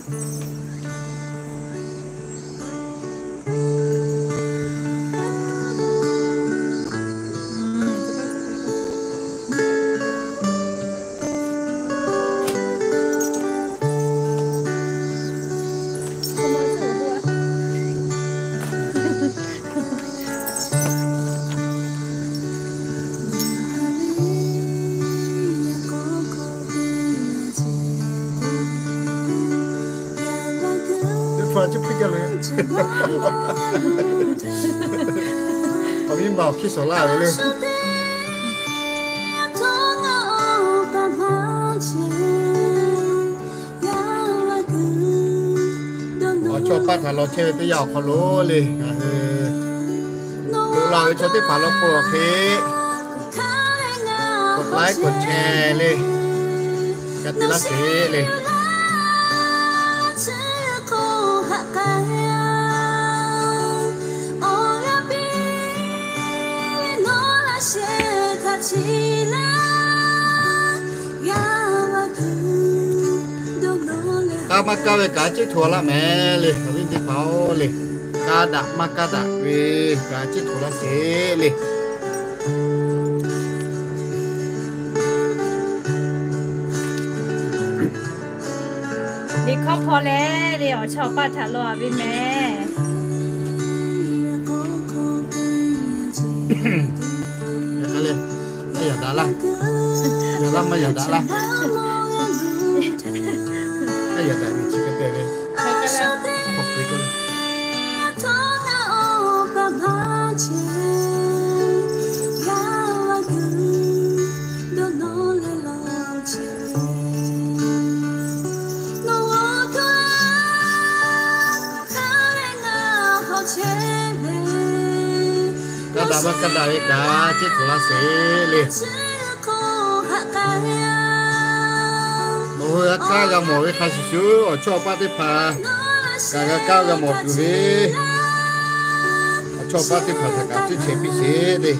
Teˇ hpaˍ chi hpiˇ gaˇ ve, awˬ viˉ ma awˬ hkiˇ shawˍ laˇ ve le. Awˬ chawˇ paˆ htaꞈ law chehˇ ve teˇ yanˇ awˬ hk'aw lo le, ngaˬ hui loꞈ la ve chaw teˇ hpaˍ law k'o awˬ hk'e, k'awꞈ laiˉ k'awꞈ chehˇ le, g'a te laˇ sheˍ le. K'aˇ maˇ kaˇ ve kaꞈ ceˇ htoꞈ laˇ mehˍ le, awˬ viˉ teˇ hpaˍ-oˬ le. Kaˇ daꞈ maˇ kaˇ daꞈ ve kaꞈ ceˇ htoꞈ laˇ sheˍ le. Liꞈ hkawˇ hpaw leh le, awˬ chawˇ paˆ htaꞈ law ve mehˍ. Yaꞈ hk'aˇ le, maˇ yaꞈ daꞈ laˇ. Yaꞈ laˇ maˇ yaꞈ daꞈ laˇ. Maˇ yaꞈ daꞈ ve chi hk'e te ve. Hk'aw pui k'o le. Kaˇ daꞈ maˇ kaˇ daꞈ ve kaꞈ ceˇ htoꞈ laˇ sheˍ le. Nawˬ hui g'a kaˇ g'a mawˬ ve hk'a shuˍ shuˍ, awˬ chawˇ awˬ paˆ teˇ hpaˍ kaꞈ g'a kaˇ g'a mawˬ tuˬ ve, awˬ chawˇ awˬ paˆ teˇ hpaˍ htaꞈ kaꞈ teˇ chehˇ piˇ sheˍ le.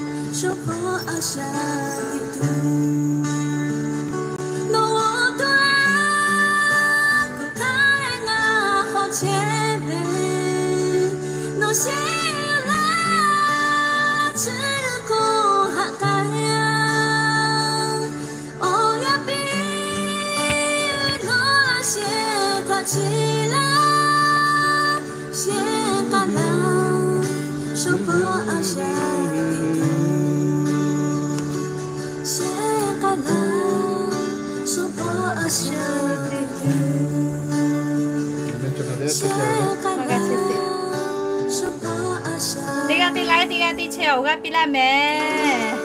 Teˇ g'aˇ teˇ laiˉ teˇ g'aˇ teˇ chehˇ awˬ g'aˇ piˇ laˇ mehˍ.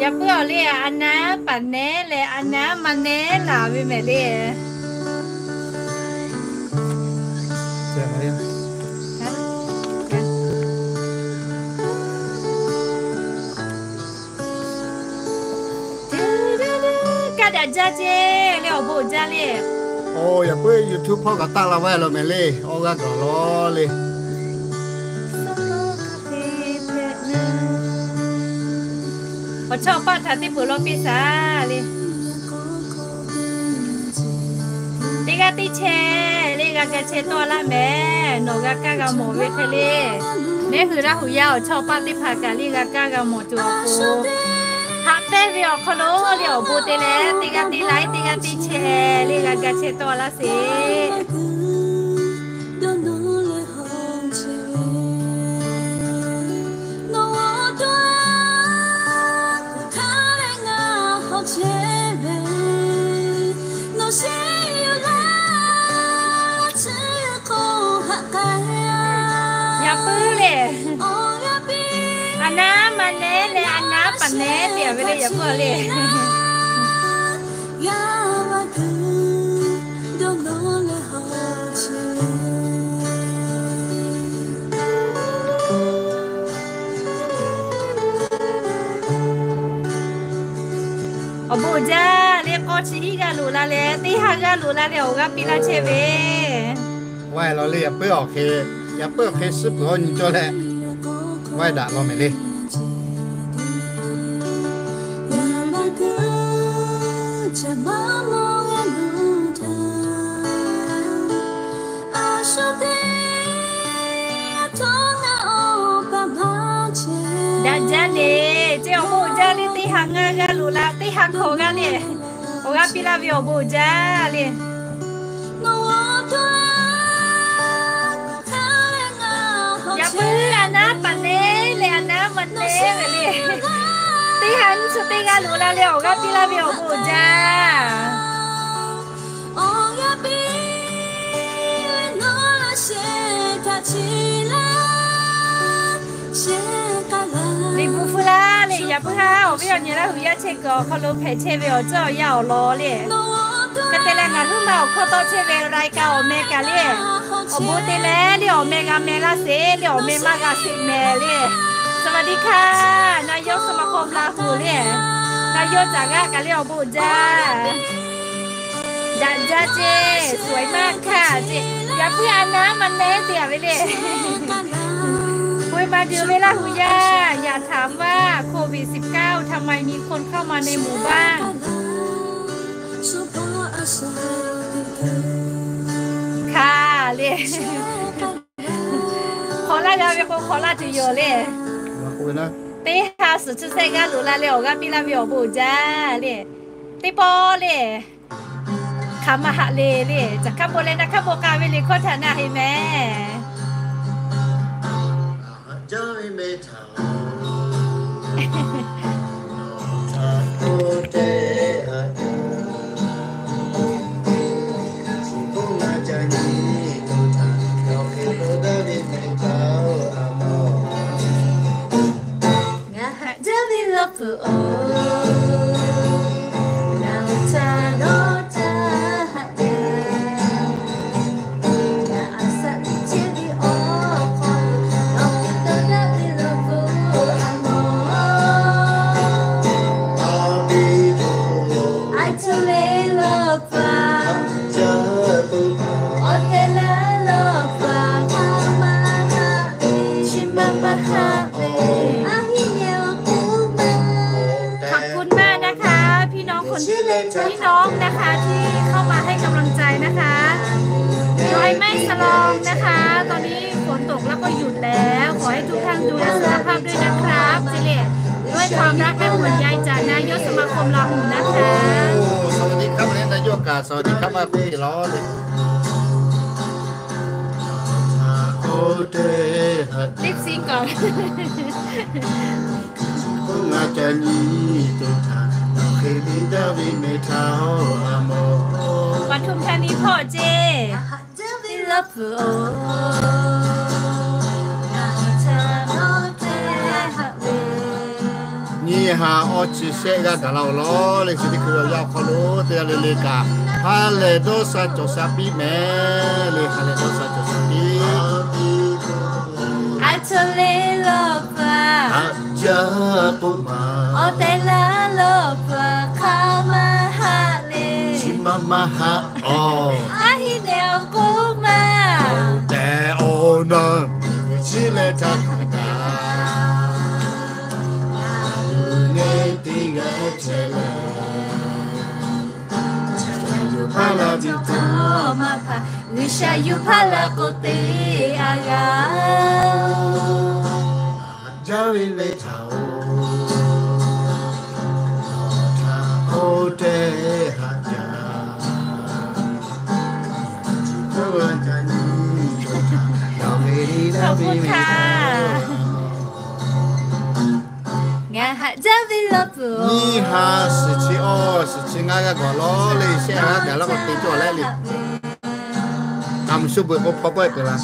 Yaꞈ puiˉ awˬ le, a naˉ paˍ nehˉ leh a naˉ ma nehˉ laˬ ve mehˍ le. Kaˇ daꞈ jaˇ ceˇ le, awˬ bon jaˇ le. Oˬ, yaꞈ puiˉ YouTube hpawˇ kaꞈ taˆ la vaˇ lo mehˍ le, awˬ g'aˇ gaˬ law le. Awˬ chawˇ awˬ paˆ htaꞈ teˇ peuˬ law piˇ shaˍ le. Teˇ g'aˇ teˇ chehˇ le, g'a ga chehˇ tawˆ laˇ mehˍ. Nawˬ g'a kaˇ g'a mawˬ ve hk'e le, mehˆ hui Laˇ hu yaˇ awˬ chawˇ awˬ paˆ teˇ hpaˍ kaꞈ le g'a kaˇ g'a mawˬ tuˬ awˬ pon, haꞈ pehnˇ ve awˬ hk'aw lo le awˬ bon te leh teˇ g'aˇ teˇ laiˉ teˇ g'aˇ teˇ chehˇ le g'a ga chehˇ tawˆ laˇ sheˍ. Yaꞈ puiˉ le, a naˉ ma nehˉ leh a naˉ paˍ nehˉ te ve le, yaꞈ puiˉ le. Awˬ bon jaˇ le, k'awˇ chi hiˆ g'aˇ loꞈ la leh teˇ ha g'aˇ loꞈ la leh awˬ g'aˇ piˇ laˇ chehˇ ve. Vaˇ law le, yaꞈ puiˉ awˬ hk'e, yaꞈ puiˉ awˬ hk'e suhˉ peuˬ awˬ nyi cawˇ leh vaˇ daꞈ law mehˍ le. Daꞈ jaˇ le, ceˇ awˬ bon jaˇ le, teˇ ha ngaˇ g'aˇ loꞈ la, teˇ ha hkawꞈ g'aˇ le, awˬ g'aˇ piˇ laˇ ve awˬ bon jaˇ le. Yaꞈ puiˉ a naˉ paˍ nehˉ leh a naˉ maˇ nehˉ ve le. Teˇ ha nyiˇ chi teˇ g'aˇ loꞈ la leh awˬ g'aˇ piˇ laˇ ve awˬ bon jaˇ. Liꞈ bvuhꞈ hpu laˇ le, yaꞈ puiˉ haˉ awˬ viˉ awˬ nyi Laˇ hu yaˇ chehˇ kuiˬ awˬ hk'aw lo hpehꞈ chehˇ ve awˬ ceuˬ awˬ yanˇ awˬ lawn le. Hk'e te leh ngaˬ huiˉ ma awˬ hkawˇ tawˆ chehˇ ve รายการ awˬ meh kaꞈ le, awˬ bon te leh le awˬ meh g'a meh laˇ sheˍ le, awˬ meh maˇ g'a sheˍ mehˍ le. สวัสดีค่ะ นายกสมาคมลาหู le, นายก caˬ g'aˇ kaꞈ le awˬ bon jaˇ. Daꞈ jaˇ ceˇ, สวยมากค่ะ ceˇ. Yaꞈ puiˉ a naˉ maˇ nehˉ te a ve le. Hk'e maˇ duˬ ve Laˇ hu yaˇ อยากถามว่า โควิดสิบเก้า ทำไมมีคนเข้ามาในหมู่บ้าน hk'aˬ le. Hk'awꞈ laˇ g'a ve k'o hk'awꞈ laˇ tuˬ yoˬ le. Teˇ ha suhˍ chi sehˆ g'aˇ loꞈ la leh awˬ g'aˇ piˇ laˇ ve awˬ bon jaˇ le. Teˇ pawˆ le, hk'aˬ ma haꞈ le le, caˬ hkaˇ bon leh naˬ hkaˇ bon k'a ve le hkawˇ htaꞈ na heˆ mehˍ. Ngaˬ haꞈ jaˇ ve law pfuhˍ oˬ, ngaˬ htaꞈ dawˇ htaˇ haꞈ jaˇ. Ngaˬ a shaꞈ teꞈ chehˇ ve awˬ hk'aw lo, nawˬ hk'e tawˇ daꞈ ve law pfuhˍ a mawˬ. Aˬ htoꞈ le law pfuhˍ, awˬ tehˬ laˇ law pfuhˍ hk'a maˇ haꞈ ve, chi ma maˇ haꞈ ve, a hiˉ nyi awˬ k'oˆ ma. ขอบคุณมากนะคะ พี่น้องคน พี่น้องนะคะ ที่เข้ามาให้กำลังใจนะคะ ดอยแม่สลองนะคะ ตอนนี้ฝนตกแล้วก็หยุดแล้ว ขอให้ทุกท่านดูแลสุขภาพด้วยนะครับ เจเล่ ด้วยความรักและห่วงใยจากนายกสมาคมลาหูนะคะ สวัสดีครับ นายก สวัสดีครับ มาคุยกับเราเลย รีบซิงก์ก่อน ปทุมธานีพ่อเจ้ Nyiˇ ha awˇ chi shehˆ g'aˇ gaˬ la-oˬ law le, chi teˇ hkui awˬ yanˇ awˬ hk'aw lo teˇ g'aˇ le le kaꞈ, ha lehˬ dawˇ sha cawˬ sha piˇ mehˍ le, ha lehˬ dawˇ sha cawˬ sha piˇ. Aˬ htoꞈ le law pfuhˍ, haꞈ jaˇ k'oˆ ma. Awˬ tehˬ laˇ law pfuhˍ hk'a maˇ haꞈ le, chi ma maˇ haꞈ awˬ. A hiˉ nyi awˬ k'oˆ ma. Tehꞈ awˬ naˬ, chi leh htaˇ hk'a gaˬ, ngaˬ hui neˇ teˇ g'aˇ chehˇ leh, G'uiˬsha yuˬ hpaˇ la tuˬ htaˇ maˇ hpaˍ, G'uiˬsha yuˬ hpaˇ la k'o te a g'a. Haꞈ jaˇ ve le htaꞈ oˬ, nawˬ htaꞈ oˇ tehꞈ haꞈ jaˇ. ขอบคุณค่ะ Ngaˬ haꞈ jaˇ ve law pfuhˍ. Nyiˇ ha suhˍ chi awˇ suhˍ chi ngaˇ g'aˇ gaˬ law le, shehˆ ha daꞈ laˇ k'o te cawˬ leh le. Aˬ mvuhˬ shu beuꞈ k'o hpaw pawehˇ peuˬ la.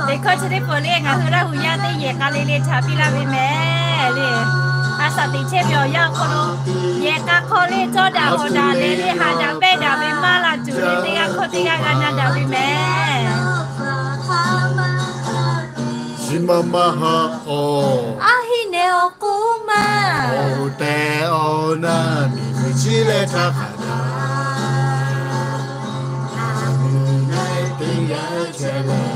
Teˇ hkawˇ chi teˇ pawˆ le, ngaˬ hui Laˇ hu yaˇ teˇ yehˬ k'a le le htaꞈ piˇ laˇ ve mehˍ le. A shaꞈ teꞈ chehˇ ve awˬ yanˇ awˬ hk'aw lo, yehˬ k'a hk'aw le cawˇ daꞈ hawꞈ daꞈ leh le, haꞈ daꞈ pehnˇ daꞈ ve maˇ la tuˬ le, teˇ g'aˇ hkawˇ teˇ g'aˇ g'a na daꞈ ve mehˍ. Chi ma maˇ haꞈ awˬ. A hiˉ nyi awˬ k'oˆ ma. Awˬ tehˬ awˬ naˬ, miˬ guiˬ chi leh htaˇ hk'a gaˬ, ngaˬ hui neˇ teˇ g'aˇ chehˇ leh,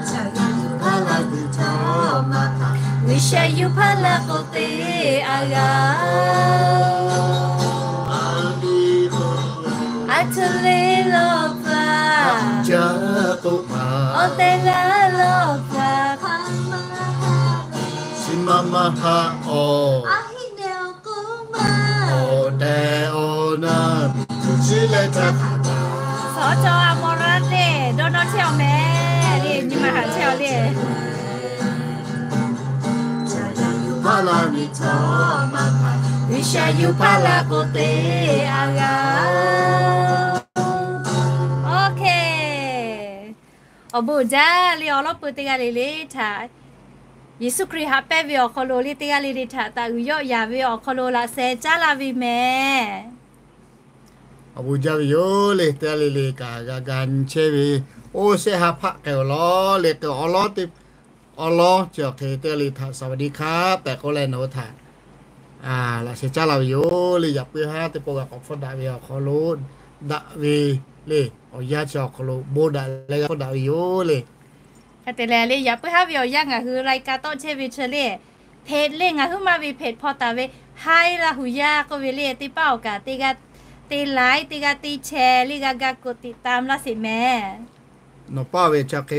G'uiˬsha yuˬ hpaˇ la tuˬ htaˇ maˇ hpaˍ, G'uiˬsha yuˬ hpaˇ la k'o te a g'a. Aˬ Chi le lawˇ pa, ca k'oˆ ma, awˬ tehˬ la lawˇ pa, chi ma ma ha awˬ, awˬ tehˬ awˬ na, chi leh ca htaˇ, sawˉ cawˬ a mawˇ raˇ le, dawˇ nawˇ chehˇ awˬ meh le, nyi ma haꞈ chehˇ awˬ le. G'uiˬsha yuˬ paˇ la k'o te a g'a. Awˬ bon jaˇ le, awˬ lawˉ pui teˇ g'aˇ le le htaꞈ, Yeˍsuˆ Hkriꞈ haꞈ pehnˇ ve awˬ hk'aw lo le teˇ g'aˇ le le htaꞈ taꞈ uiˍ yawˆ yaˍ ve awˬ hk'aw lo laꞈ sheh caˉ laˇ ve meh. Awˬ bon jaˇ ve yoˬ le, teˇ g'aˇ le le kaꞈ g'a ga nyi chehˇ ve, oˇ shehˆ ha hpaˆ k'ai awˬ lawˉ le k'o, awˬ lawˉ teˇ, awˬ lawˉ chi awˬ hk'e teˇ g'aˇ le htaꞈ สวัสดีครับ tehꞈ k'oˆ leh nawˬ hui htaꞈ laꞈ sheh caˉ laˇ ve yoˬ le. Yaꞈ puiˉ haˉ teˇ pawˆ g'a k'awꞈ hpfuhˇ daꞈ ve awˬ hk'aw lo daꞈ ve le, awˬ yanˇ chi awˬ hk'aw lo bon daꞈ leh g'a hpfuhˇ daꞈ ve yoˬ le. Hk'e te leh le, yaꞈ puiˉ haˉ ve awˬ yanˇ ngaˬ hui รายการ tawˆ chehˇ ve chi le, เพจ le, ngaˬ huiˉ ma ve เพจ hpaw taˍ ve ไทย Laˇ hu yaˇ k'oˆ ve le, teˇ paˆ awˬ kaꞈ teˇ g'aˇ te ไลค์ teˇ g'aˇ te แชร์ le g'a ga กดติดตาม laˇ sheˍ meh. Nawˬ paˇ ve chi hk'e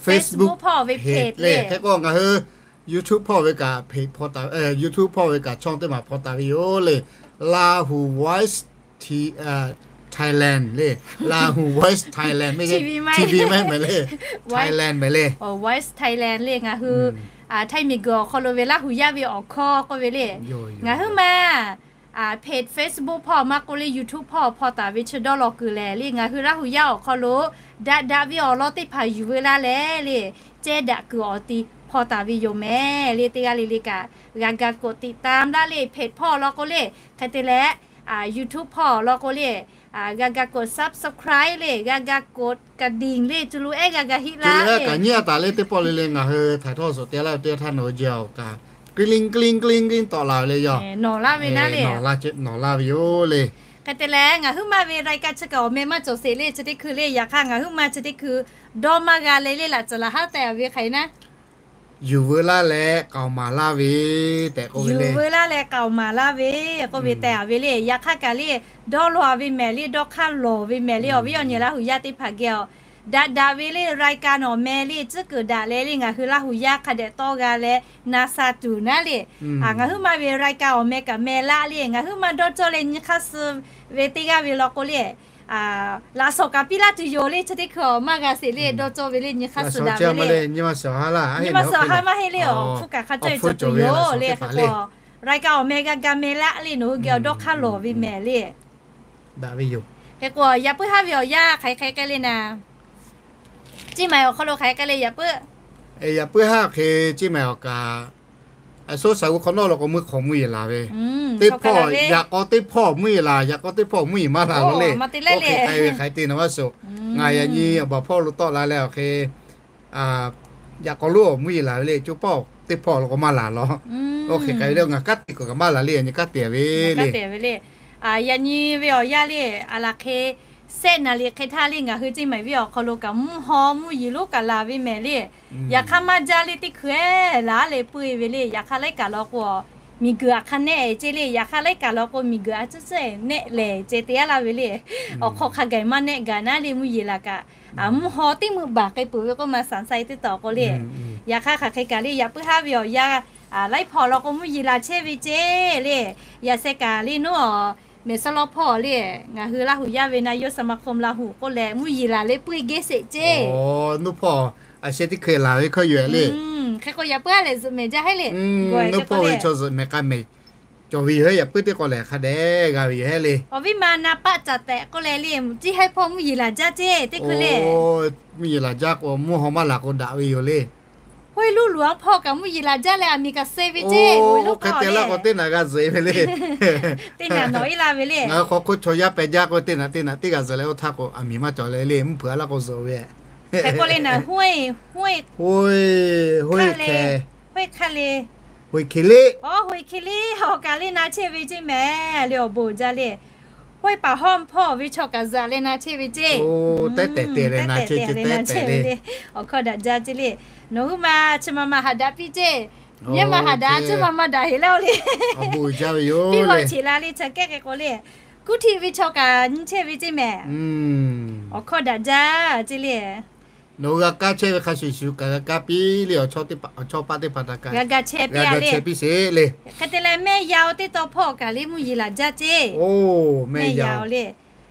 Facebook hpawˇ ve เพจ le, hk'e k'o ngaˬ hui YouTube hpawˇ ve kaꞈ เพจ hpaw taˍ, YouTube hpawˇ ve kaꞈ ช่อง teˇ maˬ hpaw taˍ ve yoˬ le. Lahu Voice Thailand le, Lahu Voice Thailand, TV mehˆ mehˍ le, Thailand mehˍ le, Voice Thailand le, ngaˬ hui Htaiˇ miˬguiˬ awˬ hk'aw lo ve Laˇ hu yaˇ ve awˬ hkawˇ k'oˆ ve le, ngaˬ huiˉ ma เพจ Facebook hpawˇ maˇ k'oˆ le, YouTube hpawˇ hpaw taˍ ve chi dawˇ law kuiˬ lehˬ le, ngaˬ hui Laˇ hu yaˇ awˬ hk'aw lo daꞈ daꞈ ve awˬ lawn teˇ hpaˍ yuˬ veu laˇ leh le, ceh daꞈ kuiˬ awˬ ti hpaw taˍ ve yoˬ meh le. Teˇ g'aˇ le le kaꞈ g'a ga กดติดตาม laˇ le, เพจ hpawˇ law k'o le, hk'e te leh YouTube hpawˇ law k'o le, g'a ga กด subscribe le, g'a ga กดกระดิ่ง le, cuˇ lu ehˉ g'a ga hiˆ laˇ le. Kaꞈ nyi a taˍ le, teˇ pawˆ le le ngaˬ hui htaiˍ htawˇ suhˍ te laˇ ve teˇ htaˇ nawˬ hui jehˬ awˬ kaꞈ กริ๊ง กริ๊ง กริ๊ง กริ๊ง tawˆ la ve le yoˬ. Nawˬ laˇ ve naˉ le, nawˬ laˇ ve yoˬ le. Hk'e te leh ngaˬ huiˉ ma ve รายการ chi kaꞈ awˬ meh maˇ cawˬ sheˍ le, chi teˇ hkui le, yaꞈ hk'aˇ ngaˬ huiˉ ma chi teˇ hkui dawˇ maˇ g'a le le, laꞈ caˬ laꞈ haˉ tehꞈ ve hk'aˬ hk'e naˉ, yuˬ veu laˇ leh k'aoˍ maˍ laˇ ve tehꞈ k'oˆ ve le. Yuˬ veu laˇ leh k'aoˍ maˍ laˇ ve k'oˆ ve tehꞈ ve le. Yaꞈ hk'aˇ kaꞈ le, dawˇ law ve mehˍ le, dawˇ hk'aˇ lawˬ ve mehˍ le, awˬ viˉ awˬ nyi Laˇ hu yaˇ teˇ hpaˍ geh awˬ daꞈ daꞈ ve le, รายการ awˬ meh le, tcuhˉ kuiˬ daꞈ leh le, ngaˬ hui Laˇ hu yaˇ hk'a dehꞈ tawˇ g'a leh na sha tuˬ naˉ le. Ngaˬ huiˉ ma ve รายการ awˬ meh kaꞈ meh laˇ le, ngaˬ huiˉ ma dawˇ cawˇ leh nyi hk'aˇ suh ve teˇ g'aˇ ve law k'o le, laꞈ shawnˍ kaꞈ piˇ laˇ tuˬ yoˬ le, chi teˇ hkui awˬ maˇ g'a sheˍ le, dawˇ cawˇ ve le, nyi hk'aˇ suh daꞈ ve le. Nyi ma suhˍ ha maˇ heˆ le, awˬ hpfuhˇ kaꞈ hk'a cawˇ cawˬ ve yoˬ le. Hk'e k'o รายการ awˬ meh g'a ga meh laˇ le, nawˬ hui geh awˬ dawˇ hk'aˇ lawˬ ve mehˍ le. Daꞈ ve yoˬ. Hk'e k'o yaꞈ puiˉ haˉ ve awˬ yanˇ hk'aˬ hk'e k'ai le naˉ, Ceˇ maiˍ awˬ hk'aw lo hk'aˬ hk'e k'ai le yaꞈ puiˉ. Yaꞈ puiˉ haˉ hk'e Ceˇ maiˍ awˬ kaꞈ, a shu shaˍ g'u hk'awꞈ nawˉ law k'o mvuhˇ hk'awꞈ mvuhˇ yeˬ laˬ ve, teˇ hpawˇ yaꞈ k'aw teˇ hpawˇ mvuhˇ yeˬ laˬ, yaꞈ k'aw teˇ hpawˇ mvuhˇ yeˬ maˇ laˬ lo le. Oˇ hk'e k'ai ve hk'aˬ hk'e te nawˬ maˇ suhˍ. Ngaˬ yaꞈ nyi awˬ baˬ hpawˇ lo tawˆ la leh awˬ hk'e yaꞈ k'aw lonˉ awˬ mvuhˇ yeˬ laˬ ve le, co paˆ teˇ hpawˇ law k'o maˇ laˬ law. Oˇ hk'e k'ai ve le, ngaˬ kanˉ te kuiˬ kaꞈ maˇ laˬ le, yaꞈ nyi kanˉ te ve le. Yaꞈ nyi ve awˬ yanˇ le, a laˬ hk'e, shehˆ naˍ riˍ hk'e htaˇ le ngaˬ hui Ceˇ maiˍ venˇ awˬ hk'aw lo kaꞈ mvuhˇ haw mvuhˇ yeˬ lonˉ kaꞈ laˬ ve mehˍ le. Yaꞈ hk'aˇ maˇ jaˇ le, teˇ hkui ehˉ laˬ leh puiˇ ve le. Yaꞈ hk'aˇ laiˉ kaꞈ law k'o, miˬguiˬ a hk'a nehˆ ceˇ le. Yaꞈ hk'aˇ laiˉ kaꞈ law k'o, miˬguiˬ a cuˉ cuˉ nehˆ lehˬ ceh te a laˇ ve le. Awˬ hk'aw hk'a gaˬ maˇ nehˆ gaˬ naˉ le, mvuhˇ yeˬ laˬ kaꞈ, mvuhˇ haw teˇ meuˇ baˬ k'ai peuˬ ve k'oˆ ma saˍ saiˍ teˇ tawˍ k'o le. Yaꞈ hk'aˇ hk'aˬ hk'e kaꞈ le, yaꞈ puiˉ haˉ ve awˬ yanˇ laiˉ hpawˇ law k'o mvuhˇ yeˬ laˬ chehˇ ve ceˇ le. Yaꞈ sheh kaꞈ le nawˉ, mehˬ suhˉ lawˉ hpawˇ le, ngaˬ hui Laˇ hu yaˇ ve นายกสมาคมลาหู k'oˆ leh mvuhˇ yeˬ laˬ leh puiˇ geh sheˍ ceˇ. Nuˇ hpawˇ a sheh teˇ hkui laˬ ve hkawˇ yoˬ le. Hk'e k'o yaꞈ puiˉ haˉ lehˬ zuhꞈ mehˍ jaˇ heˆ le. Nuˇ hpawˇ ve chaw zuhꞈ mehˍ k'a mehˍ cawˬ ve yoˬ heˆ. Yaꞈ puiˉ teˇ k'aw lehˬ hk'a dehꞈ g'a ve yoˬ heˆ le. Awˬ viˉ ma na paˆ caˍ tehꞈ k'oˆ leh le, Ceˇ haiˉ hpawˇ mvuhˇ yeˬ laˬ jaˇ ceˇ teˇ hkui le. Mvuhˇ yeˬ laˬ jaˇ k'o mvuhˇ haw maˇ laˬ k'o daꞈ ve yoˬ le. Hoˇ luˉ luˬ a hpawˇ kaꞈ mvuhˇ yeˬ laˬ jaˇ leh a miˬ kaꞈ suh ve ceˇ. Oˇ hk'e te laˇ k'o teˇ naꞈ g'a zuhꞈ ve le. Teˇ naꞈ nawˬ iˉ laˇ ve le. Ngaˬ hui hk'aw hk'oˆ chaw yaˇ pehˬ jaˇ k'o teˇ naꞈ teˇ naꞈ teˇ g'a zuhꞈ leh oˇ htaˇ k'o a miˬ maˇ cawˬ leh le, mvuhˇ hpeuꞈ a laˇ k'o zuhꞈ ve. Hk'e k'oˆ le naꞈ hoˇ, hoˇ, hoˇ hk'e le, hoˇ hk'e le, hoˇ hk'e le, awˬ kaˬ le na chehˇ ve ceˇ mehˍ le, awˬ bon jaˇ le. Hoˇ paˍ hawˇ hpawˇ ve chaw kaꞈ zuhꞈ leh na chehˇ ve ceˇ. Oˇ, tehˉ tehˬ te leh na chehˇ ve le. Awˬ hkawˇ daꞈ jaˇ ceˇ le. Nawˬ hui ma chi ma ma haꞈ daꞈ piˇ ceˇ. Yehˇ ma haꞈ daꞈ, chi ma ma daꞈ heˍ laˇ oˬ le. Piˇ g'awˬ cheꞈ la le, chi kehˉ hk'e k'o le. kuˉ htiˆ ve chaw kaꞈ nyi chehˇ ve ceˇ mehˍ. Awˬ hkawˇ daꞈ jaˇ ceˇ le. Nawˬ hui g'a kaˇ chehˇ ve hk'a shuˍ shuˍ kaꞈ g'a kaˇ piˇ le. Awˬ chawˇ paˆ teˇ hpaˍ htaꞈ kaꞈ g'a g'a chehˇ piˇ sheˍ le. Hk'e te leh mehˆ yaˇ-oˬ teˇ taw hpawˇ kaꞈ le mvuhˇ yeˬ laˬ jaˇ ceˇ. Oˇ, mehˆ yaˇ-oˬ le.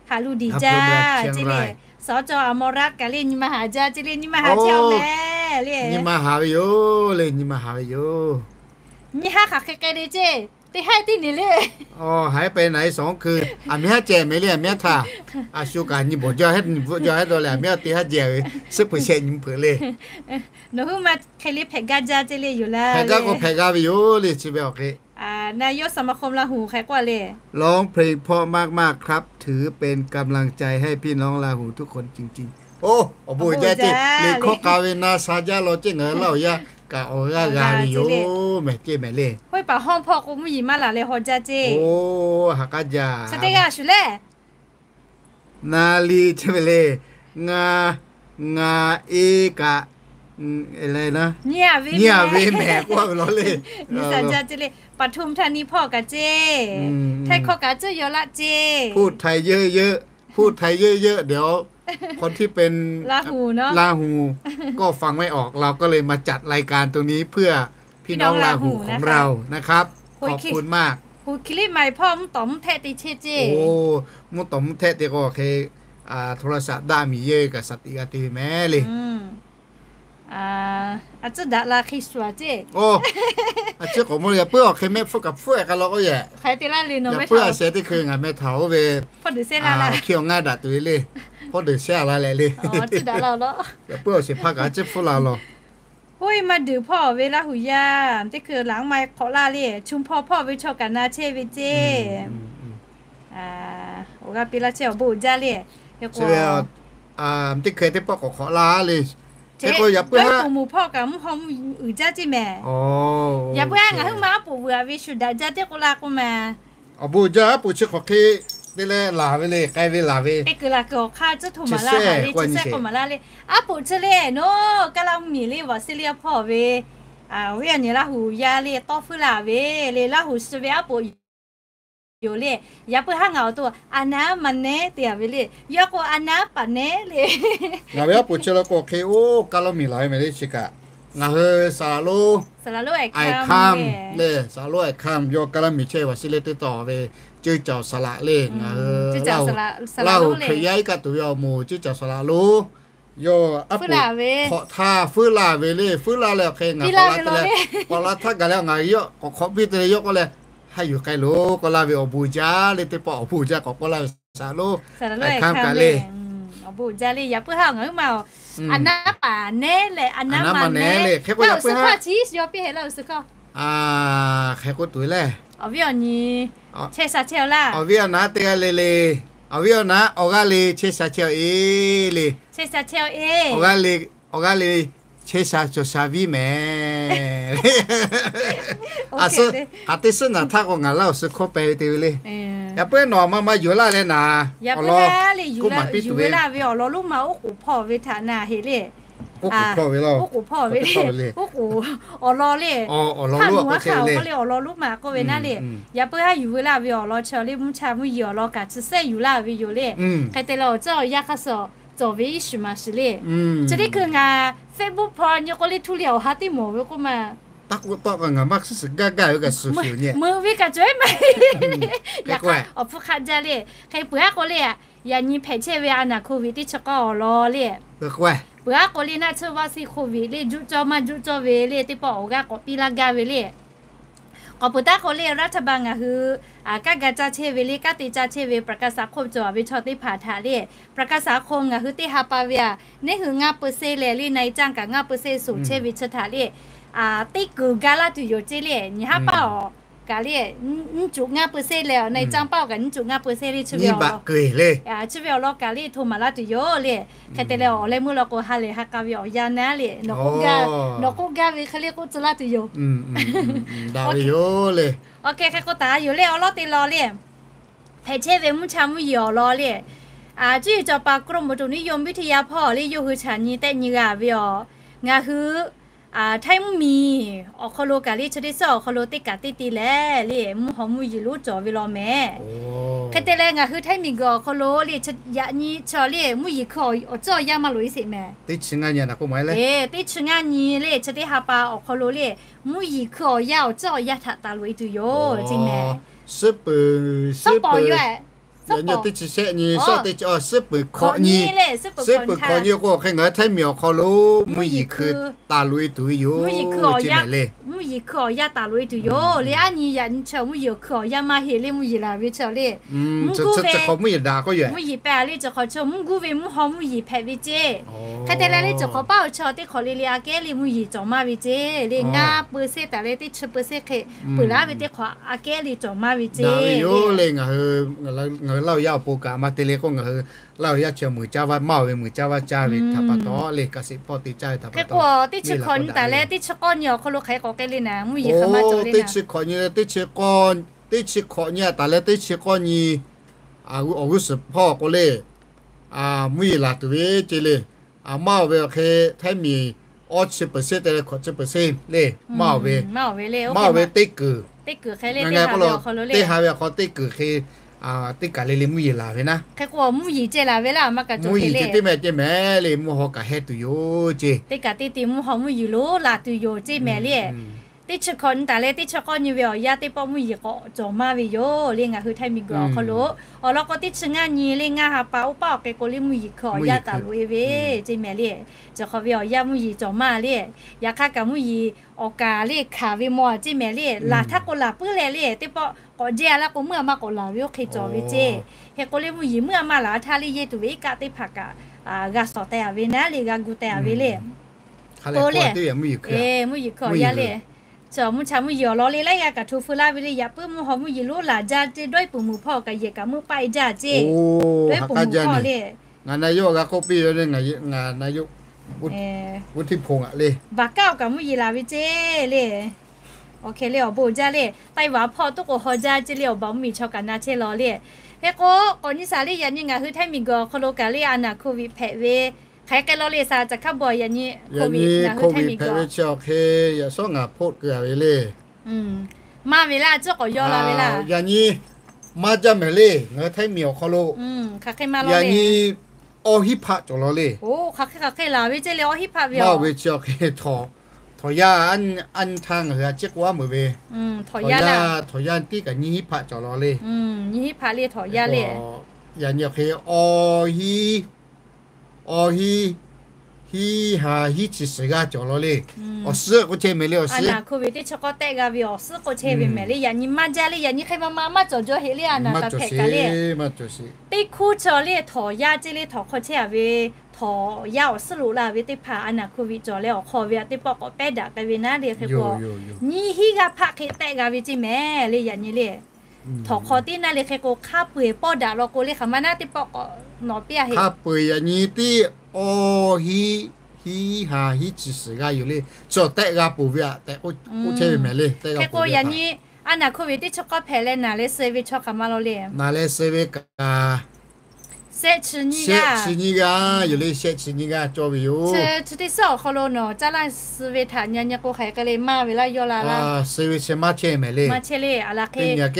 Haꞈ luˇ diˬ jaˇ ceˇ le. Sawˉ cawˬ Aˍmaw raˆ kaꞈ le nyi ma haˍ jaˇ ceˇ le. Nyi ma haˍ chehˇ-oˬ mehˍ le. Nyi ma haˍ ve yoˬ le. Nyi ma haˍ ve yoˬ. Nyi haˉ hk'aˬ hk'e k'ai le ceˇ. Teˇ haˉ tiˉ ne le. Aˬ, haiˉ pehˍ naˍ e sawˉ hkui, aˬ miˇ haˉ ceh mehˍ le. Aˬ miˇ haˉ htaꞈ a shu kaꞈ nyi bawˬ jaˇ hehˉ nyi bvuhˆ jaˇ hehˉ dawˇ leh, aˬ miˇ haˉ teˇ haˉ jeh ve suhˉ peuˬ shehˆ nyi peuˬ le. Nawˬ hui ma hk'e le hpehꞈ gaˇ jaˇ ceˇ le yoˬ laˇ. Hpehꞈ gaˇ k'o hpehꞈ g'a ve yoˬ le. Chi ve awˬ hk'e นายกสมาคมลาหู ใครกว่าเลย ร้องเพลงเพราะมากๆครับ ถือเป็นกำลังใจให้พี่น้องลาหูทุกคนจริงๆ Oˇ, awˬ bon jaˇ ceˇ. Liꞈ hkawˇ k'a ve na sha jaˇ law ceˇ. Ngaˬ hui Laˇ huˍ yaˇ kaꞈ awˬ g'aˇ g'a ve yoˬ mehˍ ceˇ mehˍ le. Oˇ, pa hawˇ hpawˇ k'o mvuhˇ yeˬ maˇ laˬ leh haw jaˇ ceˇ. Oˇ, ha k'aˉ jaˇ. Chi teˇ g'aˇ shuˍ le. Na li chi ve le. Ngaˬ, ngaˬ e kaꞈ nyi a ve mehˍ k'oˆ ve law le. Nyi sha jaˇ ceˇ le. ปทุมธานี hpawˇ kaꞈ ceˇ. Htaiˇ hkawˇ kaꞈ cuhˇ yaw laˆ ceˇ. พูดไทยเยอะๆ พูดไทยเยอะๆ เดี๋ยวคนที่เป็น ลาหู ก็ฟังไม่ออก เราก็เลยมาจัดรายการตรงนี้เพื่อพี่น้องลาหูของเรานะครับ ขอบคุณมาก Hu hkiˬ liˇ ma e hpawˇ mvuhˇ tawˍ mvuhˇ htehˆ te chehˇ ceˇ. Oˇ, mvuhˇ tawˍ mvuhˇ htehˆ te k'o hk'e, โทรศัพท์ daꞈ miˬ yeˇ kaꞈ shaˍ tiꞈ g'a te ve mehˍ le. A tcuhˇ daꞈ la hk'e shuˍ a ceˇ. A ciˉ k'awꞈ mawˇ le. Yaꞈ puiˉ awˬ hk'e mehˆ hpfuhˇ kaꞈ hpfuhˇ e k'ai law k'oˆ yehˬ. Hk'e te laˇ le nawˬ mehˆ hpfuhˇ a sheh teˇ hkui ngaˬ meh htaꞈ oˇ ve hpawˇ deuˬ shehˇ la la. Hkiˇ awˬ ngaˇ daꞈ tuˬ ve le. Hpawˇ deuˬ shehˇ a la leh le. Yaꞈ puiˉ awˬ shehˍ hpaˇ kaꞈ a ciˉ hpfuhˇ la law. Oˇ, maˇ deuˬ hpawˇ ve Laˇ huˍ yaˇ teˇ hkui laꞈ maˇ k'awꞈ laˇ le. Chu hpawˇ hpawˇ ve chaw kaꞈ na chehˇ ve ceˇ. Awˬ g'aˇ piˇ laˇ chehˇ awˬ bon uiˍ jaˇ le. Teˇ hkui teˇ pawˆ k'awꞈ hk'awꞈ laˇ le. Teˇ k'o yaꞈ puiˉ haˉ poˬ moˍ hpawˇ kaꞈ mvuhˇ haw mvuhˇ uiˍ jaˇ ceˇ mehˍ. Yaꞈ puiˉ haˉ ngaˬ hui ma aˉ poꞈ vuiˬ a ve shuˍ daꞈ jaˇ teˇ k'o la k'o mehˍ. Awˬ bon jaˇ aˉ poꞈ chi hk'awꞈ hk'e te leh laˬ ve le, k'ai ve laˬ ve. Teˇ keu laˬ keu awˬ hk'aˇ tcuhˉ htoꞈ maˍ laˇ hk'aˬ le, chi sehˆ k'o maˍ laˇ le. Aˉ poꞈ chi le, nawˬ kaˇ laˇ mvuhˇ miˬ le, Visalia hpawˇ ve, awˬ viˉ awˬ nyi Laˇ huˍ yaˇ le tawˇ hpuiˇ laˇ ve le, Laˇ huˍ suh ve aˉ poꞈ yoˬ le. Yaꞈ puiˉ haˉ ngaˬ awˬ to a naˉ maˍ nehˉ te a ve le, yawˇ k'o a naˉ paˍ nehˉ le. Ngaˬ ve aˉ poꞈ chi la k'o hk'e oˇ kaˇ laˇ mvuhˇ miˬ laˬ ve mehˍ le chi kaꞈ. Ngaˬ hui Saˍ laˍ lonˉ, Saˍ laˍ lonˉ Aˍ hkaˇ le, Saˍ laˍ lonˉ Aˍ hkaˇ yawˇ kaˇ laˇ mvuhˇ miˬ chehˇ ve Visalia teˇ taw ve ceˇ caoˬ Saˍ laˍ le. Ngaˬ hui Laˇ huˍ Hkriꞈ yaˇ iˉ kaˆ tuˬ ve awˬ moˍ ceˇ caoˬ Saˍ laˍ lonˉ yawˇ aˉ poꞈ hk'awꞈ htaˇ feuˉ laˇ ve le. Feuˉ laˇ leh awˬ hk'e ngaˬ k'awꞈ la htaˇ gaˬ leh k'awꞈ hk'awꞈ piˇ te leh yawˇ k'oˆ leh, haˉ yuˬ k'ai loˬ k'oˆ laˇ ve awˬ bon jaˇ le. Teˇ pawˆ awˬ bon jaˇ k'awꞈ k'oˆ laˇ ve Saˍ laˍ lonˉ Aˍ hkaˇ kaꞈ le. Awˬ bon jaˇ le. Yaꞈ puiˉ haˉ ngaˬ hui ma a naˉ paˍ nehˉ leh a naˉ maˍ nehˉ le. Hk'e k'o yaꞈ puiˉ haˉ chi yawˇ piˇ hehꞈ laˇ uˬ suhˍ hkawˇ hk'e k'oˆ tuˬ le. Awˬ viˉ awˬ nyi chehˇ sha chehˇ a laˇ. Awˬ viˉ awˬ naˉ teˇ g'aˇ le le. Awˬ viˉ awˬ naˉ awˬ g'aˇ le chehˇ sha chehˇ a e le. Chehˇ sha chehˇ a e. Awˬ g'aˇ le, awˬ g'aˇ le chehˇ sha cawˬ sha viˉ mehˍ. A suhˉ, hk'aˬ teˇ suhˉ ngaˬ htaˇ k'o ngaˬ laˇ awˬ suhˍ hkawˇ peh ve te ve le. Yaꞈ puiˉ nawˬ ma ma yuˬ laˇ leh naˍ, awˬ lawn k'oˆ maˍ piˇ tuˬ ve laˇ ve awˬ lawn lonˉ ma oˉ k'oˍ hpawˇ ve htaꞈ na heˍ le. Oˉ k'oˍ hpawˇ ve le. Oˉ k'oˍ hpawˇ ve le. Oˉ k'oˍ awˬ lawn le. Awˬ lawn lonˉ a k'oˆ chehˇ ve le. Awˬ lawn lonˉ ma k'oˆ ve naˉ le. Yaꞈ puiˉ haˉ yuˬ ve laˇ ve awˬ lawn chi le mvuhˇ cha mvuhˇ yeˬ awˬ lawn kaꞈ chi sehˆ yuˬ laˇ ve yoˬ le. Hk'e te leh awˬ ceuˬ awˬ yanˇ hk'a shuˍ cawˬ ve iˉ shuˍ maˍ shiˍ le. Chi teˇ hkui ngaˬ Facebook hpawˇ nyi k'o le htu le awˬ ha teˇ mawˬ ve k'oˆ ma. Taˇ k'oˆ tawˆ kaꞈ ngaˬ maˇ suhˍ suhˍ gaˇ gaˇ ve kaꞈ suhˍ shuˍ nyi. Meuꞈ ve kaꞈ cawˬ e maˇ heˆ le. Yaꞈ hk'aˇ awˬ hpfuhˇ hk'aˆ jaˇ le. Hk'e peuˬ aˉ k'o le, yaꞈ nyi hpehꞈ chehˇ ve a naˍ hkoˍviˆ teˇ chi k'awˇ awˬ lawn le. Peuˬ aˉ k'o le naˆ tsuhˇ vaˆ siˆ hkoˍviˆ le juˆ cawˇ maˇ juˆ cawˇ ve le teˇ pawˆ awˬ g'aˇ k'awꞈ piˇ laˇ gaˇ ve le. K'awꞈ peuˬ taˉ k'o le รัฐบาล ngaˬ hui kanˉ ga caˇ chehˇ ve le, kanˉ te caˇ chehˇ ve ประกันสังคม cawˬ ve chaw teˇ hpaˍ htaꞈ le, ประกันสังคม ngaˬ hui teˇ ha pa ve a, neˉ hui ngaˇ เปอร์เซ็นต์ leh le นายจ้าง kaꞈ ngaˇ เปอร์เซ็นต์ shuˍ chehˇ ve chi htaꞈ le, teˇ keunˍ ga laˇ tuˬ yoˬ ceˇ le. Nyi haˉ paˇ awˬ kaꞈ le, nyiˇ cuꞈ ngaˇ เปอร์เซ็นต์ leh นายจ้าง paˇ awˬ kaꞈ nyiˇ cuꞈ ngaˇ เปอร์เซ็นต์ le chi ve awˬ lawn, chi ve awˬ lawn kaꞈ le hto maˍ laˇ tuˬ yoˬ le. Hk'e te leh awˬ leh meuˇ law k'o ha lehˬ ha k'a ve awˬ yanˇ naˉ le, nawˬ k'oˆ gaˇ ve hk'e le k'oˆ tcuh laˇ tuˬ yoˬ. Yoˬ le. Awˬ hk'e hk'e k'o taˍ yoˬ le awˬ lawn te law le. Hpehꞈ chehˇ ve mvuhˇ cha mvuhˇ yeˬ awˬ lawn le. Cuˇ yiˍ cawˬ paˍ กรมอุตุนิยมวิทยา hpawˇ le yawˇ hui chaꞈ nyi tehˆ nyi g'a ve awˬ, ngaˬ hui Htaiˇ mvuhˇ miˬ awˬ hk'aw lo kaꞈ le chi teˇ suhˉ awˬ hk'aw lo teˇ kaꞈ teˇ te lehˬ le mvuhˇ haw mvuhˇ yeˬ lonˉ cawˬ ve law mehˍ. Hk'e te leh ngaˬ hui Htaiˇ miˬguiˬ awˬ hk'aw lo le, yaꞈ nyi chi le mvuhˇ yeˬ hkui awˬ tcuhˉ awˬ yanˇ maˇ loꞈ e sheˍ mehˍ. Teˇ chi ngaˇ nyi le, chi teˇ ha pa awˬ hk'aw lo le, mvuhˇ yeˬ hkui awˬ yanˇ awˬ tcuhˉ awˬ yanˇ htaꞈ taˍ loꞈ e tuˬ yoˬ, ceˇ mehˍ. Suhˉ peuˬ, suhˉ peuˬ, yaꞈ nyi teˇ chi shehˆ nyi, suhˉ peuˬ hkawꞈ nyi le, suhˉ peuˬ hkawꞈ nyi k'o, hk'e ngaˬ hui Htaiˇ miˬ awˬ hk'aw lo mvuhˇ yeˬ hkui taˍ loꞈ e tuˬ ve yoˬ, ceˇ mehˍ le. Mvuhˇ yeˬ hkui awˬ yanˇ taˍ loꞈ e tuˬ yoˬ le. Aˉ nyi yaꞈ nyi chi mvuhˇ yeˬ awˬ hkui awˬ yanˇ maˇ heˆ le, mvuhˇ yeˬ laˬ ve chi le, mvuhˇ yeˬ pehˬ le, chi hk'awꞈ chi mvuhˇ gu ve mvuhˇ haw mvuhˇ yeˬ hpehꞈ ve ceˇ. Hk'e te leh le, chi hk'awꞈ paˉ awˬ chi teˇ hk'awꞈ le le aꞈ kehˉ le mvuhˇ yeˬ cawˬ maˇ ve ceˇ le. Ngaˇ peuˬ seˇ taˍ leh teˇ chi peuˬ seˇ hk'e peuˬ laˇ ve teˇ hk'awꞈ aꞈ kehˉ le cawˬ maˇ ve ceˇ le. Ngaˬ hui Laˇ huˍ yaˇ awˬ pon kaꞈ maˇ te le k'o, ngaˬ hui Laˇ huˍ yaˇ chi meuˬ caˇ vaˇ maˇ ve, meuˬ caˇ vaˇ caˇ ve htaꞈ pa taw le, kaꞈ sheˍ hpawˇ te caˇ ve htaꞈ pa taw, teˇ chi hk'awꞈ nyi taˍ leh teˇ chi k'awˇ nyi awˬ hk'aw lo hk'aˬ hk'e k'awꞈ k'ai le naˍ, mvuhˇ yeˬ hk'aˬ ma cawˬ le naˍ. Teˇ chi hk'awꞈ nyi le, teˇ chi k'awˇ, teˇ chi hk'awꞈ nyi taˍ leh teˇ chi k'awˇ nyi awˬ g'uˇ suhˍ hpawˇ k'o le, mvuhˇ yeˬ laˬ tuˬ ve ceˇ le. Maˇ oˬ ve awˬ hk'e Htaiˇ miˬ awˇ chi peuˬ seˇ te leh hkawꞈ chi peuˬ seˇ le, maˇ oˬ ve, maˇ oˬ ve teˇ kuiˬ, ngaˬ k'oˆ lo teˇ ha ve awˬ hk'aw teˇ kuiˬ hk'e teˇ kaˬ le le mvuhˇ yeˬ laˬ ve naˉ. Hk'e k'o mvuhˇ yeˬ ceh laˬ ve laˇ, maˇ kaꞈ mvuhˇ yeˬ ceh tiˉ mehˍ ceˇ mehˍ le, mvuhˇ haw kaꞈ heh tuˬ yoˬ ceˇ. Teˇ kaˬ teˇ te mvuhˇ haw mvuhˇ yeˬ lo laˬ tuˬ yoˬ ceˇ mehˍ le. Teˇ chi hkawꞈ nyi taˍ leh teˇ chi k'awˇ nyi ve awˬ yanˇ teˇ pawˆ mvuhˇ yeˬ k'awꞈ cawˬ maˇ ve yoˬ le, ngaˬ hui Htaiˇ miˬguiˬ awˬ hk'aw lo. Awˬ lawn k'o teˇ chi ngaˇ nyi le ngaˇ ha pa oˇ paˉ awˬ hk'e k'o le mvuhˇ yeˬ hkui awˬ yanˇ taˍ loꞈ e ve ceˇ mehˍ le. Chi hk'awꞈ ve awˬ yanˇ mvuhˇ yeˬ cawˬ maˇ le. Yaꞈ hk'aˇ kaꞈ mvuhˇ yeˬ awˬ kaˍ le hkanˍ ve maw ceˇ mehˍ le. Laˬ htaˇ k'o laˬ puiˉ leh le, teˇ pawˆ k'awꞈ jehˇ a laˇ k'o meuˇ a maˇ k'awꞈ laˬ ve oˇ hk'e cawˬ ve ceˇ. Hk'e k'o le mvuhˇ yeˬ meuˇ a maˇ laˬ htaˇ le yehˇ tuˬ ve iˉ kaˆ teˇ hpaˍ kaꞈ g'a shawˍ teh a ve naˉ le, g'a gu teh a ve le. K'o le, mvuhˇ yeˬ hkui awˬ yanˇ le, chi mvuhˇ cha mvuhˇ yeˬ awˬ lawn le laiˉ g'aˇ kaꞈ hto feu laˇ ve le. Yaꞈ puiˉ mvuhˇ haw mvuhˇ yeˬ lonˉ laˬ jaˇ ceˇ, dawˇ iˉ puˍ muiˬ hpawˇ kaꞈ yehˬ kaꞈ meuˇ paˆ e jaˇ ceˇ. Dawˇ iˉ puˍ muiˬ hpawˇ le, ngaˬ na yawˇ g'a k'oˆ piˇ ve le, ngaˬ na yawˇ g'uˇ htiˇ hpoꞈ ngaˬ le, baˬ kaˉ awˬ kaꞈ mvuhˇ yeˬ laˬ ve ceˇ le. Awˬ hk'e le awˬ bon jaˇ le, Taiˍ vaˍ hpawˇ tuˉ k'o haw jaˇ ceˇ le, awˬ baˬ mvuhˇ miˬ chaw kaꞈ na chehˇ law le. Hk'e k'o k'awꞈ nyi shaˍ le, yaꞈ nyi ngaˬ hui Htaiˇ miˬguiˬ awˬ hk'aw lo kaꞈ le a naˍ hko viꞈ hpehꞈ ve hk'aˬ hk'e law le, saˍ laꞈ caˬ hkaˉ bawˬ yaꞈ nyi hko viꞈ ngaˬ hui Htaiˇ miˬguiˬ hpehꞈ ve chi awˬ hk'e yaꞈ shawˉ ngaˬ hpawˆ keu a ve le. Maˇ ve laˇ, cuˉ k'awꞈ yaw la ve laˇ. Yaꞈ nyi maˇ jaˇ mehˍ le, ngaˬ hui Htaiˇ miˬ awˬ hk'aw lo hk'aˬ hk'e maˇ law yaꞈ nyi awˇ hiˉ hpaˆ cawˬ law le. Hk'aˬ hk'e hk'aˬ hk'e laˬ ve ceˇ le, awˇ hiˉ hpaˆ ve maˇ oˬ ve chi awˬ hk'e htawˍ, htawˍ yaˇ anˇ htaˇ ngaˬ hui a ciˉ k'oˆ a meuˍ ve, htawˍ yaˇ, htawˍ yaˇ tiˉ kaꞈ nyiˇ hiˉ hpaˆ cawˬ law le. Nyiˇ hiˉ hpaˆ le htawˍ yaˇ le. Yaꞈ nyi awˬ hk'e awˇ hiˉ, awˇ hiˉ, hiˉ ha hiˉ chi suhˍ g'aˇ cawˬ law le. Awˬ suhˉ k'oˆ chehˇ mehˍ le, awˬ suhˉ. A naˍ hko viꞈ teˇ chi k'awˇ tehˆ g'a ve awˬ suhˉ k'oˆ chehˇ ve mehˍ le. Yaꞈ nyi maˇ jaˇ le, yaꞈ nyi hk'e ma ma maˇ cawˬ jaw heꞈ le, a naˍ kaꞈ hpehꞈ kaꞈ le. Teˇ hkuˇ chi le htawˍ yaˇ ceˇ le, htawˍ hk'aw chehˇ a ve htawˍ yaˇ awˬ suhˉ loꞈ la ve teˇ hpaˍ a naˍ hko viꞈ cawˬ leh awˬ hk'aw ve a teˇ pawˆ k'awꞈ pehˉ daꞈ k'ai ve naˉ le. Hk'e k'o nyiˇ hiˉ g'aˇ hpaˆ hk'e tehˆ g'a ve ceˇ mehˍ le, yaꞈ nyi le. Htawˍ hk'aw tiˉ naˉ le. Hk'e k'o hk'a peu-eˬ pawˆ daꞈ law k'o le, hk'aˬ ma naˉ teˇ pawˆ k'awꞈ nawꞈ piˇ a heˆ. Hk'a peu-eˬ yaꞈ nyi tiˉ awˇ hiˉ, hiˉ ha hiˉ chi suhˍ g'aˇ yoˬ le. Chi awˬ tehˆ g'a peuˬ ve aꞈ tehꞈ k'oˆ chehˇ ve mehˍ le. Hk'e k'o yaꞈ nyi a naˍ hko viꞈ teˇ chi k'awˇ hpehꞈ leh naˍ leh suh ve chaw hk'aˬ ma law le. Naˍ leh suh ve kaꞈ shehˆ chi nyiˇ g'aˇ yoˬ le. Shehˆ chi nyiˇ g'aˇ cawˇ ve yoˬ. Chi teˇ suhˉ awˬ hk'aw lo nawˬ caˇ laˇ suh ve htaꞈ nyi nyi k'o hk'aˬ hk'e le maˇ ve laˇ yaw la laˇ. Suh ve chi maˇ chehˇ mehˍ le. Maˇ chehˇ le, a la hk'e nyiˇ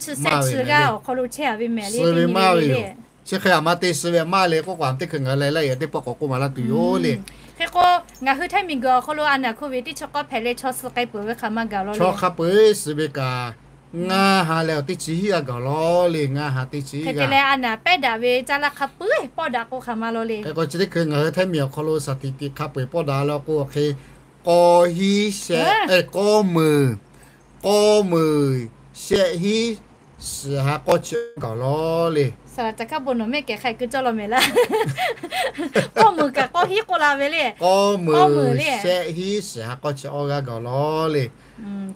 chi shehˆ chi g'aˇ awˬ hk'aw lo chehˇ a ve mehˍ le. Suh ve maˇ ve yoˬ. Chi hk'e a ma te suh ve maˇ le k'oˆ k'o, a teˇ hkui ngaˬ hui leh laˇ yaꞈ teˇ pawˆ k'awꞈ k'oˆ maˍ laˇ tuˬ yoˬ le. Hk'e k'o ngaˬ hui Htaiˇ miˬ guiˬ awˬ hk'aw lo a naˍ hko viꞈ teˇ chi k'awˇ hpehꞈ leh chaw suh k'ai peuˬ ve hk'aˬ ma gaˬ law le. Chaw hk'a peu-eˬ suh ve kaꞈ ngaˇ ha leh awˬ teˇ chi hiˉ g'aˇ gaˬ law le. Ngaˇ ha teˇ chi hiˉ g'aˇ leh a naˍ pehˉ daꞈ ve caˇ laˇ hk'a peu-eˬ pawˆ daꞈ k'o hk'aˬ ma law le. Hk'e k'o chi teˇ hkui ngaˬ hui Htaiˇ miˬ awˬ hk'aw lo saˍ tiꞈ tiꞈ hk'a peu-eˬ pawˆ daꞈ law k'o hk'e k'awˇ hiˉ shehˆ, k'awˇ meunˍ, k'awˇ meunˍ shehˆ hiˉ suhˍ ha k'awˇ chi gaˬ law le. Saˍ laꞈ caˬ hkaˉ bon nawˬ mehˆ kehˬ hk'a keu cawˇ law mehˍ laˇ. K'awˇ meunˍ kaꞈ k'awˇ hiˉ k'oˆ la ve le. K'awˇ meunˍ shehˆ hiˉ suhˍ ha k'awˇ chi awˇ g'aˇ gaˬ law le.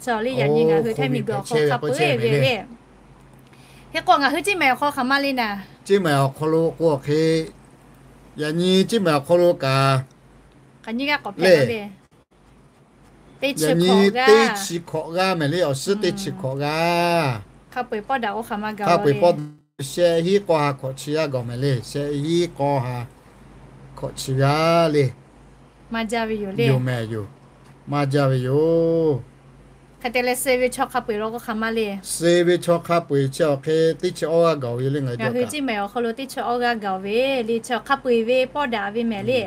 Chi le yaꞈ nyi ngaˬ hui Htaiˇ miˬ guiˬ awˬ hk'aw hk'a peu-eˬ ve le. Hk'e k'o ngaˬ hui Ceˇ mehˍ awˬ hk'aw hk'aˬ ma le naˍ. Ceˇ mehˍ awˬ hk'aw lo k'o hk'e, yaꞈ nyi Ceˇ mehˍ awˬ hk'aw lo kaꞈ hk'aˬ nyiˇ g'aˇ k'awꞈ hpehꞈ le. Yaꞈ nyi teˇ chi hkawꞈ g'aˇ mehˍ le. Awˬ suhˉ teˇ chi hkawꞈ g'aˇ hk'a peu-eˬ pawˆ daꞈ k'o hk'aˬ ma gaˬ law le. Shehˆ hiˉ k'awˇ ha hkawꞈ chi g'aˇ gaˬ mehˍ le. Shehˆ hiˉ k'awˇ ha hkawꞈ chi g'aˇ le. Maˇ jaˇ ve yoˬ le. Yoˬ mehˍ yoˬ. Maˇ jaˇ ve yoˬ. Hk'e te leh suh ve chaw hk'a peu-eˬ law k'o hk'aˬ ma le. Suh ve chaw hk'a peu-eˬ chi awˬ hk'e teˇ chi awˇ g'aˇ gaˬ-oˬ ve le ngaˬ hui Ciˇ mehˍ awˬ hk'aw lo teˇ chi awˇ g'aˇ gaˬ-oˬ ve le, chi hk'a peu-eˬ ve pawˇ daꞈ ve mehˍ le.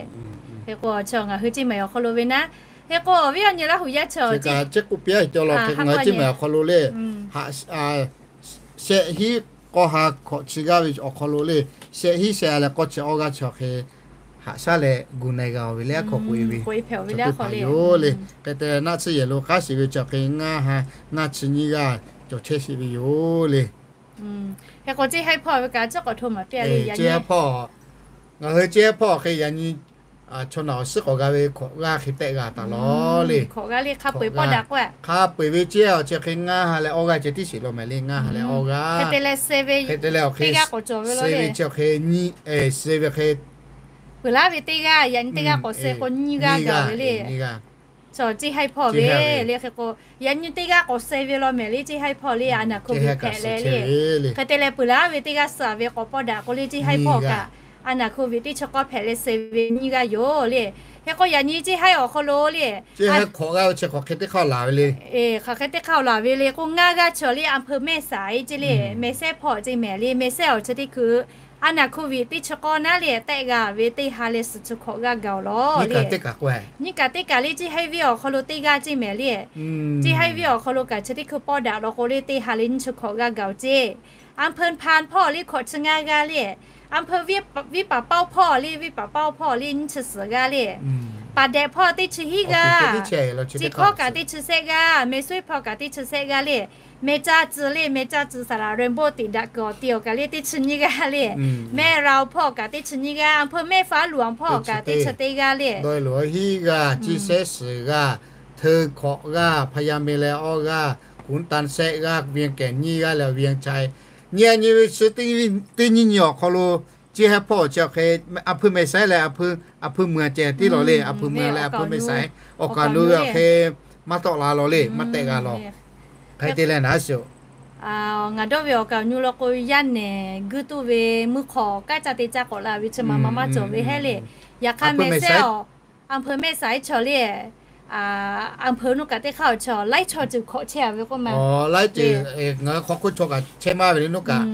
Hk'e k'o chi ngaˬ hui Ciˇ mehˍ awˬ hk'aw lo ve naˉ, hk'e k'o awˬ viˉ awˬ nyi Laˇ huˍ yaˇ chi ngaˬ hui Ciˇ mehˍ awˬ hk'aw lo le, shehˆ hinˉ k'aw ha hkawꞈ chi g'aˇ ve awˬ hk'aw lo le, shehˆ hinˉ shehˆ ha leh k'awˇ chi awˇ g'aˇ chi awˬ hk'e haꞈ shaˉ leh gu na-e g'a-oˬ ve le, aˉ hk'aw k'oꞈ-e ve chaw teˇ hpaˍ yoˬ le. Hk'e te naˆ tsuhˇ yehˬ lo k'aˉ shiˍ ve chi awˬ hk'e ngaˇ ha ngaˇ chi nyiˇ g'aˇ cawˬ chehˇ sheˍ ve yoˬ le. Hk'e k'o Ciˇ Haiˉ hpawˇ ve kaꞈ tcuhˉ k'awꞈ hto maˍ piˇ-a le. Ngaˬ hui Ciˇ Haiˉ hpawˇ, ngaˬ hui Ciˇ Haiˉ hpawˇ awˬ hk'e yaꞈ nyi chaw naˬ awˬ suhˉ k'awꞈ g'a ve hkawꞈ g'aˇ hk'e tehˆ g'a taˍ lawˬ le. Hk'aˬ peu-eˬ pawˇ daꞈ k'o, hk'a peu-eˬ ve Ciˇ Haiˉ awˬ chi hk'e ngaˇ ha leh awˇ g'aˇ ceh tiˉ sheˍ law mehˍ le, ngaˇ ha leh awˇ g'aˇ. Hk'e te leh awˬ hk'e suh ve chi awˬ hk'e nyi, suh ve hk'e peuˬ laˉ ve teˇ g'aˇ, yaꞈ nyi teˇ g'aˇ k'awꞈ suh k'o nyiˇ g'aˇ gaˬ ve le. Chaw Ciˇ Haiˉ hpawˇ ve le. Hk'e k'o yaꞈ nyi teˇ g'aˇ k'awꞈ suh ve law mehˍ le, Ciˇ Haiˉ hpawˇ le, a naˬ hko viˬ hpehꞈ leh le. Hk'e te leh peuˬ laˉ ve teˇ g'aˇ suh ve k'awꞈ pawˇ daꞈ k'o le, Ciˇ Haiˉ hpawˇ kaꞈ a naˬ hko viˬ teˇ chi k'awˇ hpehꞈ leh suh ve nyiˇ g'aˇ yoˬ le. Hk'e k'o yaꞈ nyi Ciˇ Haiˉ awˬ hk'aw lo le, hk'aˬ hk'e teˇ hk'aˇ laˬ ve le k'o ngaˇ g'aˇ chi le, อำเภอแม่สาย ceˇ le, Mehseh hpawˇ ceˇ mehˍ le, Mehseh awˬ chi teˇ hkui a naˬ hko viˬ teˇ chi k'awˇ naˉ le tehˆ g'a ve teˇ ha leh suhˍ chi hkawꞈ g'aˇ gaˬ-oˬ law le. Nyiˇ kaꞈ teˇ kaꞈ k'o, nyiˇ kaꞈ teˇ kaꞈ le Ciˇ Haiˉ venˇ awˬ hk'aw lo teˇ g'aˇ ceˇ mehˍ le. Ciˇ Haiˉ venˇ awˬ hk'aw lo kaꞈ chi teˇ hkui pawˇ daꞈ law k'o le teˇ ha leh nyiˇ chi hkawꞈ g'aˇ gaˬ-oˬ ceˇ. อำเภอพาน hpawˇ le hkawꞈ chi ngaˇ g'aˇ le. อำเภอ วิปะเป้า hpawˇ le, วิปะเป้า hpawˇ le nyiˇ chi suhˍ g'aˇ le. Paˍdehꞈ hpawˇ teˇ chi hiˉ g'aˇ, Ciˇ hkawˇ kaꞈ teˇ chi shehˆ g'aˇ, Mehsuiˇ hpawˇ kaꞈ teˇ chi shehˆ g'aˇ le. Mehcaˇ tcuh le, Mehcaˇ tcuh saˍ laꞈ Rainbow tiꞈ daꞈ kuiˬ awˬ ti awˬ kaˬ le teˇ chi nyiˇ g'aˇ le. Mehraoˬ hpawˇ kaꞈ teˇ chi nyiˇ g'aˇ, อำเภอแม่ฟ้าหลวง hpawˇ kaꞈ teˇ chi teˇ g'aˇ le. Dawˇ lo hiˉ g'aˇ, Ciˇ Sehˉ suhˍ g'aˇ, Hteun hkawꞈ g'aˇ, Phayamee leh awˇ g'aˇ, Kunˍtanˍ shehˆ g'aˇ, Viengkehˍ nyiˇ g'aˇ leh Viengchai nyiˇ g'aˇ nyi ve chi teˇ nyiˇ nyi awˬ hk'aw lo Ciˇ Haiˉ hpawˇ chi awˬ hk'e อำเภอแม่สาย leh อำเภอเมือง ceh tiˉ law le, อำเภอเมือง leh อำเภอแม่สาย awˬ kaˬ lo ve awˬ hk'e maˇ tawˆ la law le, maˇ tehˆ g'a law. Hk'e te leh naˉ shuˍ ngaˬ dawˇ ve awˬ kaˬ awˬ nyu law k'o yaˇ nehˬ guiˇ tuˇ ve meuˇ hk'awꞈ kaˉ ca te ca k'awꞈ la ve chi ma ma maˇ cawˬ ve hehˉ le. Yaꞈ hk'aˇ แม่สาย awˬ อำเภอแม่สาย chaw le, อำเภอ nuˇ kaꞈ teˇ hk'aˇ awˬ chaw laiˉ chaw ceuˬ hkawꞈ chehˇ-a ve k'oˆ ma. Laiˉ ceuˬ, ngaˬ hui hk'aw hk'oˆ chaw kaꞈ chehˇ maˇ ve le, nuˇ kaꞈ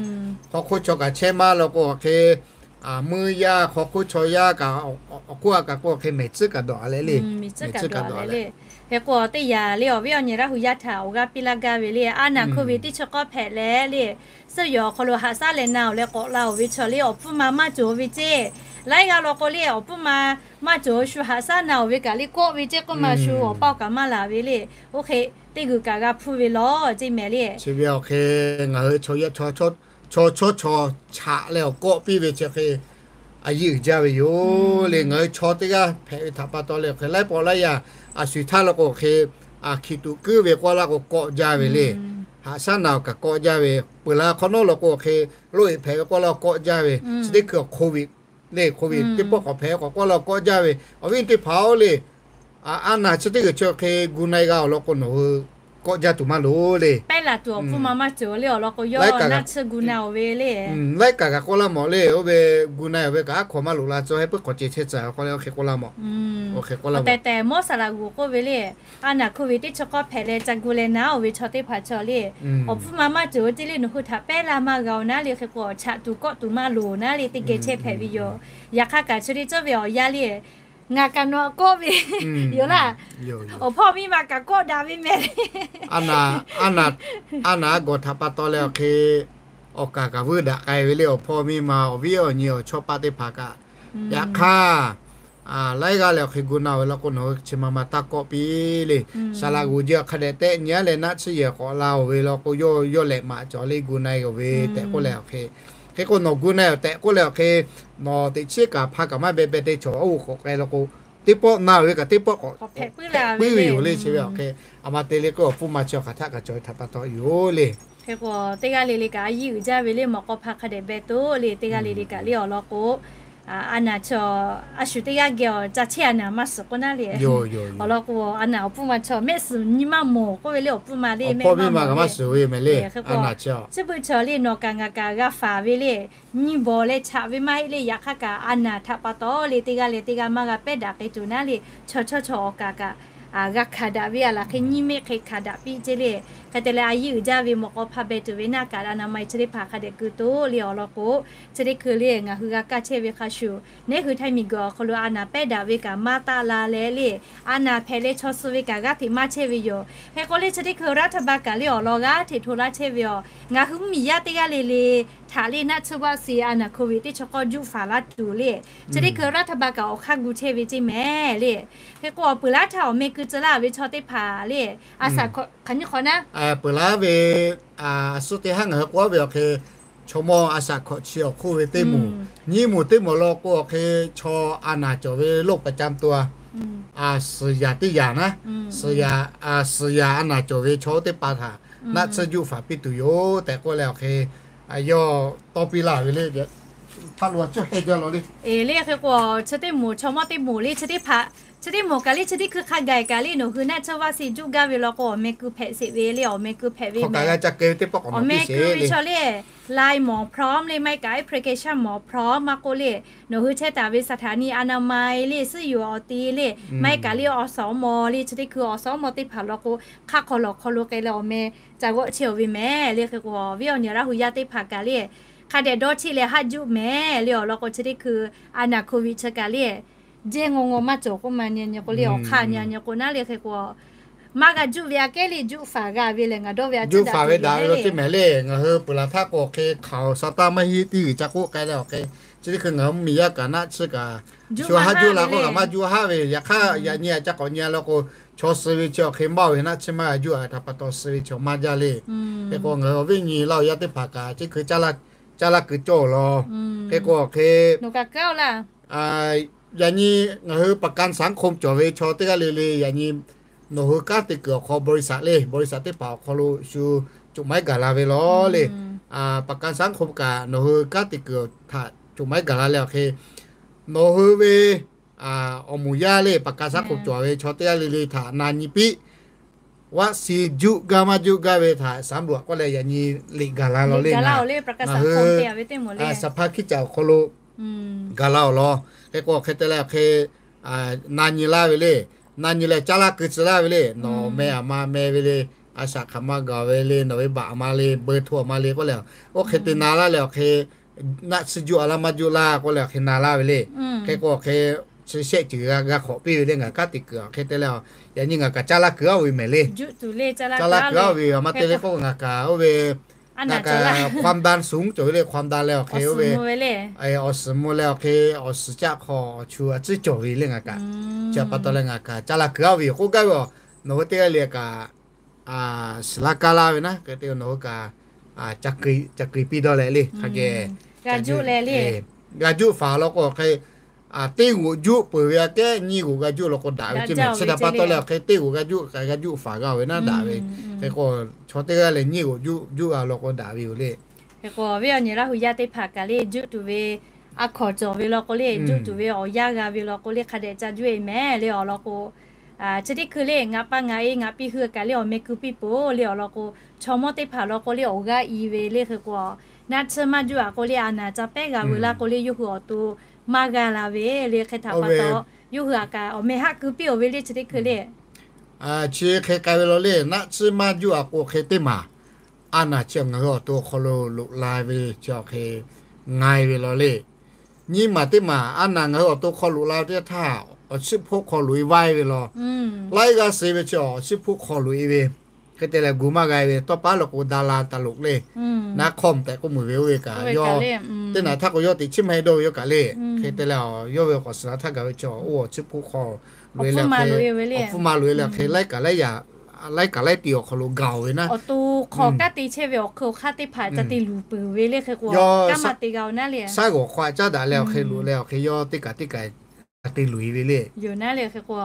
hk'aw hk'oˆ chaw kaꞈ chehˇ maˇ law k'o awˬ hk'e, muˇ yaˇ hk'aw hk'oˆ chaw yaˇ kaꞈ awˬ hk'oˆ a kaꞈ k'o awˬ hk'e mehˬ tcuhˉ kaꞈ dawˬ-a leh le, mehˬ tcuhˉ kaꞈ dawˬ-a leh. Hk'e k'o teˇ yanˇ le awˬ viˉ awˬ nyi Laˇ huˍ yaˇ htaꞈ awˬ g'aˇ piˇ laˇ gaˇ ve le, a naˬ hko viˬ teˇ chi k'awˇ hpehꞈ leh le, suhˉ yawˬ awˬ hk'aw lo haꞈ shaˉ leh na-oˬ leh k'awꞈ la-oˬ ve chaw le awˬ pfuhˇ ma maˇ cawˬ ve ceˇ. Laiˉ g'aˇ law k'o le awˬ pfuhˇ ma maˇ cawˬ, shu haꞈ shaˉ na-oˬ ve kaꞈ le kawˆ ve ceˇ k'oˆ ma, shu awˬ paˇ kaꞈ maˇ laˬ ve le. Oˇ hk'e teˇ g'uiˬ kaꞈ g'a hpuˇ ve law ceˇ mehˍ le. Chi ve awˬ hk'e ngaˬ hui chaw chawˇ chaw chaw chaꞈ leh awˬ kawˆ piˇ ve chi hk'e a yiˇ uiˍ jaˇ ve yoˬ le. Ngaˬ hui chaw teˇ g'aˇ hpehꞈ ve htaꞈ pa taw leh awˬ hk'e laiˉ pawˆ laiˉ yaˇ a shuˍ htaˇ law k'o awˬ hk'e a hkiˬ tuꞈ kuiˉ ve k'awˇ laˇ k'o kawˆ jaˇ ve le. Haꞈ shaˉ na-oˬ kaꞈ kawˆ jaˇ ve, peuˬ la hk'awꞈ nawˉ law k'o awˬ hk'e loˆ-e hpehꞈ ve k'awˇ laˇ k'o kawˆ jaˇ ve, chi teˇ hkui awˬ hk'oˆ ve le, hk'oˆ ve teˇ pawˆ k'awꞈ hpehꞈ k'awꞈ k'awˇ laˇ k'o kawˆ jaˇ ve, awˬ viˉ teˇ hpaˍ-oˬ le. A naˬ chi teˇ g'uiˬ chi hk'e gu na-e g'a-oˬ law k'o nawˬ hui kawˆ jaˇ tuˬ maˇ loˍ le. Pehˉ laˬ tuˬ awˬ pfuhˇ ma maˇ cawˬ le awˬ lawn k'o yawˇ naˆ tsuhˇ gu na-oˬ ve le. Laiˉ kaꞈ kaꞈ k'oˆ laˇ mawˬ le, oˇ ve gu na-oˬ ve kaꞈ aˉ hkawꞈ maˇ loꞈ la tcuh heh puiˉ hk'awꞈ ceh chehˇ tcuh awˬ hk'aw le awˬ hk'e k'oˆ laˇ mawˬ. Awˬ tehˬ tehˬ mawˇ saˍ laꞈ g'uˬ k'oˆ ve le, a naˬ hko viˬ teˇ chi k'awˇ hpehꞈ leh ca gu leh naˉ-oˬ ve chaw teˇ hpaˍ chaw le, awˬ pfuhˇ ma maˇ cawˬ ceˇ le, nawˬ hui htaꞈ pehˉ laˇ maˇ g'a-oˬ naˉ le, hk'e k'o chaꞈ tuˬ kawˆ tuˬ maˇ loˍ naˉ le, teˇ geh chehˇ hpehꞈ ve yoˬ. Yaꞈ hk'aˇ kaꞈ chi teˇ cawˇ ve awˬ yaˇ le, ngaˬ kaꞈ nawˬ kawˆ ve yoˬ laˇ. Awˬ hpawˇ miˇ ma kaꞈ kawˆ daꞈ ve mehˍ le. A naˬ a gawˬ htaꞈ pa taw leh awˬ hk'e awˬ kaˍ kaꞈ vuiˇ daꞈ k'ai ve le, awˬ hpawˇ miˇ ma awˬ viˉ awˬ nyi awˬ chawˇ paˆ teˇ hpaˍ kaꞈ. Yaꞈ hk'aˇ laiˉ g'aˇ leh awˬ hk'e gu na-oˬ ve law k'o nawˬ hui chi ma ma taˇ kawˆ piˇ le. Saˍ laꞈ g'uˬ ji awˬ hk'a dehꞈ tehˆ nyi-a leh naˆ tsuhˇ yehˬ k'awꞈ la-oˬ ve law k'o yawˇ yawˇ lehꞈ maꞈ cawˬ le gu na-e-oˬ ve tehꞈ k'oˆ leh awˬ hk'e, hk'e k'o nawˬ gu na-e-oˬ tehꞈ k'oˆ leh awˬ hk'e, nawˬ teꞈ chiˉ kaꞈ hpa kaꞈ maˇ beh beh te chaw oˇ k'awꞈ k'ai law k'o, teˇ pawˆ na-oˬ ve kaꞈ teˇ pawˆ k'awꞈ hpehꞈ puiˉ ve yoˬ le. Chi ve awˬ hk'e a ma te le k'o awˬ pfuhˇ ma chi awˬ hk'aˬ htaˆ kaꞈ cawˬ ve htaꞈ pa taw yoˬ le. Hk'e k'o teˇ g'aˇ le le kaꞈ a yiˇ uiˍ jaˇ ve le, mawꞈ k'aw hpa hk'a dehꞈ beh toˆ le, teˇ g'aˇ le le kaꞈ le awˬ lawn k'o, a naˬ chaw a shu teˇ g'aˇ geh awˬ ca chehˇ a naˬ maˇ suhˍ k'oˆ naˉ le. Awˬ lawn k'o a naˬ awˬ pfuhˇ ma chaw mehˆ suhˍ nyi maˇ mawˬ k'oˆ ve le, awˬ pfuhˇ ma le mehˆ maˇ mawˬ le. Chi beuꞈ chaw le nawˬ kaꞈ ngaˬ kaꞈ g'a faˍ ve le, nyi bawˬ leh chaꞈ ve maˇ heˆ le. Yaꞈ hk'aˇ kaꞈ a naˬ htaꞈ pa taw le teˇ g'aˇ leh teˇ g'aˇ maˇ g'a pehˉ daꞈ k'ai tuˬ naˉ le, chaw chawˇ chaw awˬ kaˍ kaꞈ g'a hkanˍ daꞈ ve a laˬ hk'e nyiˇ mehˆ hk'e hkanˍ daꞈ piˇ ceˇ le. Hk'e te leh a yiˇ uiˍ jaˇ ve mawˬ k'aw hpaˇ beh tuˬ ve naˆ kaꞈ anaˍ ma-e chi teˇ hpaˍ hk'a dehꞈ keu toˆ le awˬ lawn k'o, chi teˇ hkui le ngaˬ hui g'a kaˇ chehˇ ve hk'a shuˍ, neˉ hui htaiˇ miˬguiˬ awˬ hk'aw lo a naˍ pehˉ daꞈ ve kaꞈ maˇ taˆ la leh le, a naˍ hpehꞈ leh chaw suh ve kaꞈ g'aˇ hteꞈ maˇ chehˇ ve yoˬ. Hk'e k'o le chi teˇ hkui รัฐบาล kaꞈ le awˬ lawn g'aˇ hteꞈ hto laˇ chehˇ ve yoˬ. Ngaˬ hui mvuhˇmiˬ yaˇ teˇ g'aˇ le le htaꞈ le naˆ tsuhˇ vaˆ si a naˍ โควิด teˇ chaw k'awˇ juˆ faˍ laˇ tuˬ le, chi teˇ hkui รัฐบาล kaꞈ awˬ hk'aˇ gu chehˇ ve ceˇ mehˍ le. Hk'e k'o awˬ peuˬ laˇ htaˇ awˬ meh keu tcuh laˇ ve chaw teˇ hpaˍ le, a shaꞈ hk'aˬ nyi hk'awꞈ naˉ, peuˬ laˇ ve, a suhˉ teˇ haˉ ngaˬ hui k'oˆ ve awˬ hk'e, chaw mawˇ a shaꞈ hk'awꞈ chi awˬ hk'oˆ ve teˇ moˍ, nyiˇ moˍ teˇ moˍ law k'o awˬ hk'e, chaw a naˍ cawˬ ve โรคประจำตัว suhˍ yaˍ teˇ yaˍ naˉ, suhˍ yaˍ a naˍ cawˬ ve chaw oˇ teˇ hpaˍ htaꞈ naˆ tsuhˇ juˆ faˍ piˇ tuˬ yoˬ tehꞈ k'oˆ leh awˬ hk'e, yawˇ tawˇ piˇ laˇ ve le. Hpaˇ lo a cawˇ heh jaˇ law le. Eˬ le hk'e k'o, chi teˇ moˍ chaw mawˇ teˇ moˍ le chi teˇ hpaˍ, chi teˇ moˍ kaꞈ le chi teˇ hkui hk'a gaˬ kaꞈ le nawˬ hui naˆ tsuhˇ vaˆ si juˆ gaˇ ve law k'o awˬ meh keu hpehꞈ sheˍ ve le. Awˬ meh keu hpehꞈ ve mehˍ. Awˬ meh keu ve chaw le, Line mawˬ พร้อม le maˇ heˆ kaꞈ application mawˬ พร้อม maˇ k'oˆ le, nawˬ hui chehˇ taˍ ve สถานีอนามัย le suhˉ yuˬ awˬ te le, maˇ heˆ kaꞈ le awˬ suhˍ awˬ maw le chi teˇ hkui awˬ suhˍ awˬ maw teˇ hpaˍ law k'o, hk'aˆ hk'aw lawˬ hk'aw lo k'ai leh awˬ meh ca g'awˆ chehˇ-oˬ ve mehˍ le. Hk'e k'o viˉ awˬ nyi Laˇ hu yaˇ teˇ hpaˍ kaꞈ le, hk'a dehꞈ dawˇ cheˆ leh haˆ juˆ mehˍ le awˬ lawn k'o chi teˇ hkui a naˍ โควิด chi kaꞈ le, jehˇ ngaw ngaw maˇ cawˬ k'oˆ ma nyi nyi k'o le awˬ hk'aˇ nyi nyi k'o naˉ le. Hk'e k'o maˇ g'a juˆ ve aꞈ kehˉ le juˆ faˍ g'a ve lehˬ ngaˬ dawˇ ve a juˆ faˍ ve daꞈ ve lo ceˇ mehˍ le. Ngaˬ hui peuˬ laˬ htaˇ k'o awˬ hk'e hk'aoˍ sa taˇ maˇ hiˆ tiˇ g'uiˬ ca k'oˆ k'ai leh awˬ hk'e, chi teˇ hkui ngaˬ hui mvuhˇmiˬ yaˇ kaꞈ naˆ tsuhˇ kaꞈ shu haˆ juˆ la k'o kaꞈ maˇ juˆ haˆ ve. Yaꞈ hk'aˇ yaꞈ nyi a ca k'awꞈ nyi a law k'o, chaw suh ve chi awˬ hk'e maˇ oˬ ve naˆ tsuhˇ maˇ g'a juˆ a htaꞈ pa taw suh ve chaw maˇ jaˇ le. Hk'e k'o ngaˬ hui awˬ viˉ nyi Laˇ hu yaˇ teˇ hpaˍ kaꞈ chi hkui caˇ laˇ keu cawˇ law. Hk'e k'o awˬ hk'e, yaꞈ nyi ngaˬ hui ประกันสังคม cawˬ ve chaw teˇ g'aˇ le le yaꞈ nyi nawˬ hui kanˉ te kuiˬ awˬ hk'aw บริษัท le บริษัท teˇ hpaˍ awˬ hk'aw lo shu coˬ maiˉ gaˬ la ve law le. ประกันสังคม kaꞈ nawˬ hui kanˉ te kuiˬ htaꞈ coˬ maiˉ gaˬ la leh awˬ hk'e, nawˬ hui ve awˬ moˍ yaˇ le ประกันสังคม cawˬ ve chaw teˇ g'aˇ le le htaꞈ na nyi piˇ. Vaˆ si juˆ gaˇ maˇ juˆ gaˇ ve htaꞈ สำรวจ k'oˆ leh yaꞈ nyi liꞈ gaˬ la law le. Ngaˬ hui สภา hkiˉ caꞈ awˬ hk'aw lo gaˬ la awˬ lawn. Hk'e k'o hk'e te leh awˬ hk'e, na nyi laˇ ve le. Na nyi leh caˇ laˇ keu tcuh laˇ ve le. Nawˬ meh aˬ ma meh ve le, a shaꞈ hk'aˬ ma gaˬ ve le, nawˬ ve baꞈ aˬ ma le, เบอร์โทร aˬ ma le k'oˆ leh, oˇ hk'e te na laˇ leh awˬ hk'e, naˆ tsuhˇ juˆ a laˇ maˇ juˆ laˇ k'oˆ leh awˬ hk'e na laˇ ve le. Hk'e k'o awˬ hk'e, chi shehˆ ceuˬ g'a hk'awꞈ piˇ ve le ngaˬ kanˉ te kuiˬ awˬ hk'e te leh, yaꞈ nyi ngaˬ kaꞈ caˇ laˇ keu a ve mehˍ le. Caˇ laˇ keu a ve aˬ ma te le k'o ngaˬ kaꞈ oˇ ve ngaˬ kaꞈ ความดันสูง cawˬ ve le. ความดัน leh awˬ hk'e oˇ ve awˬ suhˍ mvuh leh awˬ hk'e awˬ suhˍ caˆ hk'aw awˬ chu a tcuhˉ cawˬ ve le ngaˬ kaꞈ. Chi pa taw leh ngaˬ kaꞈ caˇ laˇ keu a ve yoˬ k'oˆ gaˇ ve a. Nawˬ hui teˇ g'aˇ le kaꞈ, suhˍ laˇ kaˇ laˇ ve naˉ hk'e te nawˬ hui kaꞈ ca keu piˇ dawˇ leh le hk'a geh g'a juˆ faˍ law k'o hk'e, teˇ g'oꞈ juˆ peuˬ ve aꞈ kehˉ nyiˇ g'oꞈ g'a juˆ law k'o daꞈ ve ceˇ mehˍ. Chi htaꞈ pa taw leh hk'e teˇ g'oꞈ g'a juˆ kaꞈ g'a juˆ faˍ g'a ve naˉ daꞈ ve. Hk'e k'o chaw teˇ g'aˇ lehˬ nyiˇ g'oꞈ juˆ juˆ a law k'o daꞈ ve yoˬ le. Hk'e k'o viˉ awˬ nyi Laˇ hu yaˇ teˇ hpaˍ kaꞈ le juˆ tuˬ ve a hkawnˍ cawˬ ve law k'o le, juˆ tuˬ ve awˬ yanˇ g'a ve law k'o le hk'a dehꞈ ca juˆ e mehˍ le awˬ lawn k'o, chi teˇ hkui le ngaˬ pa ngaˬ e ngaˬ piˇ hui kaꞈ le awˬ meh keu piˇ peuˬ le awˬ lawn k'o, chaw mawˇ teˇ hpaˍ law k'o le awˬ g'aˇ i ve le. Hk'e k'o naˆ tsuhˇ maˇ juˆ a k'o le a naˍ ca pehˉ g'a veu laˇ k'o le yawˇ hui awˬ to maˇ g'a la ve le. Hk'e htaꞈ pa taw yawˇ hui aꞈ kaꞈ awˬ meh haˆ keu piˇ-oˬ ve le chi teˇ hkui le. Chi hk'e k'ai ve law le naˆ tsuhˇ maˇ juˆ a k'o hk'e teˇ maˬ a naˍ chi ngaˬ hui awˬ to hk'aw lo loꞈ la ve chi awˬ hk'e nga e ve law le. Nyiˇ maˬ teˇ maˬ a naˍ ngaˬ hui awˬ to hk'aw loꞈ la ve teˇ htaˇ, awˬ chiˇ hpoˆ hk'aw loꞈ e vaiˇ ve law. Laiˉ g'aˇ suh ve chi awˬ chiˇ hpoˆ hk'aw loꞈ e ve. Hk'e te leh gu maˇ g'a ve tawˇ paˉ law k'o ดาราตลก le, naˆ hk'awˇ mehˍ tehꞈ k'oˆ meuˬ ve oˇ ve kaꞈ yawˇ teˇ naˬ htaˇ k'o yawˇ teꞈ chiˇ mvuh e dawˇ ve yawˇ kaꞈ le. Hk'e te leh yawˇ ve k'awꞈ suhˍ la htaˇ gaˬ ve chi oˇ awˬ chiˇ hpoˆ hk'aw loꞈ e leh awˬ hpfuhˇ maˇ loꞈ e leh awˬ hk'e laiˉ kaꞈ laiˉ tiꞈ awˬ hk'aw lo gaˬ-oˬ ve naˉ. Awˬ to hk'aw kanˉ te chehˇ ve awˬ hk'aw hk'aˇ teˇ hpaˍ ca te luˬ peuˬ ve le. Hk'e k'o kanˉ maˇ te g'a-oˬ naˉ le, shaˉ g'awˬ hk'aw a caˉ daꞈ leh awˬ hk'e loꞈ leh awˬ hk'e yawˇ teˇ kaꞈ teˇ kaꞈ ca te luˬ e ve le. Yoˬ naˉ le hk'e k'o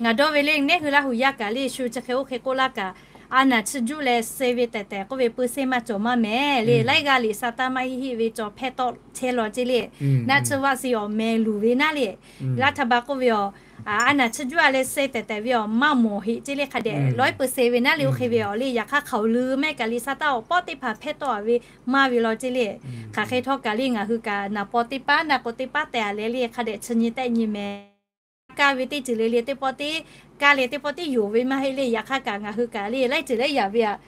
ngaˬ dawˇ ve le neˉ hui Laˇ hu yaˇ kaꞈ le shu chi hk'e oˇ hk'e k'oˆ laˇ kaꞈ, a naˍ tsuhˇ juˆ leh suh ve tehˬ tehˬ k'oˆ ve peu seˇ maˇ cawˬ maˇ mehˍ le. Laiˉ g'aˇ liꞈ sa taˇ maˇ heˆ heˆ ve cawˬ hpehˇ tawˆ chehˇ law ceˇ le. Naˆ tsuhˇ vaˆ si awˬ meh luˬ ve naˉ le, รัฐบาล k'oˆ ve awˬ, a naˍ tsuhˇ juˆ a leh suh tehˬ tehˬ ve awˬ maˇ mawˬ heˆ ceˇ le. Hk'a dehꞈ lawˉ peu suh ve naˉ le oˇ hk'e ve awˬ le. Yaꞈ hk'aˇ hk'aoˍ leuˬ maˇ heˆ kaꞈ liꞈ sa taˇ awˬ pawˆ teˇ hpaˍ hpehˇ tawˆ a ve maˇ ve law ceˇ le. Hk'aˬ hk'e htawˇ kaꞈ le ngaˬ hui kaꞈ naˍ paw teˇ paˉ naˆ k'o teˇ paˉ tehꞈ a leh le hk'a dehꞈ chi nyi tehˆ nyi mehˍ. kaˇ ve teˇ ceuˬ le le teˇ pawˆ teˇ, kaˇ leh teˇ pawˆ teˇ yonˍ ve maˇ heˆ le. Yaꞈ hk'aˇ kaꞈ ngaˬ hui kaꞈ le laiˉ ceuˬ laiˉ yaꞈ ve aꞈ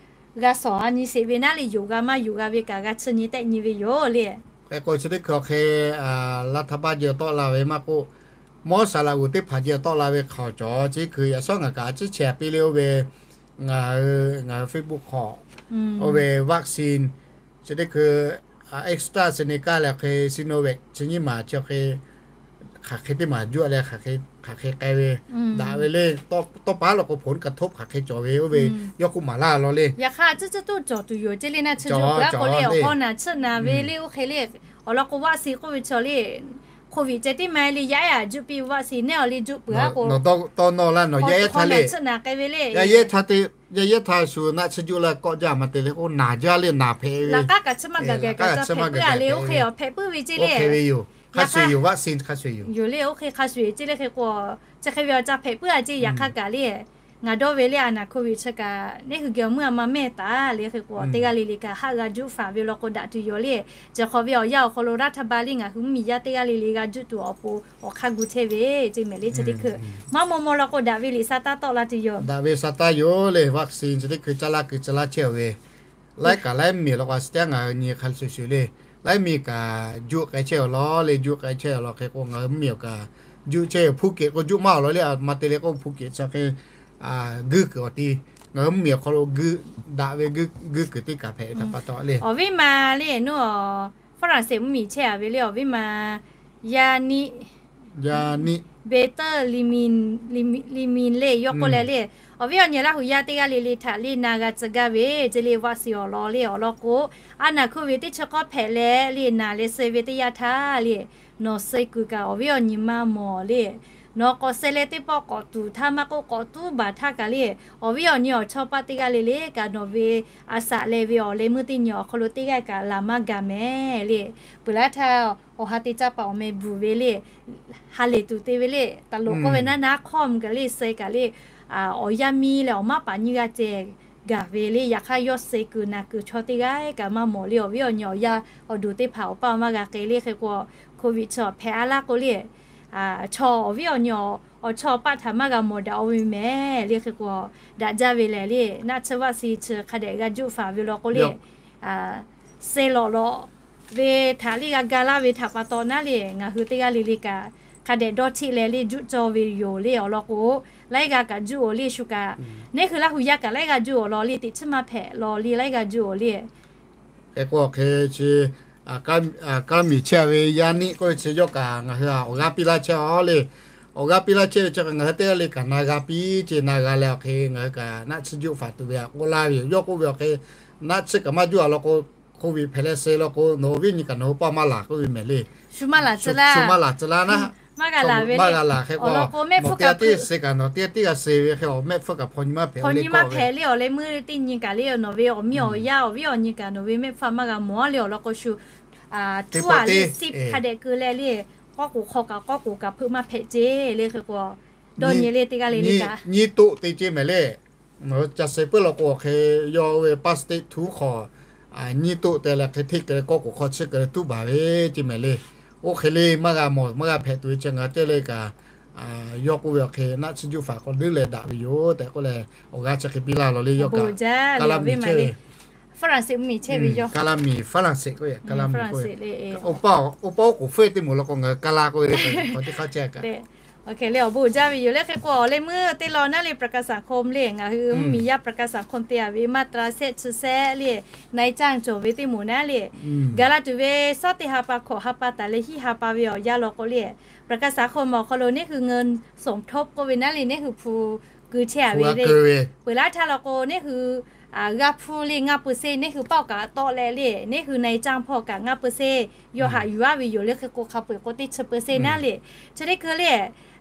g'a shawˍ a nyi sheˍ ve naˉ le, yonˍ g'a maˇ yonˍ g'a ve kaꞈ g'a chi nyi tehˆ nyi ve yoˬ le. Hk'e k'o chi teˇ hkui awˬ hk'e, laˇ htaˇ baˆ jeh tawˆ la ve maˇ k'oˆ, mawˇ saˍ laꞈ g'uˬ teˇ hpaˍ jeh tawˆ la ve hk'aˬ cawˬ, chi hkui yaꞈ shawˉ ngaˬ kaꞈ a ciˉ chehˇ a piˇ le oˇ ve, ngaˬ hui, ngaˬ hui Facebook hk'aw, oˇ ve vaccine, chi teˇ hkui AstraZeneca leh hk'e Sinovac chi nyiˇ maˬ chi hk'e, hk'aˬ hk'e teˇ maˬ juˆ leh hk'aˬ hk'e k'ai ve, daꞈ ve le. Tawˇ pa law k'o ผลกระทบ hk'aˬ hk'e cawˬ ve oˇ ve yawˇ k'oˆ maˍ laˇ law le. Yaꞈ hk'aˇ a ciˉ ciˉ tuˉ cawˬ tuˬ yoˬ ceˇ le, naˆ chi juˆ peuˬ a k'o le awˬ hk'awˇ naˬ chiˆ naˬ ve le oˇ hk'e le. Awˬ lawn k'o vaccine k'oˆ ve chaw le, COVID ceh tiˉ ma le yaˇ ehˉ a juˆ piˇ vaccine nehˉ awˬ le juˆ peuˬ a k'o, tawˇ nawˇ laˇ nawˬ yaˇ ehˉ htaˇ le, yaˇ ehˉ htaˇ te, yaˇ ehˉ htaˇ te, yaˇ ehˉ htaˇ shu naˆ chiˇ juˆ la kawˆ jaˇ maˇ te le k'o naˬ jaˇ le, naˬ hpehꞈ ve, laꞈ k'aˉ kaꞈ chiˇ maˇ gaˬ gaˬ ca hpehꞈ puiˉ a le oˇ hk'e awˬ hpehꞈ puiˉ ve ceˇ le. Hk'a shuˍ yoˬ, vaccine hk'a shuˍ yoˬ le oˇ hk'e hk'a shuˍ yoˬ ceˇ le hk'e k'o, chi hk'e ve awˬ ca hpehꞈ puiˉ a ceˇ. Yaꞈ hk'aˇ kaꞈ le ngaˬ dawˇ ve le a naˬ COVID chi kaꞈ neˇ hui geh awˬ meuˇ a ma mehˇ taˍ le hk'e k'o, teˇ g'aˇ le le kaꞈ haˆ g'a juˆ faˍ ve law k'o daꞈ tuˬ yoˬ le. Chi hk'awꞈ ve awˬ yanˇ awˬ hk'aw lo รัฐบาล le ngaˬ hui mvuhˇmiˬ yaˇ teˇ g'aˇ le le g'a juˆ tuˬ awˬ pon awˬ hk'aˇ gu chehˇ ve ceˇ mehˍ le. Chi teˇ hkui maˇ maw maw law k'o daꞈ ve liꞈ sa taˇ tawˆ la tuˬ yoˬ. Daꞈ ve sa taˇ yoˬ le, vaccine chi teˇ hkui ca laˇ kuiˬ ca laˇ chehˇ ve, laiˉ kaꞈ laiˉ miˬ law k'o a shu teˇ g'aˇ ngaˬ hui nyi hk'a shuˍ shuˍ le, laiˉ miˬ kaꞈ juˆ k'ai chehˇ awˬ lawn le, juˆ k'ai chehˇ awˬ lawn hk'e k'o ngaˬ hui mvuhˇmiˬ awˬ kaꞈ juˆ chehˇ yoˬ. Hpu keꞈ k'o juˆ maˇ awˬ lawn le, a ma te le k'o hpu keꞈ chi hk'e guˇ kuiˬ awˬ ti, ngaˬ hui mvuhˇmiˬ awˬ hk'aw lo daꞈ ve guˇ kuiˬ teˇ kaꞈ hpehꞈ ve htaꞈ pa taw le. Awˬ viˉ ma le, nawˬ Faˍranˍseˍ mvuhˇmiˬ chehˇ a ve le awˬ viˉ ma, yaˇ niˆ, yaˇ niˆ, Peter Liming le yawˇ k'oˆ leh le, awˬ viˉ awˬ nyi Laˇ hu yaˇ teˇ g'aˇ le le htaꞈ le na g'a tcuh gaˇ ve ceˇ le, vaccine awˬ lawn le awˬ lawn k'o, a naˬ COVID teˇ chi k'awˇ hpehꞈ leh le naˬ leh suh ve teˇ yanˇ htaˇ le, nawˬ suh kuiˬ kaꞈ awˬ viˉ awˬ nyi maˇ mawˬ le. Nawˬ k'awꞈ suh leh teˇ pawˆ k'awꞈ tuˬ htaˇ maˇ k'oˆ k'awꞈ tuˉ baˬ htaˇ kaꞈ le, awˬ viˉ awˬ nyi awˬ chawˇ paˆ teˇ g'aˇ le le kaꞈ nawˬ ve a shaꞈ leh ve awˬ leh meuˇ teˇ nyi awˬ hk'aw lo teˇ g'aˇ kaꞈ laˬ maˇ gaˬ mehˍ le. Peuˬ laˇ htaˇ awˬ ha te caˇ paˍ awˬ meh bvuhˬ ve le, ha lehˬ tuˬ te ve le, taˍ loꞈ k'oˆ ve naˉ naˉ hk'awˇ mvuh kaꞈ le suh kaꞈ le, awˬ yaˇ miˇ leh awˬ maˇ paˍ nyiˇ g'aˇ ceh gaˬ ve le. Yaꞈ hk'aˇ yawˇ suh kuiˬ naˬ kuiˬ chaw teˇ g'aˇ kaꞈ maˇ mawˬ le. Awˬ viˉ awˬ nyi awˬ yaˇ awˬ duˬ teˇ hpaˍ awˬ paˇ awˬ maˇ g'a k'ai le hk'e k'o, COVID chi awˬ hpehꞈ a laˇ k'o le, chaw awˬ viˉ awˬ nyi awˬ chawˇ paˆ htaꞈ maˇ g'a mawˬ daꞈ-o ve mehˍ le hk'e k'o, daꞈ jaˇ ve lehˬ le, naˆ tsuhˇ vaˆ si chi hk'a dehꞈ g'a juˆ faˍ ve law k'o le, suh lawꞈ lawꞈ ve htaꞈ le g'a ga laˇ ve htaꞈ pa taw naˉ le, ngaˬ hui teˇ g'aˇ le le kaꞈ hk'a dehꞈ dawˇ htiˆ leh le juˆ cawˇ ve yoˬ le. Awˬ lawn k'o, laiˉ g'aˇ kaꞈ juˆ-oˬ le shu kaꞈ, neˇ hui Laˇ hu yaˇ kaꞈ laiˉ g'aˇ juˆ-oˬ law le, teꞈ chiˉ maˇ hpehꞈ law le, laiˉ g'aˇ juˆ-oˬ le. Hk'e k'o hk'e chi, kaˇ miˬ chehˇ ve yaˇ niˆ k'oˆ ve chi yawˇ kaꞈ ngaˬ hui awˬ g'aˇ piˇ laˇ chehˇ-oˬ le. Awˬ g'aˇ piˇ laˇ chehˇ ve chi ngaˬ hui teˇ g'aˇ le kaꞈ na g'a piˇ ce, na g'a leh awˬ hk'e ngaˬ hui kaꞈ naˆ tsuhˇ juˆ faˍ tuˬ ve htaꞈ k'oˆ laˇ ve yoˬ. Yawˇ k'oˆ ve awˬ hk'e, naˆ tsuhˇ kaꞈ maˇ juˆ a law k'o, COVID hpehꞈ leh suh law k'o nawˬ awˬ viˉ nyi kaꞈ nawˬ hui paˇ maˇ laˬ k'oˆ ve mehˍ le. Shu maˇ laˬ tcuh laˇ, maˇ g'a laˬ hk'e k'o, nawˬ teˇ g'aˇ tiˉ suh kaꞈ nawˬ teˇ g'aˇ tiˉ g'a suh ve hk'e awˬ mehˆ hpfuhˇ kaꞈ hpaw nyi maˇ hpehꞈ le k'oˆ ve, hpaw nyi maˇ hpehꞈ le awˬ leh meuˇ teˇ nyi kaꞈ le, nawˬ ve awˬ miˇ awˬ yaˇ awˬ viˉ awˬ nyi kaꞈ nawˬ ve mehˆ hpfuhˇ maˇ g'a mawˬ le. Awˬ lawn k'o shu, htuˉ a le siˉ hk'a dehꞈ keu leh le, k'awˇ k'oˍ hk'aw kaꞈ k'awˇ k'oˍ kaꞈ hpeuˆ maˇ hpehꞈ ce le hk'e k'o, dawˇ nyi le teˇ g'aˇ le le kaꞈ nyiˇ toˆ te ce mehˍ le. Nawˬ ca suh puiˉ law k'o awˬ hk'e, yawˇ ve plastic htuˉ hk'aw nyiˇ toˆ te leh hk'e hteˇ keu leh k'awˇ k'oˍ hk'aw chiˇ keu leh tuˉ baˬ ve ce mehˍ le. Oˇ hk'e le maˇ g'a mawˬ maˇ g'a hpehꞈ tuˬ ve chi ngaˬ hui teˇ g'aˇ le kaꞈ, yawˇ k'oˆ ve awˬ hk'e naˆ tsuhˇ juˆ faˍ k'awꞈ leuˉ leh daꞈ ve yoˬ tehꞈ k'oˆ leh awˬ g'aˇ chi hk'e piˇ laˇ law le. Yawˇ kaꞈ Kaˇ laˇ miˬ chehˇ ve, Faˍranˍseˍ mvuhˇmiˬ chehˇ ve yawˇ, Kaˇ laˇ miˬ Faˍranˍseˍ k'oˆ ve, Kaˇ laˇ miˬ k'oˆ ve, oˇ paˆ oˇ paˆ oˉ k'oˍ feuˆ teˇ moˍ law k'o ngaˬ hui Kaˇ laˇ k'oˆ ve le, k'awꞈ teˇ hk'aˇ chehˇ kaꞈ Awˬ leh awˬ bon jaˇ ve yoˬ le hk'e k'o, awˬ leh meuˇ teˇ lawn naˉ le ประกันสังคม le ngaˬ hui mvuhˇmiˬ yaˇ ประกันสังคม te a ve มาตรา shehˆ chi shehˆ le, na e caˇ cawˬ ve teˇ moˍ naˉ le, gaˬ la tuˬ ve sawˉ teˇ ha pa hkawꞈ ha pa taˍ leh hiˆ ha pa ve awˬ yanˇ law k'o le, ประกันสังคม awˬ hk'aw lo neˇ hui เงินสมทบ k'oˆ ve naˉ le neˇ hui hpu keu chehˇ a ve le. Peuˬ laˇ htaˇ law k'o neˇ hui g'a hpu le ngaˇ peu se neˇ hui paˆ kaꞈ tawˆ leh le, neˇ hui na e caˇ hpawˇ kaꞈ ngaˇ peu se yawˇ haꞈ yuˬ aˉ ve yoˬ le hk'e k'o, hk'a peu-eˬ k'o teˇ chi peu se naˉ le. Chi teˇ hkui le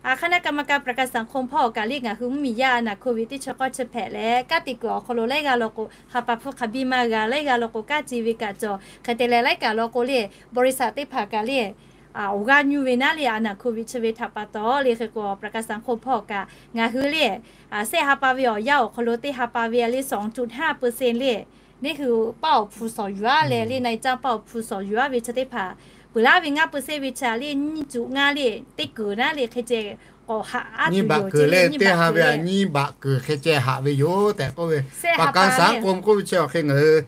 คณะกรรมการ ประกันสังคม hpawˇ awˬ kaꞈ le ngaˬ hui mvuhˇmiˬ yaˇ a naˬ โควิด teˇ chi k'awˇ chi hpehꞈ leh, kanˉ te kuiˬ awˬ hk'aw lo laiˉ g'aˇ law k'o ha pa hpfuhˇ hk'a biˇ maˇ g'a, laiˉ g'aˇ law k'o kanˉ ce ve kaꞈ cawˬ hk'e te leh, laiˉ kaꞈ law k'o le บริษัท teˇ hpaˍ kaꞈ le awˬ g'aˇ nyuˇ ve naˉ le a naˬ โควิด chi ve htaꞈ pa taw le hk'e k'o, ประกันสังคม hpawˇ awˬ kaꞈ ngaˬ hui le shehˆ ha pa ve awˬ yanˇ awˬ hk'aw lo teˇ ha pa ve a le สองจุดห้าเปอร์เซ็นต์ le, neˇ hui paˆ awˬ hpu shawˍ yuˬ aˉ leh le na e caˇ paˆ awˬ hpu shawˍ yuˬ aˉ ve chi teˇ hpaˍ peuˬ laˉ ve ngaˇ peuˬ sehˇ ve chi le, nyiˇ cuꞈ ngaˇ le, teˇ keunˍ naˉ le hk'e ceh k'awꞈ haꞈ a tuˬ yoˬ. Nyiˇ baꞈ keunˍ le, teˇ ha ve a nyiˇ baꞈ keunˍ hk'e ceh haꞈ ve yoˬ tehꞈ k'oˆ ve, ประกันสังคม k'oˆ ve chi awˬ hk'e ngaˬ hui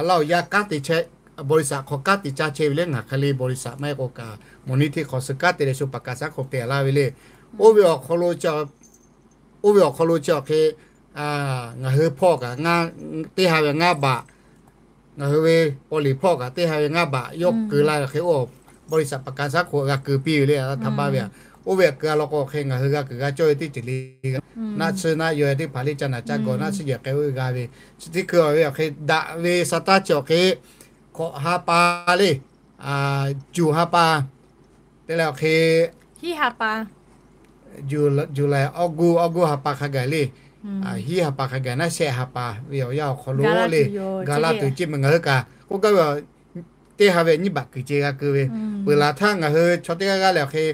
Laˇ huˍ yaˇ kanˉ te chehˇ, บริษัท hk'aw kanˉ te caˇ chehˇ ve le. Ngaˬ hk'e le บริษัท maˇ heˆ k'o kaꞈ มูลนิธิ hk'aw suh kanˉ te leh shu ประกันสังคม te laˇ ve le. Oˇ ve awˬ hk'aw lo chi, oˇ ve awˬ hk'aw lo chi awˬ hk'e ngaˬ hui hpawˇ kaꞈ teˇ ha ve ngaˇ baꞈ, ngaˬ hui ve paw liˍ hpawˇ kaꞈ teˇ ha ve ngaˇ baꞈ yawˇ keu la ve hk'e, oˇ บริษัท ประกันสังคม g'a keu piˇ ve le, a htaꞈ baˇ ve a. Oˇ ve a keu a law k'o hk'e ngaˬ hui g'a kuiˬ g'a cawˇ ve teˇ ceuˬ le. Naˆ tsuhˇ naˆ yaw teˇ hpaˍ le, ca naˬ ca gawˬ naˆ tsuhˇ yehˬ k'ai oˇ ve g'a ve, chi teˇ hkui ve awˬ hk'e daꞈ ve sa taˇ chi awˬ hk'e, hkawꞈ ha pa le, juˬ ha pa te leh awˬ hk'e, juˬ laiˬ awˇ gu, awˇ gu ha pa hk'a gaˬ le, hiˉ ha pa hk'a gaˬ naˆ shehˆ ha pa ve awˬ yanˇ awˬ hk'aw lo le, ga laˇ tuˬ ceˇ meh ngaˬ hui kaꞈ k'oˆ gaˇ ve teˇ ha ve nyiˇ baꞈ kuiˬ ceh g'a keu ve. Peuˬ laˬ htaˇ ngaˬ hui chaw teˇ g'aˇ g'aˇ leh awˬ hk'e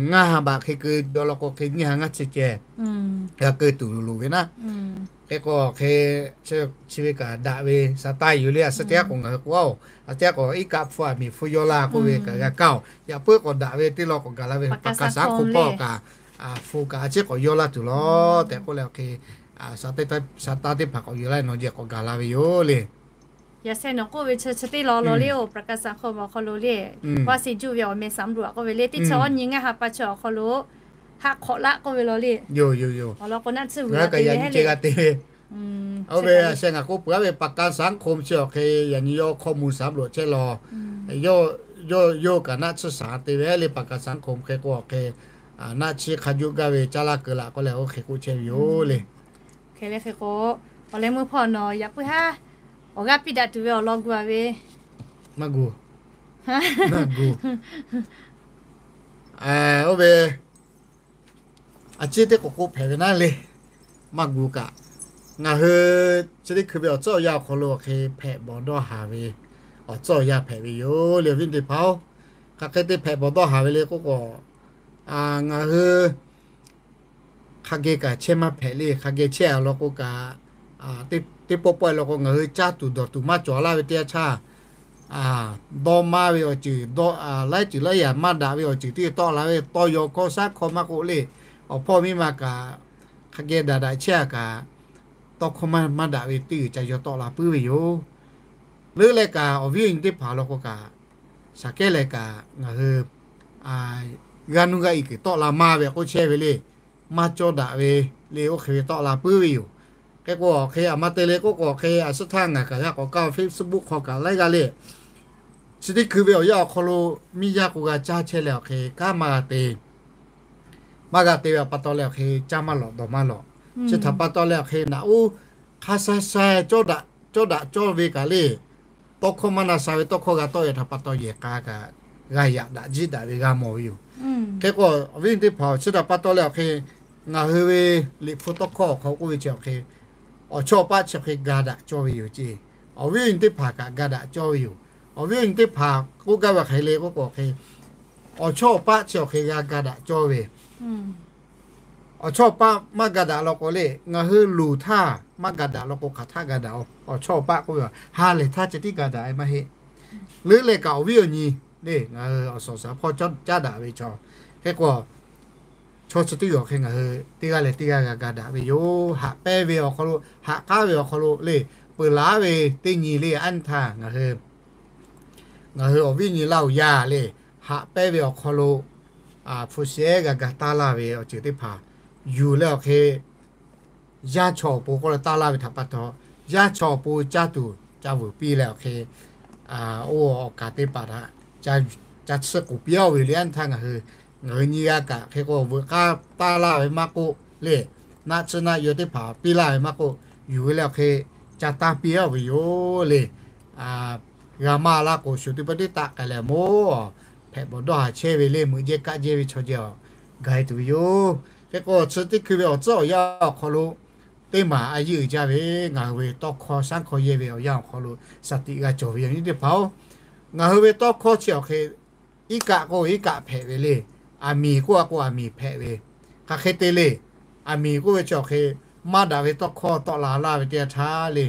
ngaˇ ha baꞈ hk'e keu jaw law k'o hk'e nyiˇ ha ngaˇ chi ceh g'a keu tuˬ loˍ ve naˆ. Hk'e k'o hk'e chi ve kaꞈ daꞈ ve sa taˇ yoˬ le. A suh teˇ g'aˇ k'o ngaˬ hui k'o a oˬ, a teˇ g'aˇ k'o iˉ kaˆ hpfuhˇ a miˬ hpfuhˇ yawˇ laˇ k'oˆ ve kaꞈ g'a kaˇ oˬ. Yaꞈ puiˉ k'awꞈ daꞈ ve teˇ law k'awꞈ gaˬ la ve ประกันสังคม hpawˇ kaꞈ hpu kaꞈ a ciˉ k'awꞈ yawˇ laˇ tuˬ lawˬ tehꞈ k'oˆ leh awˬ hk'e, sa taˇ teˇ hpaˍ k'awꞈ yuˬ laˇ nawˬ jeh k'awꞈ gaˬ la ve yoˬ le. Yaꞈ sheh nawˬ k'oˆ ve chi chi teˇ law law le oˬ, ประกันสังคม awˬ hk'aw lo le, ว่าสิทธิ์ juˇ ve awˬ meh สำรวจ k'oˆ ve le, teˇ chi awˇ nyi ngaˇ ha pa chi awˬ hk'aw lo haꞈ hk'awꞈ laˆ k'oˆ ve law le. Yoˬ yoˬ yoˬ. Awˬ lawn k'o naˆ tsuhˇ g'a te ve, oˇ ve a sheh ngaˬ k'oˆ peuˬ a ve ประกันสังคม chi awˬ hk'e yaꞈ nyi yawˇ ข้อมูลสำรวจ chehˇ law. Yawˇ yawˇ kaꞈ naˆ tsuhˇ shaˍ te ve le ประกันสังคม hk'e k'o awˬ hk'e naˆ tsuhˇ hk'a juˆ gaˇ ve caˇ laˇ keu laꞈ k'oˆ leh oˇ hk'e k'oˆ chehˇ ve yoˬ le. Hk'e le hk'e k'o, awˬ leh meuˇ hpawˇ nawˬ yaꞈ puiˉ haˉ awˬ g'aˇ piˇ daꞈ tuˬ ve awˬ lawn gu a ve, maˇ gu, maˇ gu. Oˇ ve a ciˉ teˇ k'oˍ k'oˆ hpehꞈ ve naˉ le, maˇ gu kaꞈ, ngaˬ hui chi teˇ hkui ve awˬ tcuhˉ awˬ yanˇ awˬ hk'aw lo awˬ hk'e hpehꞈ bawˬ dawˇ haˍ ve awˬ tcuhˉ awˬ yanˇ hpehꞈ ve yoˬ le. Awˬ viˉ teˇ hpaˍ-oˬ, hk'aˬ hk'e te hpehꞈ bawˬ dawˇ haˍ ve le k'oˆ k'o, ngaˬ hui hk'a geh kaꞈ chehˇ maˇ hpehꞈ le. Hk'a geh chehˇ a law k'o kaꞈ, teˇ pawˆ pawˆ e law k'o ngaˬ hui caˇ tuˬ dawˬ tuˬ maˇ cawˬ laˇ ve teˇ yanˇ htaˇ, dawˇ maˇ ve awˬ ceuˬ, laiˉ ceuˬ laiˉ yaꞈ maˇ daꞈ ve awˬ ceuˬ teˇ tawˆ la ve, tawˇ yaw hkawˇ shaˉ hkawˇ maˇ k'oˆ le, awˬ hpawˇ miˇ ma kaꞈ hk'a geh daꞈ daꞈ chehˇ a kaꞈ, tawˇ hkawˇ maˇ daꞈ ve teˇ ceuˬ ca yaw tawˆ la puiˉ ve yoˬ. Leuˉ leh kaꞈ awˬ viˉ awˬ nyi teˇ hpaˍ law k'o kaꞈ, shaˍ kehˉ leh kaꞈ ngaˬ hui g'aˇ nuˇ g'aˇ i kuiˬ tawˆ la maˇ ve k'oˆ chehˇ ve le. Maˇ cawˇ daꞈ ve le, oˇ hk'e ve tawˆ la puiˉ ve yoˬ. Hk'e k'o awˬ hk'e a ma te le k'oˆ k'o awˬ hk'e a suhˉ htaˇ ngaˬ kaꞈ g'a k'awꞈ kaˇ Facebook hk'aw kaꞈ laiˉ g'aˇ le, chi teˇ hkui ve awˬ yanˇ awˬ hk'aw lo miˇ yaˇ k'o g'a caˇ chehˇ leh awˬ hk'e kanˉ maˇ g'a te, maˇ g'a te ve pa taw leh awˬ hk'e caˇ maˇ lawꞈ dawˬ maˇ lawꞈ. Chi htaꞈ pa taw leh awˬ hk'e naꞈ uˉ hk'a sha sha cawˇ daꞈ cawˇ daꞈ cawˇ ve kaꞈ le, tawˇ hkawˇ maˇ na sha ve tawˇ hkawˇ g'a tawˆ e htaꞈ pa taw yehˬ k'a kaꞈ g'a yaꞈ daꞈ jiˇ daꞈ ve g'a mawˬ ve yoˬ. Hk'e k'o awˬ viˉ teˇ hpaˍ-oˬ, chi htaꞈ pa taw leh awˬ hk'e ngaˬ hui ve liꞈ hpu tawˇ hkawˇ awˬ hk'aw k'oˆ ve chi awˬ hk'e, awˬ chawˇ paˆ chi hk'e ga daꞈ cawˇ ve yoˬ ceˇ. Awˬ viˉ awˬ nyi teˇ hpaˍ kaꞈ ga daꞈ cawˇ ve yoˬ. Awˬ viˉ awˬ nyi teˇ hpaˍ k'oˆ gaˇ ve hk'e le k'oˆ k'o awˬ hk'e, awˬ chawˇ paˆ chi awˬ hk'e g'a ga daꞈ cawˇ ve Awˬ chawˇ paˆ maˇ ga daꞈ law k'o le, ngaˬ hui luˬ htaˇ maˇ ga daꞈ law k'o hk'aˬ htaˆ ga daꞈ-oˬ. Awˬ chawˇ paˆ k'oˆ ve ha lehˬ htaˇ ceh tiˉ ga daꞈ e maˇ heˆ. Leuˉ leh kaꞈ awˬ viˉ awˬ nyi le, ngaˬ hui awˬ suhˍ awˬ shaˍ hpawˇ caˉ daꞈ ve chaw, hk'e k'o chaw chi teˇ g'aˇ hk'e ngaˬ hui teˇ g'aˇ leh teˇ g'aˇ g'a ga daꞈ ve yoˬ. Haꞈ pehnˇ ve awˬ hk'aw lo, haꞈ k'aˉ ve awˬ hk'aw lo le, peuˬ laˬ ve teˇ nyi le, anˇ htaˇ ngaˬ hui ngaˬ hui awˬ viˉ awˬ nyi Laˇ huˍ yaˇ le, haꞈ pehnˇ ve awˬ hk'aw lo hpu shehˉ g'a ga taˇ laˇ ve awˬ ceuˬ teˇ hpaˍ yuˬ leh awˬ hk'e, yaˇ chaw awˬ pon k'oˆ leh taˇ laˇ ve htaꞈ pa taw, yaˇ chaw awˬ pon caˇ tuˬ ca vuiˬ piˇ leh awˬ hk'e, oˇ awˬ kaˍ teˇ hpaˍ htaꞈ ca tsuhˇ k'oˍ piˇ-oˆ ve le. Anˇ htaˇ ngaˬ hui, ngaˬ hui nyi g'a kaꞈ hk'e k'o veuꞈ k'aˇ taˇ laˇ ve maˇ k'oˆ le, naˆ tsuhˇ naˆ yaw teˇ hpaˍ piˇ laˇ ve maˇ k'oˆ, yuˬ ve leh awˬ hk'e ca taˇ piˇ-oˆ ve yoˬ le. G'a maˇ laˇ k'o shu teˇ pawˆ teˇ taˆ k'ai leh moˉ hpehꞈ bawˬ dawˇ haˍ chehˇ ve le, meuꞈ jehˇ kaˆ jehˇ ve chaw jehˇ-oˬ, ga e tuˬ ve yoˬ. Hk'e k'o chi teˇ hkui ve awˬ tcuhˉ awˬ yanˇ awˬ hk'aw lo teˇ maˬ a yeˇ uiˍ jaˇ ve ngaˬ hui ve tawˇ hkawˇ shaˉ hkawˇ yehˇ ve awˬ yanˇ awˬ hk'aw lo shaˍ tiꞈ g'a cawˬ ve yoˬ. Nyi teˇ hpaˍ-oˬ, ngaˬ hui ve tawˇ hkawˇ chi awˬ hk'e iˉ kaˆ k'o iˉ kaˆ hpehꞈ ve le, aˬ miˍ k'oˆ a k'o aˬ miˍ hpehꞈ ve, hk'aˬ hk'e te le. Aˬ miˍ k'oˆ ve chi awˬ hk'e maˇ daꞈ ve tawˇ hkawˇ tawˆ la laˇ ve teˇ yanˇ htaˇ le,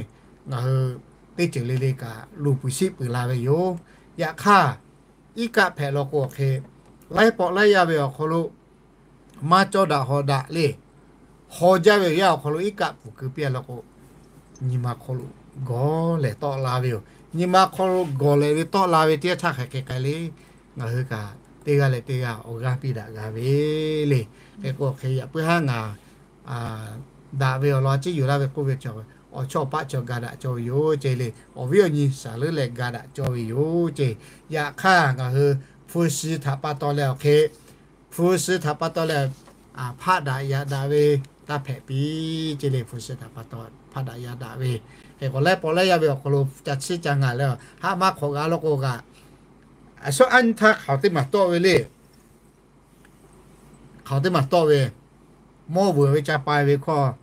ngaˬ hui teˇ ceuˬ le le kaꞈ luˬ puiˬ shiˆ puiˬ la ve yoˬ. Yaꞈ hk'aˇ, iˉ kaˆ hpehꞈ law k'o awˬ hk'e, laiˉ pawˆ laiˉ yaˇ ve awˬ hk'aw lo maˇ cawˇ daꞈ hawˍ daꞈ le. Haw jaˇ ve awˬ yanˇ awˬ hk'aw lo iˉ kaˆ pfuhˍ keu piˇ a law k'o, nyi ma hk'aw lo gawˬ lehˬ tawˆ la ve yoˬ. Nyi ma hk'aw lo gawˬ lehˬ ve tawˆ la ve teˇ yanˇ htaˇ hk'aˬ hk'e k'ai le. Ngaˬ hui kaꞈ teˇ g'aˇ leh teˇ g'aˇ awˬ g'aˇ piˇ daꞈ g'a ve le. Hk'e k'o awˬ hk'e yaꞈ puiˉ haˉ ngaˬ daꞈ ve awˬ lawn a ciˉ yuˬ laˇ ve k'oˆ ve chaw, awˬ chawˇ awˬ paˆ chaw ga daꞈ cawˇ ve yoˬ ce le. Awˬ viˉ awˬ nyi shaˍ leuˉ leh ga daꞈ cawˇ ve yoˬ ce. Yaꞈ hk'aˇ ngaˬ hui hpu shi htaꞈ pa taw leh awˬ hk'e, hpu shi htaꞈ pa taw leh hpaˆ daꞈ yaꞈ daꞈ ve taˇ hpehꞈ piˇ ce le. Hpu shi htaꞈ pa taw hpaˆ daꞈ yaꞈ daꞈ ve, hk'e k'o laiˉ pawˆ laiˉ yaˇ ve awˬ hk'aw lo ca chiˇ ca ngaˬ leh haˆ maˇ hk'awꞈ g'a law k'o kaꞈ, a shaw a nyi htaˇ hk'aoˍ teˇ maˬ tawˆ ve le. Hk'aoˍ teˇ maˬ tawˆ ve, mawˇ vuiˬ ve ca pai ve hkawˇ,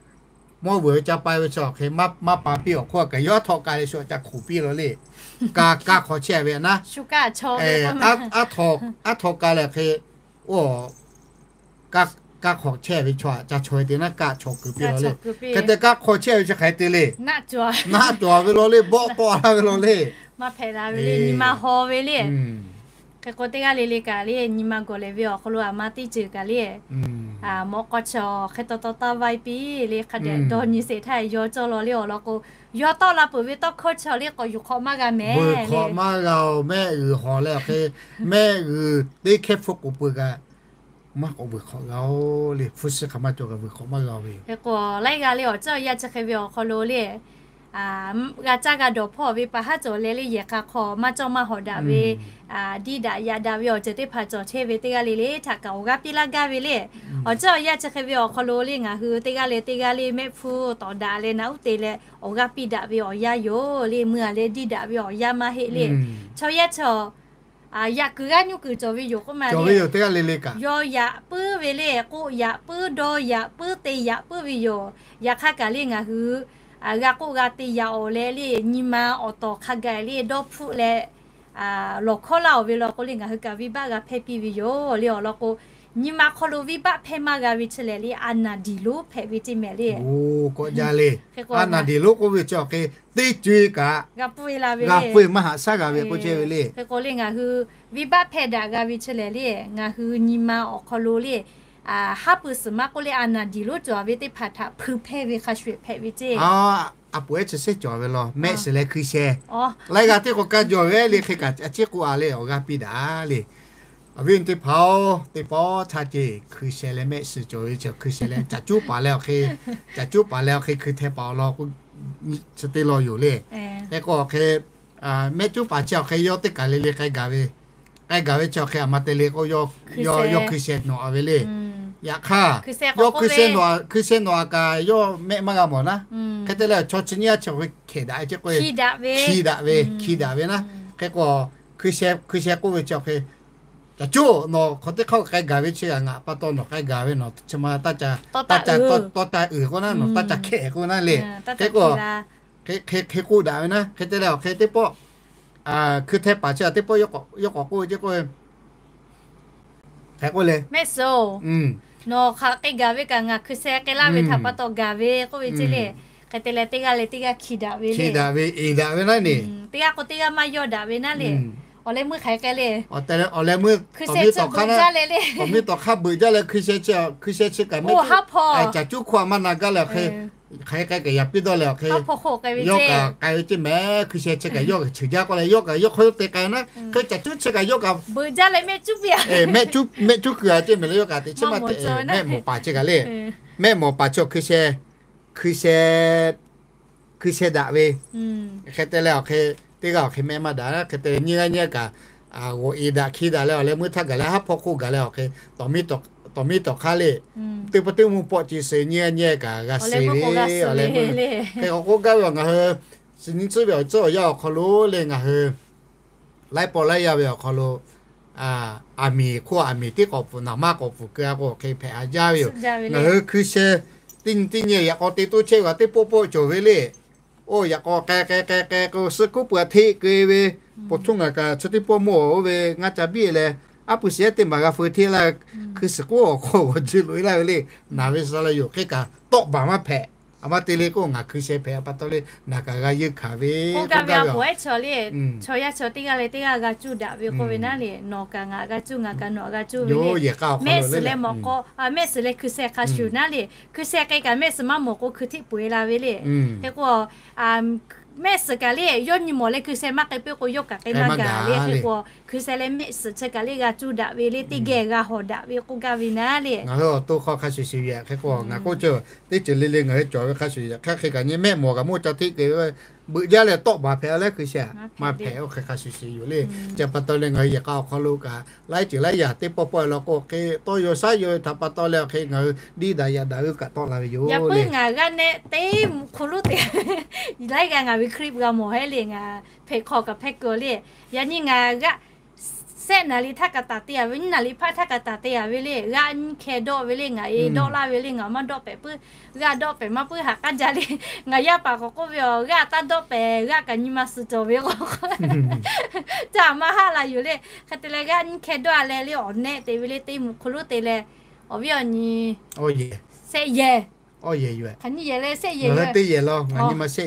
mawˇ vuiˬ ve ca pai ve chi awˬ hk'e maˇ pa piˇ awˬ hk'oˆ kaꞈ yawˇ htawꞈ ka leh shu ca hk'oˍ piˇ law le. Ka, ka hk'awꞈ chehˇ ve a naˉ, aˉ htawꞈ ka leh hk'e, oˇ, ka hk'awꞈ chehˇ ve chaw ca chaweh te naˉ ka chaw keu piˇ law le. Hk'e te ka hk'awꞈ chehˇ ve chi hk'aˬ hk'e te le. Naˆ cawˬ ve law le, bawˆ k'awˆ la ve law le. Maˇ hpehꞈ la ve le, nyi ma haw ve le. Hk'e k'o teˇ g'aˇ le le kaꞈ le, nyi ma gawˬ lehˬ ve awˬ hk'aw lo a ma teˇ ceuˬ kaꞈ le, mawꞈ k'aw chaw hk'e taw taw taˇ vaiˇ piˇ le. Hk'a dehꞈ dawˇ nyi sheˍ htaˇ yawˇ cawˇ law le awˬ lawn k'o, yawˇ tawˆ la peuˬ ve tawˇ hkawˇ chaw le k'awꞈ yuˬ hk'awꞈ maˇ g'a mehˍ le. Hk'awꞈ maˇ g'a oˬ, mehˆ g'uiˬ hawˬ leh awˬ hk'e, mehˆ g'uiˬ teˇ hkehˇ hpfuhˇ k'oˍ peuˬ kaꞈ maˇ k'awꞈ vuiˬ hk'awꞈ g'a oˬ le. Hpu shi hk'aˬ maˇ cawˬ kaꞈ vuiˬ hk'awꞈ maˇ g'a oˬ ve. Hk'e k'o laiˉ g'aˇ le awˬ ceuˬ awˬ yanˇ chi hk'e ve awˬ hk'aw lo le, g'a caˇ g'a dawˬ hpawˇ ve pa haˉ cawˬ leh le, yehˬ k'a hk'aw maˇ cawˇ maˇ hawˍ daꞈ ve, diˇ daꞈ yaꞈ daꞈ ve awˬ ceuˬ teˇ hpaˍ cawˬ chehˇ ve teˇ g'aˇ le le htaꞈ kaꞈ awˬ g'aˇ piˇ laˇ gaˇ ve le. Awˬ ceuˬ awˬ yanˇ chi hk'e ve awˬ hk'aw lo le ngaˬ hui teˇ g'aˇ le teˇ g'aˇ le mehˆ hpfuhˇ tawˍ daꞈ leh naꞈ uˉ te leh awˬ g'aˇ piˇ daꞈ ve awˬ yanˇ yoˬ le. Meuˇ a leh diˇ daꞈ ve awˬ yanˇ maˇ heˆ le. Chaw yaˇ chaw yaꞈ kuiˬ g'aˇ nyuˇ kuiˬ cawˬ ve yoˬ k'oˆ ma le. Yawˇ yaꞈ puiˉ ve le, k'oˆ yaꞈ puiˉ, dawˇ yaꞈ puiˉ, te yaꞈ puiˉ ve yoˬ. Yaꞈ hk'aˇ kaꞈ le ngaˬ hui g'a k'oˆ g'a te yaꞈ awˬ leh le, nyi ma awˬ tawˍ hk'a gaˬ le dawˇ hpfuhˆ leh lawˬ hkawˇ laˇ awˬ ve law k'o le ngaˬ hui kaꞈ venˇ baˆ g'a hpehˇ piˇ ve yoˬ le. Awˬ lawn k'o, nyi ma hk'aw lo venˇ baˆ hpehˇ maˇ g'a ve chi lehˬ le, a naˍ diˍ lonˉ hpehꞈ ve ceˇ mehˍ le. K'awꞈ jaˇ le. A naˍ diˍ lonˉ k'oˆ ve chi awˬ hk'e teˇ co e kaꞈ g'a pfuhˇ e maˇ haꞈ shaˉ g'a ve k'oˆ chehˇ ve le. Hk'e k'o le ngaˬ hui venˇ baˆ hpehˇ daꞈ g'a ve chi lehˬ le, ngaˬ hui nyi ma awˬ hk'aw lo le, haˉ pui suhˍ maˇ k'oˆ le, a naˍ diˍ lonˉ cawˬ ve teˇ hpaˍ htaꞈ hpui hpehˇ ve hk'a shuˍ hpehꞈ ve ceˇ. A peuˬ ehˉ chi sehˉ cawˬ ve law, mehˆ shiˍ leh hkui sheh. Laiˉ g'aˇ teˇ k'o kaˇ jawˬ ve le hk'e kaꞈ a ciˉ k'oˆ a le awˬ g'aˇ piˇ daꞈ le. Awˬ viˉ awˬ nyi teˇ hpaˍ-oˬ, teˇ pawˆ htaˇ ceˇ hkui sheh leh mehˆ shiˍ cawˬ ve chi hkui sheh leh caˬ cuˉ paˍ leh awˬ hk'e, caˬ cuˉ paˍ leh awˬ hk'e hkui hteh paˍ awˬ lawn k'o, chi teˇ law yoˬ le. Hk'e k'o awˬ hk'e, mehˆ cuˉ paˍ chi awˬ hk'e yawˇ teˇ kaˬ le le k'ai gaˬ ve, k'ai gaˬ ve chi awˬ hk'e a ma te le k'o, yawˇ hkui sheh nawꞈ a ve le. Yaꞈ hk'aˇ, yawˇ hkui sheh nawꞈ a kaꞈ yawˇ mehˆ maˇ g'a mawˬ naˉ. Hk'e te leh chaw chi nyiˇ g'aˇ chi awˬ hk'e hkehꞈ daꞈ ve ceˇ k'o, hki daꞈ ve, hki daꞈ ve naˉ. Hk'e k'o, hkui sheh k'oˆ ve chi awˬ hk'e, caˬ cuˉ nawˬ hk'aw teˇ hk'aˇ k'ai gaˬ ve chi g'aꞈ ngaˬ pa taw nawˬ k'ai gaˬ ve nawˬ chi ma taˇ ca, taˇ ca uiˍ k'oˆ naˉ, nawˬ taˇ ca hkehꞈ k'oˆ naˉ le. Hk'e k'o, hk'e k'oˆ daꞈ ve naˉ. Hk'e te leh awˬ hk'e teˇ pawˆ hkui hteh paˍ chi teˇ pawˆ yawˇ k'awꞈ k'oˆ ve ceˇ k'o, hk'e k'oˆ le, mehˆ shiˍ-oˬ, nawˬ hk'aˬ k'ai gaˬ ve kaꞈ ngaˬ hkui sheh k'ai laˇ ve htaꞈ pa taw gaˬ ve k'oˆ ve ceˇ le. Hk'e te leh teˇ g'aˇ leh teˇ g'aˇ hki daꞈ ve le. Hki daꞈ ve, eˍ daꞈ ve naˉ ne. Teˇ g'aˇ k'o teˇ g'aˇ maˇ yawˇ daꞈ ve naˉ le. Awˬ leh meuˇ hk'aˬ hk'e k'ai le. Awˬ leh meuˇ hkui sheh chi beuꞈ jaˇ leh le. Awˬ meuˇ tawˍ hk'aˇ beuꞈ jaˇ leh hkui sheh chi, hkui sheh chi kaꞈ mehˆ cuˉ, caˬ cuˉ hkawˇ a maˇ na gaˇ leh awˬ hk'e, hk'aˬ hk'e k'ai kaꞈ yaꞈ piˇ dawˇ leh awˬ hk'e, yawˇ kaꞈ k'ai ve ceˇ mehˍ. Hkui sheh chi kaꞈ yawˇ kaꞈ cheuˬ jaˇ k'oˆ leh yawˇ kaꞈ yawˇ hk'aw yawˇ te k'ai naˉ. Hk'e caˬ cuˉ chi kaꞈ yawˇ kaꞈ beuꞈ jaˇ leh mehˆ cuˉ piˇ a. Mehˆ cuˉ, mehˆ cuˉ keu a ceˇ mehˍ leh yawˇ kaꞈ teꞈ chiˉ maˇ te, mehˆ mawˬ paˍ chi kaꞈ le. Mehˆ mawˬ paˍ chi hkui sheh, hkui sheh daꞈ ve. Hk'e te leh awˬ hk'e, teˇ g'aˇ awˬ hk'e mehˆ maˇ daꞈ. Hk'e te leh nyiˇ g'aˇ nyiˇ g'aˇ kaꞈ g'awˬ eˍ daꞈ hki daꞈ leh awˬ leh meuˇ htaˇ gaˬ leh haˉ hpawˇ hk'oˆ gaˬ leh awˬ hk'e, tawˍ miˇ tawˍ hk'aˇ le, teˇ pawˆ teˇ mvuhˇ pawˆ ce suh nyiˇ g'aˇ nyiˇ g'aˇ kaꞈ g'a suh ve awˬ leh meuˇ. Hk'e k'awꞈ k'oˆ gaˇ ve awˬ ngaˬ hui, suh nyi tcuhˉ ve awˬ tcuhˉ awˬ yanˇ awˬ hk'aw lo le ngaˬ hui laiˉ pawˆ laiˉ yaˇ ve awˬ hk'aw lo, aˬ miˍ hk'oˆ aˬ miˍ teˇ k'awꞈ pfuhˍ naˍ maˇ k'awꞈ pfuhˍ keu a k'o hk'e hpehꞈ a jaˇ ve yoˬ. Ngaˬ hui hkui sheh teˇ nyi teˇ nyi yaꞈ k'aw te toˇ chehˇ g'a teˇ pawˆ pawˆ cawˬ ve le. Oˇ yaꞈ k'aw k'ai k'ai k'ai k'ai k'o suh kuˉ peuˬ a hteꞈ keu ve, po htuˇ ngaˬ kaꞈ chi teˇ pawˆ mawˇ oˇ ve ngaˇ ca biˇ leh, aˉ pu shiˍ ehˉ teˇ maˬ g'a feu hteˇ laˇ, hkui suhˍ k'oˆ awˬ hk'aw g'awˬ ji loꞈ e laˇ ve le. Naˍ ve suh la yoˬ hk'e kaꞈ tawˆ baˬ maˇ hpehꞈ. Aˬ ma te le k'o, ngaˬ hkui sheh hpehꞈ pa taw le, ngaˬ kaꞈ g'a yeunˇ hkanˍ ve k'oˆ gaˇ ve awˬ hpawˇ ehˉ chaw le, chaw yaˇ chaw teˇ g'aˇ leh teˇ g'aˇ g'a cuˇ daꞈ ve k'oˆ ve naˉ le, nawˬ kaꞈ ngaˬ g'a cuˇ, ngaˬ kaꞈ nawˬ g'a cuˇ ve le. Mehˆ suhˍ leh mawꞈ k'aw, mehˆ suhˍ leh hkui sheh hk'a shuˍ naˉ le, hkui sheh k'ai kaꞈ mehˆ suhˍ maˇ mawˬ k'o hkui htiˆ peu-eˬ la ve le. Hk'e k'o, mehˆ suhˍ kaꞈ le, yawˇ nyi mawˬ leh hkui sheh maˇ k'ai puiˉ k'o, yawˇ kaꞈ k'ai maˇ gaˬ le. Hk'e k'o, hkui sheh leh mehˆ suhˍ chi kaꞈ le g'a cuˇ daꞈ ve le, teˇ geh g'a hawˬ daꞈ ve k'oˆ gaˇ ve naˉ le. Ngaˬ hui awˬ to hk'aw hk'a shuˍ shuˍ ve hk'e k'o, ngaˬ k'oˆ cawˇ teˇ ceuˬ le le ngaˬ hui cawˬ ve hk'a shuˍ shuˍ hk'e hk'e kaꞈ nyi mehˆ mawˬ kaꞈ maˇ ca hteˆ keu ve, beuꞈ jaˇ leh tawˆ baˬ hpehꞈ leh hkui sheh maˇ hpehꞈ oˇ hk'e hk'a shuˍ shuˍ yoˬ le. Chi pa taw leh ngaˬ hui yehˬ k'a awˬ hk'aw lo kaꞈ laiˉ ceuˬ laiˉ yaꞈ teˇ pawˆ pawˆ law k'o hk'e tawˇ yaw shaˉ yaw ve htaꞈ pa taw leh awˬ hk'e ngaˬ hui diˇ daꞈ yaꞈ daꞈ ve kaꞈ tawˆ la ve yoˬ le. Ngaˬ g'aˇ nehˆ teˇ mvuhꞈ hk'oˆ lo te, laiˉ g'aˇ ngaˬ ve clip g'a mawˬ hehˉ le, ngaˬ hpehꞈ hk'aw kaꞈ hpehꞈ keu le. Yaꞈ nyi ngaˬ g'aˇ shehˆ naˍ riˍ htaˇ kaꞈ taˍ te-a ve, nyiˇ naˍ riˍ hpaˇ htaˇ kaꞈ taˍ te-a ve le, g'aˇ nyiˇ hkeh dawˆ ve le, ngaˬ e dawˆ laˇ ve le, ngaˬ maˇ dawˆ pehꞈ puiˉ, g'aˇ dawˆ pehꞈ maˇ puiˉ haꞈ k'aˉ jaˇ le. Ngaˬ yaˇ paˍ k'awꞈ k'oˆ ve, Awˬ g'aˇ taˇ dawˆ pehꞈ, g'aˇ kaꞈ nyi ma suh cawˬ ve k'o, caˇ maˇ haˆ la yoˬ le. Hk'e te leh g'aˇ nyiˇ hkeh dawˆ-a leh le, awˬ nehˆ te ve le, teˇ mvuhꞈ hk'oˆ lo te leh, awˬ viˉ awˬ nyi shehˆ yehˬ, hk'aˬ nyiˇ yehˬ le, shehˆ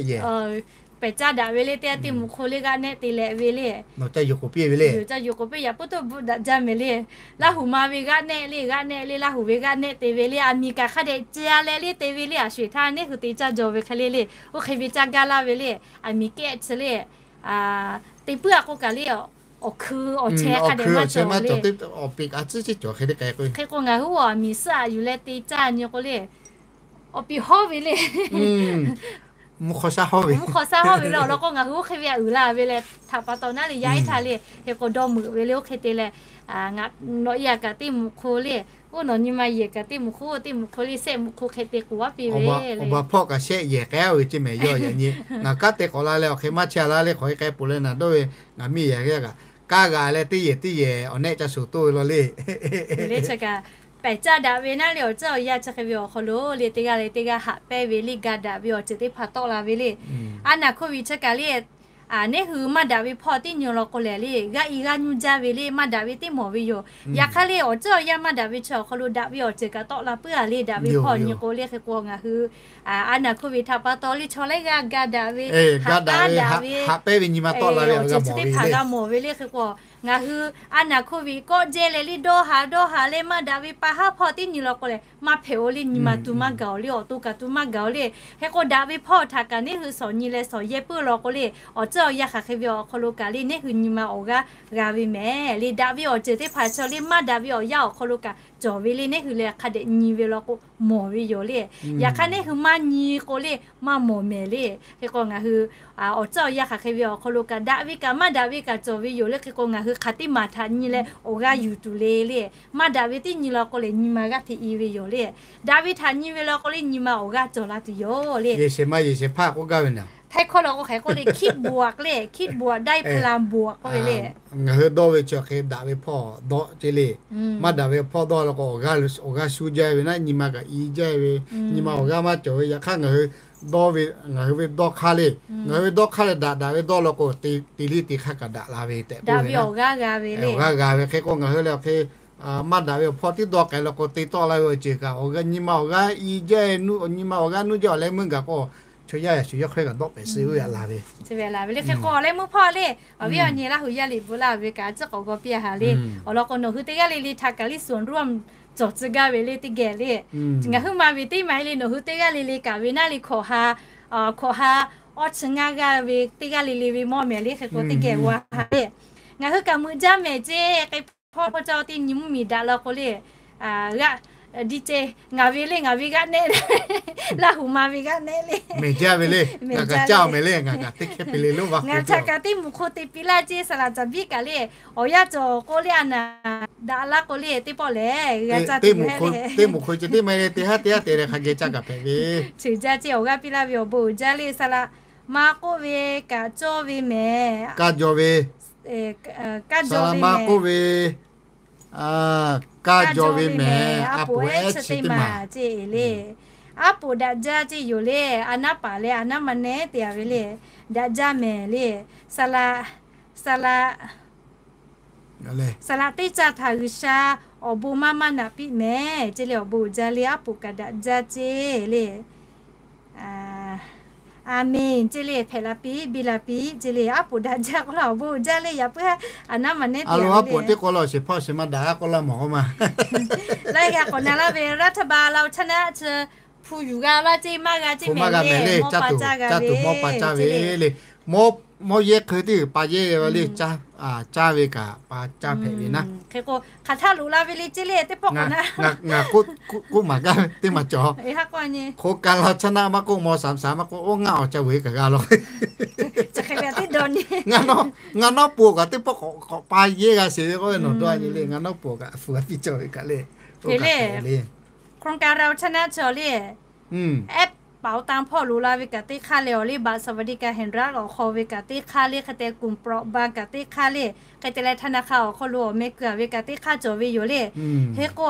yehˬ, pehˬ caˇ daꞈ ve le, teˇ g'aˇ teˇ mvuhꞈ hk'oˆ le g'aˇ nehˆ te leh ve le. Yoˬ, caˇ yuˬ k'oˍ piˇ ve le, yoˬ, caˇ yuˬ k'oˍ piˇ, yaꞈ puiˉ toˇ bvuhꞈ daꞈ jaˇ mehˍ le. Laˇ huˍ ma ve g'aˇ nehˆ le, g'aˇ nehˆ le, Laˇ huˍ ve g'aˇ nehˆ te ve le, aˬ miˍ kaꞈ hk'a dehꞈ ce-a leh le te ve le, aˬ sho-eˬ htaˇ neˇ hui te caˇ jaw ve hk'e le le, oˇ hk'e ve caˇ gaˇ laˇ ve le, aˬ miˍ kehˆ chi le, te puiˉ-a k'o kaꞈ le, awˬ hkui awˬ chehˇ hk'a dehꞈ maˇ cawˬ le. Awˬ piˍ a ciˉ ciˉ cawˬ hk'e le k'ai k'o, hk'e k'o ngaˬ hui aˬ miˍ suhˉ-a yuˬ leh te caˇ nyi k'o le, awˬ piˍ hawˉ ve le. Mvuhˇ hk'aw shaˉ hawˉ ve, mvuhˇ hk'aw shaˉ hawˉ ve le awˬ lawn k'o, ngaˬ hui oˇ hk'e ve aꞈ uiˍ la ve le, htaꞈ pa taw naˉ le yaˇ ehˉ htaˇ le, hk'e k'o dawˇ meuꞈ ve le, oˇ hk'e te leh, ngaˬ nawˬ yaˇ kaꞈ teˇ mvuhꞈ hk'oˆ le, oˇ nawˬ nyi ma yehˬ kaꞈ teˇ mvuhꞈ hk'oˆ, teˇ mvuhꞈ hk'oˆ le shehˆ mvuhꞈ hk'oˆ hk'e te k'oˍ vaˇ piˇ ve le. Awˬ baˬ hpawˇ kaꞈ shehˆ yehˬ k'ai-a ve ceˇ mehˍ yawˇ yaꞈ nyi. Ngaˬ kanˉ te k'awꞈ la leh awˬ hk'e maˇ chehˇ la le, hk'awꞈ e k'ai peuˬ leh naˬ dawˇ ve, ngaˬ miˇ yehˬ hk'e kaꞈ, kanˉ g'a leh teˇ yehˬ teˇ yehˬ awˬ nehˆ ca shoˍ toˇ ve law le. Te leh chi kaꞈ pehˬ caˇ daꞈ ve naˉ le, awˬ ceuˬ awˬ yanˇ chi hk'e ve awˬ hk'aw lo le, teˇ g'aˇ leh teˇ g'aˇ haꞈ pehnˇ ve le, ga daꞈ ve awˬ ceuˬ teˇ hpaˍ tawˆ la ve le. A naˬ hkawˇ ve chi kaꞈ le, neˇ hui maˇ daꞈ ve hpawˇ teˇ nyi law k'o lehˬ le, g'aˇ i g'aˇ nuˇ jaˇ ve le, maˇ daꞈ ve teˇ mawˬ ve yoˬ. Yaꞈ hk'aˇ le, awˬ ceuˬ awˬ yanˇ maˇ daꞈ ve chi awˬ hk'aw lo daꞈ ve awˬ ceuˬ kaꞈ tawˆ la puiˉ-a le, daꞈ ve hpawˇ nyi k'o le, hk'e k'o ngaˬ hui a naˬ hkawˇ ve htaꞈ pa taw le, chaw laiˉ g'aˇ ga daꞈ ve, haꞈ pehnˇ ve nyi ma tawˆ la ve awˬ ceuˬ chi teˇ hpaˍ g'a mawˬ ve le. Hk'e k'o ngaˬ hui a naˬ hkawˇ ve kawˆ jehˇ leh le dawˇ ha dawˇ ha leh maˇ daꞈ ve pa haˉ hpawˇ teˇ nyi law k'o lehˬ, maˇ hpehꞈ-o le, nyi ma tu maˇ gaˬ-o le, awˬ to kaꞈ tu maˇ gaˬ-o le. Hk'e k'o daꞈ ve hpawˇ htaꞈ kaꞈ neˇ hui shawˍ nyi leh shawˍ yehˇ puiˉ law k'o le, awˬ ceuˬ awˬ yanˇ hk'aˬ hk'e ve awˬ hk'aw lo kaꞈ le, neˇ hui nyi ma awˬ g'aˇ g'a ve mehˍ le. Daꞈ ve awˬ ceuˬ teˇ hpaˍ chaw le, maˇ daꞈ ve awˬ yanˇ awˬ hk'aw lo kaꞈ cawˬ ve le, neˇ hui leh hk'a dehꞈ nyi ve law k'o mawˬ ve yoˬ le. Yaꞈ hk'aˇ neˇ hui maˇ nyi k'o le, maˇ mawˬ mehˍ le. Hk'e k'o ngaˬ hui awˬ ceuˬ awˬ yanˇ hk'aˬ hk'e ve awˬ hk'aw lo kaꞈ daꞈ ve kaꞈ maˇ daꞈ ve kaꞈ cawˬ ve yoˬ le. Hk'e k'o ngaˬ hui hk'aˬ teˇ maˬ htaꞈ nyi leh awˬ g'aˇ yuˬ tuˬ le le. Maˇ daꞈ ve teˇ nyi law k'o lehˬ, nyi ma g'aˇ hteꞈ i ve yoˬ le. Daꞈ ve htaꞈ nyi ve law k'o le, nyi ma awˬ g'aˇ cawˬ la tuˬ yoˬ le. Yeˬ shehˍ ma yeˬ shehˍ hpaˇ k'oˆ gaˇ ve naˍ, Htaiˇ hkawˇ law k'o hk'e k'oˆ le, คิดบวก le, คิดบวกได้พลังบวก k'oˆ ve le. Ngaˬ hui dawˇ ve chi hk'e daꞈ ve hpawˇ dawˇ ceˇ le. Maˇ daꞈ ve hpawˇ dawˇ law k'o awˬ g'aˇ shu jaˇ ve naˉ, nyi ma kaꞈ i jaˇ ve, nyi ma awˬ g'aˇ maˇ cawˬ ve. Yaꞈ hk'aˇ ngaˬ hui dawˇ ve, ngaˬ hui ve dawˇ hk'aˇ le, ngaˬ hui ve dawˇ hk'aˇ leh daꞈ daꞈ ve dawˇ law k'o, te te le te hk'aˇ kaꞈ daꞈ la ve tehꞈ k'oˆ ve, awˬ g'aˇ g'a ve hk'e k'o ngaˬ hui lehˬ awˬ hk'e maˇ daꞈ ve awˬ hpawˇ tiˉ dawˇ k'ai law k'o te tawˆ la ve awˬ ceuˬ kaꞈ awˬ g'aˇ, nyi ma awˬ g'aˇ i jaˇ, nyi ma awˬ g'aˇ nuˇ jaˇ awˬ leh meuˇ gaˬ k'o, chaw yaˇ yaꞈ shuˍ yawˇ hk'aˇ kaꞈ dawˆ pehꞈ suh ve a la ve. Chi ve la ve le hk'e k'o awˬ leh meuˇ hpawˇ le, awˬ viˉ awˬ nyi Laˇ huˍ yaˇ liꞈ bvuhꞈ laˇ ve kaꞈ a ciˉ k'awꞈ g'aw piˇ a haˍ le. Awˬ lawn k'o nawˬ hui teˇ g'aˇ le le htaꞈ kaꞈ liˇ suhˍ roˇ cawˬ tcuh gaˇ ve le teˇ geh le. Ngaˬ hui ma ve teˇ maˬ le, nawˬ hui teˇ g'aˇ le le kaꞈ ve naˉ le hkawꞈ ha, hkawꞈ ha awˇ chi ngaˇ g'aˇ ve teˇ g'aˇ le le ve mawˇ mehˍ le hk'e k'o teˇ geh g'a haˍ le. Ngaˬ hui kaꞈ meuꞈ jaˇ mehˍ ceˇ, k'ai hpawˇ hpawˇ caˇ teˇ nyi mvuhˇmiˬ daꞈ law k'o le, g'aˇ di ceˇ, ngaˬ ve le, ngaˬ ve g'aˇ nehˆ le, Laˇ huˍ ma ve g'aˇ nehˆ le, mehˍ jaˇ ve le, ngaˬ kaꞈ caˇ mehˍ le, ngaˬ kaꞈ teˇ hkeh pe le lo va, ngaˬ htaꞈ kaꞈ teˇ mvuhꞈ hk'oˆ te piˇ laˇ ceˇ, saˍ laꞈ caˍ biˇ kaꞈ le, awˬ yanˇ cawˬ k'o le a naˍ daꞈ laˇ k'o le teˇ pawˆ lehˬ g'a caˇ tuˬ ve le. Teˇ mvuhꞈ hk'oˆ ce teˇ maˇ le, teˇ haˉ teˇ haˉ te leh hk'a geh caˇ kaꞈ hpehꞈ ve, ceuˬ jaˇ ceˇ, awˬ g'aˇ piˇ laˇ ve awˬ bon uiˍ jaˇ le, saˍ laꞈ ma k'oˆ ve kaꞈ cawˇ ve mehˍ, kaˇ jaw ve, saˍ laꞈ ma k'oˆ ve kaˇ jaw ve mehˍ, a poˍ ehˉ chi teˇ maˬ ceˇ le. Aˉ poˍ daꞈ jaˇ ceˇ yoˬ le. A naˉ paˍ leh a naˉ ma nehˉ te-a ve le. Daꞈ jaˇ mehˍ le. Saˍ laꞈ, saˍ laꞈ, saˍ laꞈ teˇ caˇ htaꞈ G'uiˬsha awˬ bon maˇ maˇ naꞈ piˇ mehˍ ceˇ le. Awˬ bon uiˍ jaˇ le. Aˉ poˍ kaꞈ daꞈ jaˇ ceˇ le. Aˍ menˍ ceˇ le, hpehꞈ la piˇ, biˇ la piˇ ceˇ le, aˉ poꞈ daꞈ jaˇ k'oˆ laˇ, awˬ bon jaˇ le, yaꞈ puiˉ haˉ, aˍ naˉ maˍ neˉ te a lo aˉ poꞈ teˇ k'o la awˬ shehˍ hpaˇ awˬ shehˍ ma daꞈ a k'oˆ laˇ mawˬ k'oˆ ma. Laiˉ g'a k'awꞈ na laˇ ve รัฐบาล เราชนะ chi hpu yuˬ g'a laˇ ceˇ, maˇ g'a ceˇ mehˍ le, maˇ g'a mehˍ le, caˇ tuˬ mawˇ pa caˇ ve le. Mawˇ yehˇ hk'e teˇ g'uiˬ pa yehˇ ve le, caˇ ve kaꞈ pa caˇ hpehꞈ ve naˉ. Hk'e k'o hk'aˬ htaˇ loꞈ la ve le ceˇ le, teˇ pawˆ k'awꞈ na. Ngaˬ k'oˆ maˍ gaˇ ve teˇ maˬ cawˬ. โครงการ เราชนะ maˇ k'oˆ ม.สามสาม maˇ k'oˆ, oˇ ngaˆ awˬ ca vuiˬ kaꞈ g'a law. Ngaˬ nawˉ pon kaꞈ teˇ pawˆ k'awꞈ pa yehˇ g'a sheˍ ve k'oˆ ve nawˬ dawˇ nyi le, ngaˬ nawˉ pon kaꞈ hpu g'a piˇ cawˬ ve kaꞈ le. โครงการ เราชนะ chaw le, แอปเป๋าตัง hpawˇ loꞈ la ve kaꞈ teˇ hk'aˇ leh awˬ le, บัตรสวัสดิการแห่งรัฐ awˬ hk'aw ve kaꞈ teˇ hk'aˇ le, hk'e te กลุ่มเปราะบาง kaꞈ teˇ hk'aˇ le, hk'e te leh ธนาคาร awˬ hk'aw lo awˬ meh kuiˬ a ve kaꞈ teˇ hk'aˇ cawˬ ve yoˬ le. Hk'e k'o,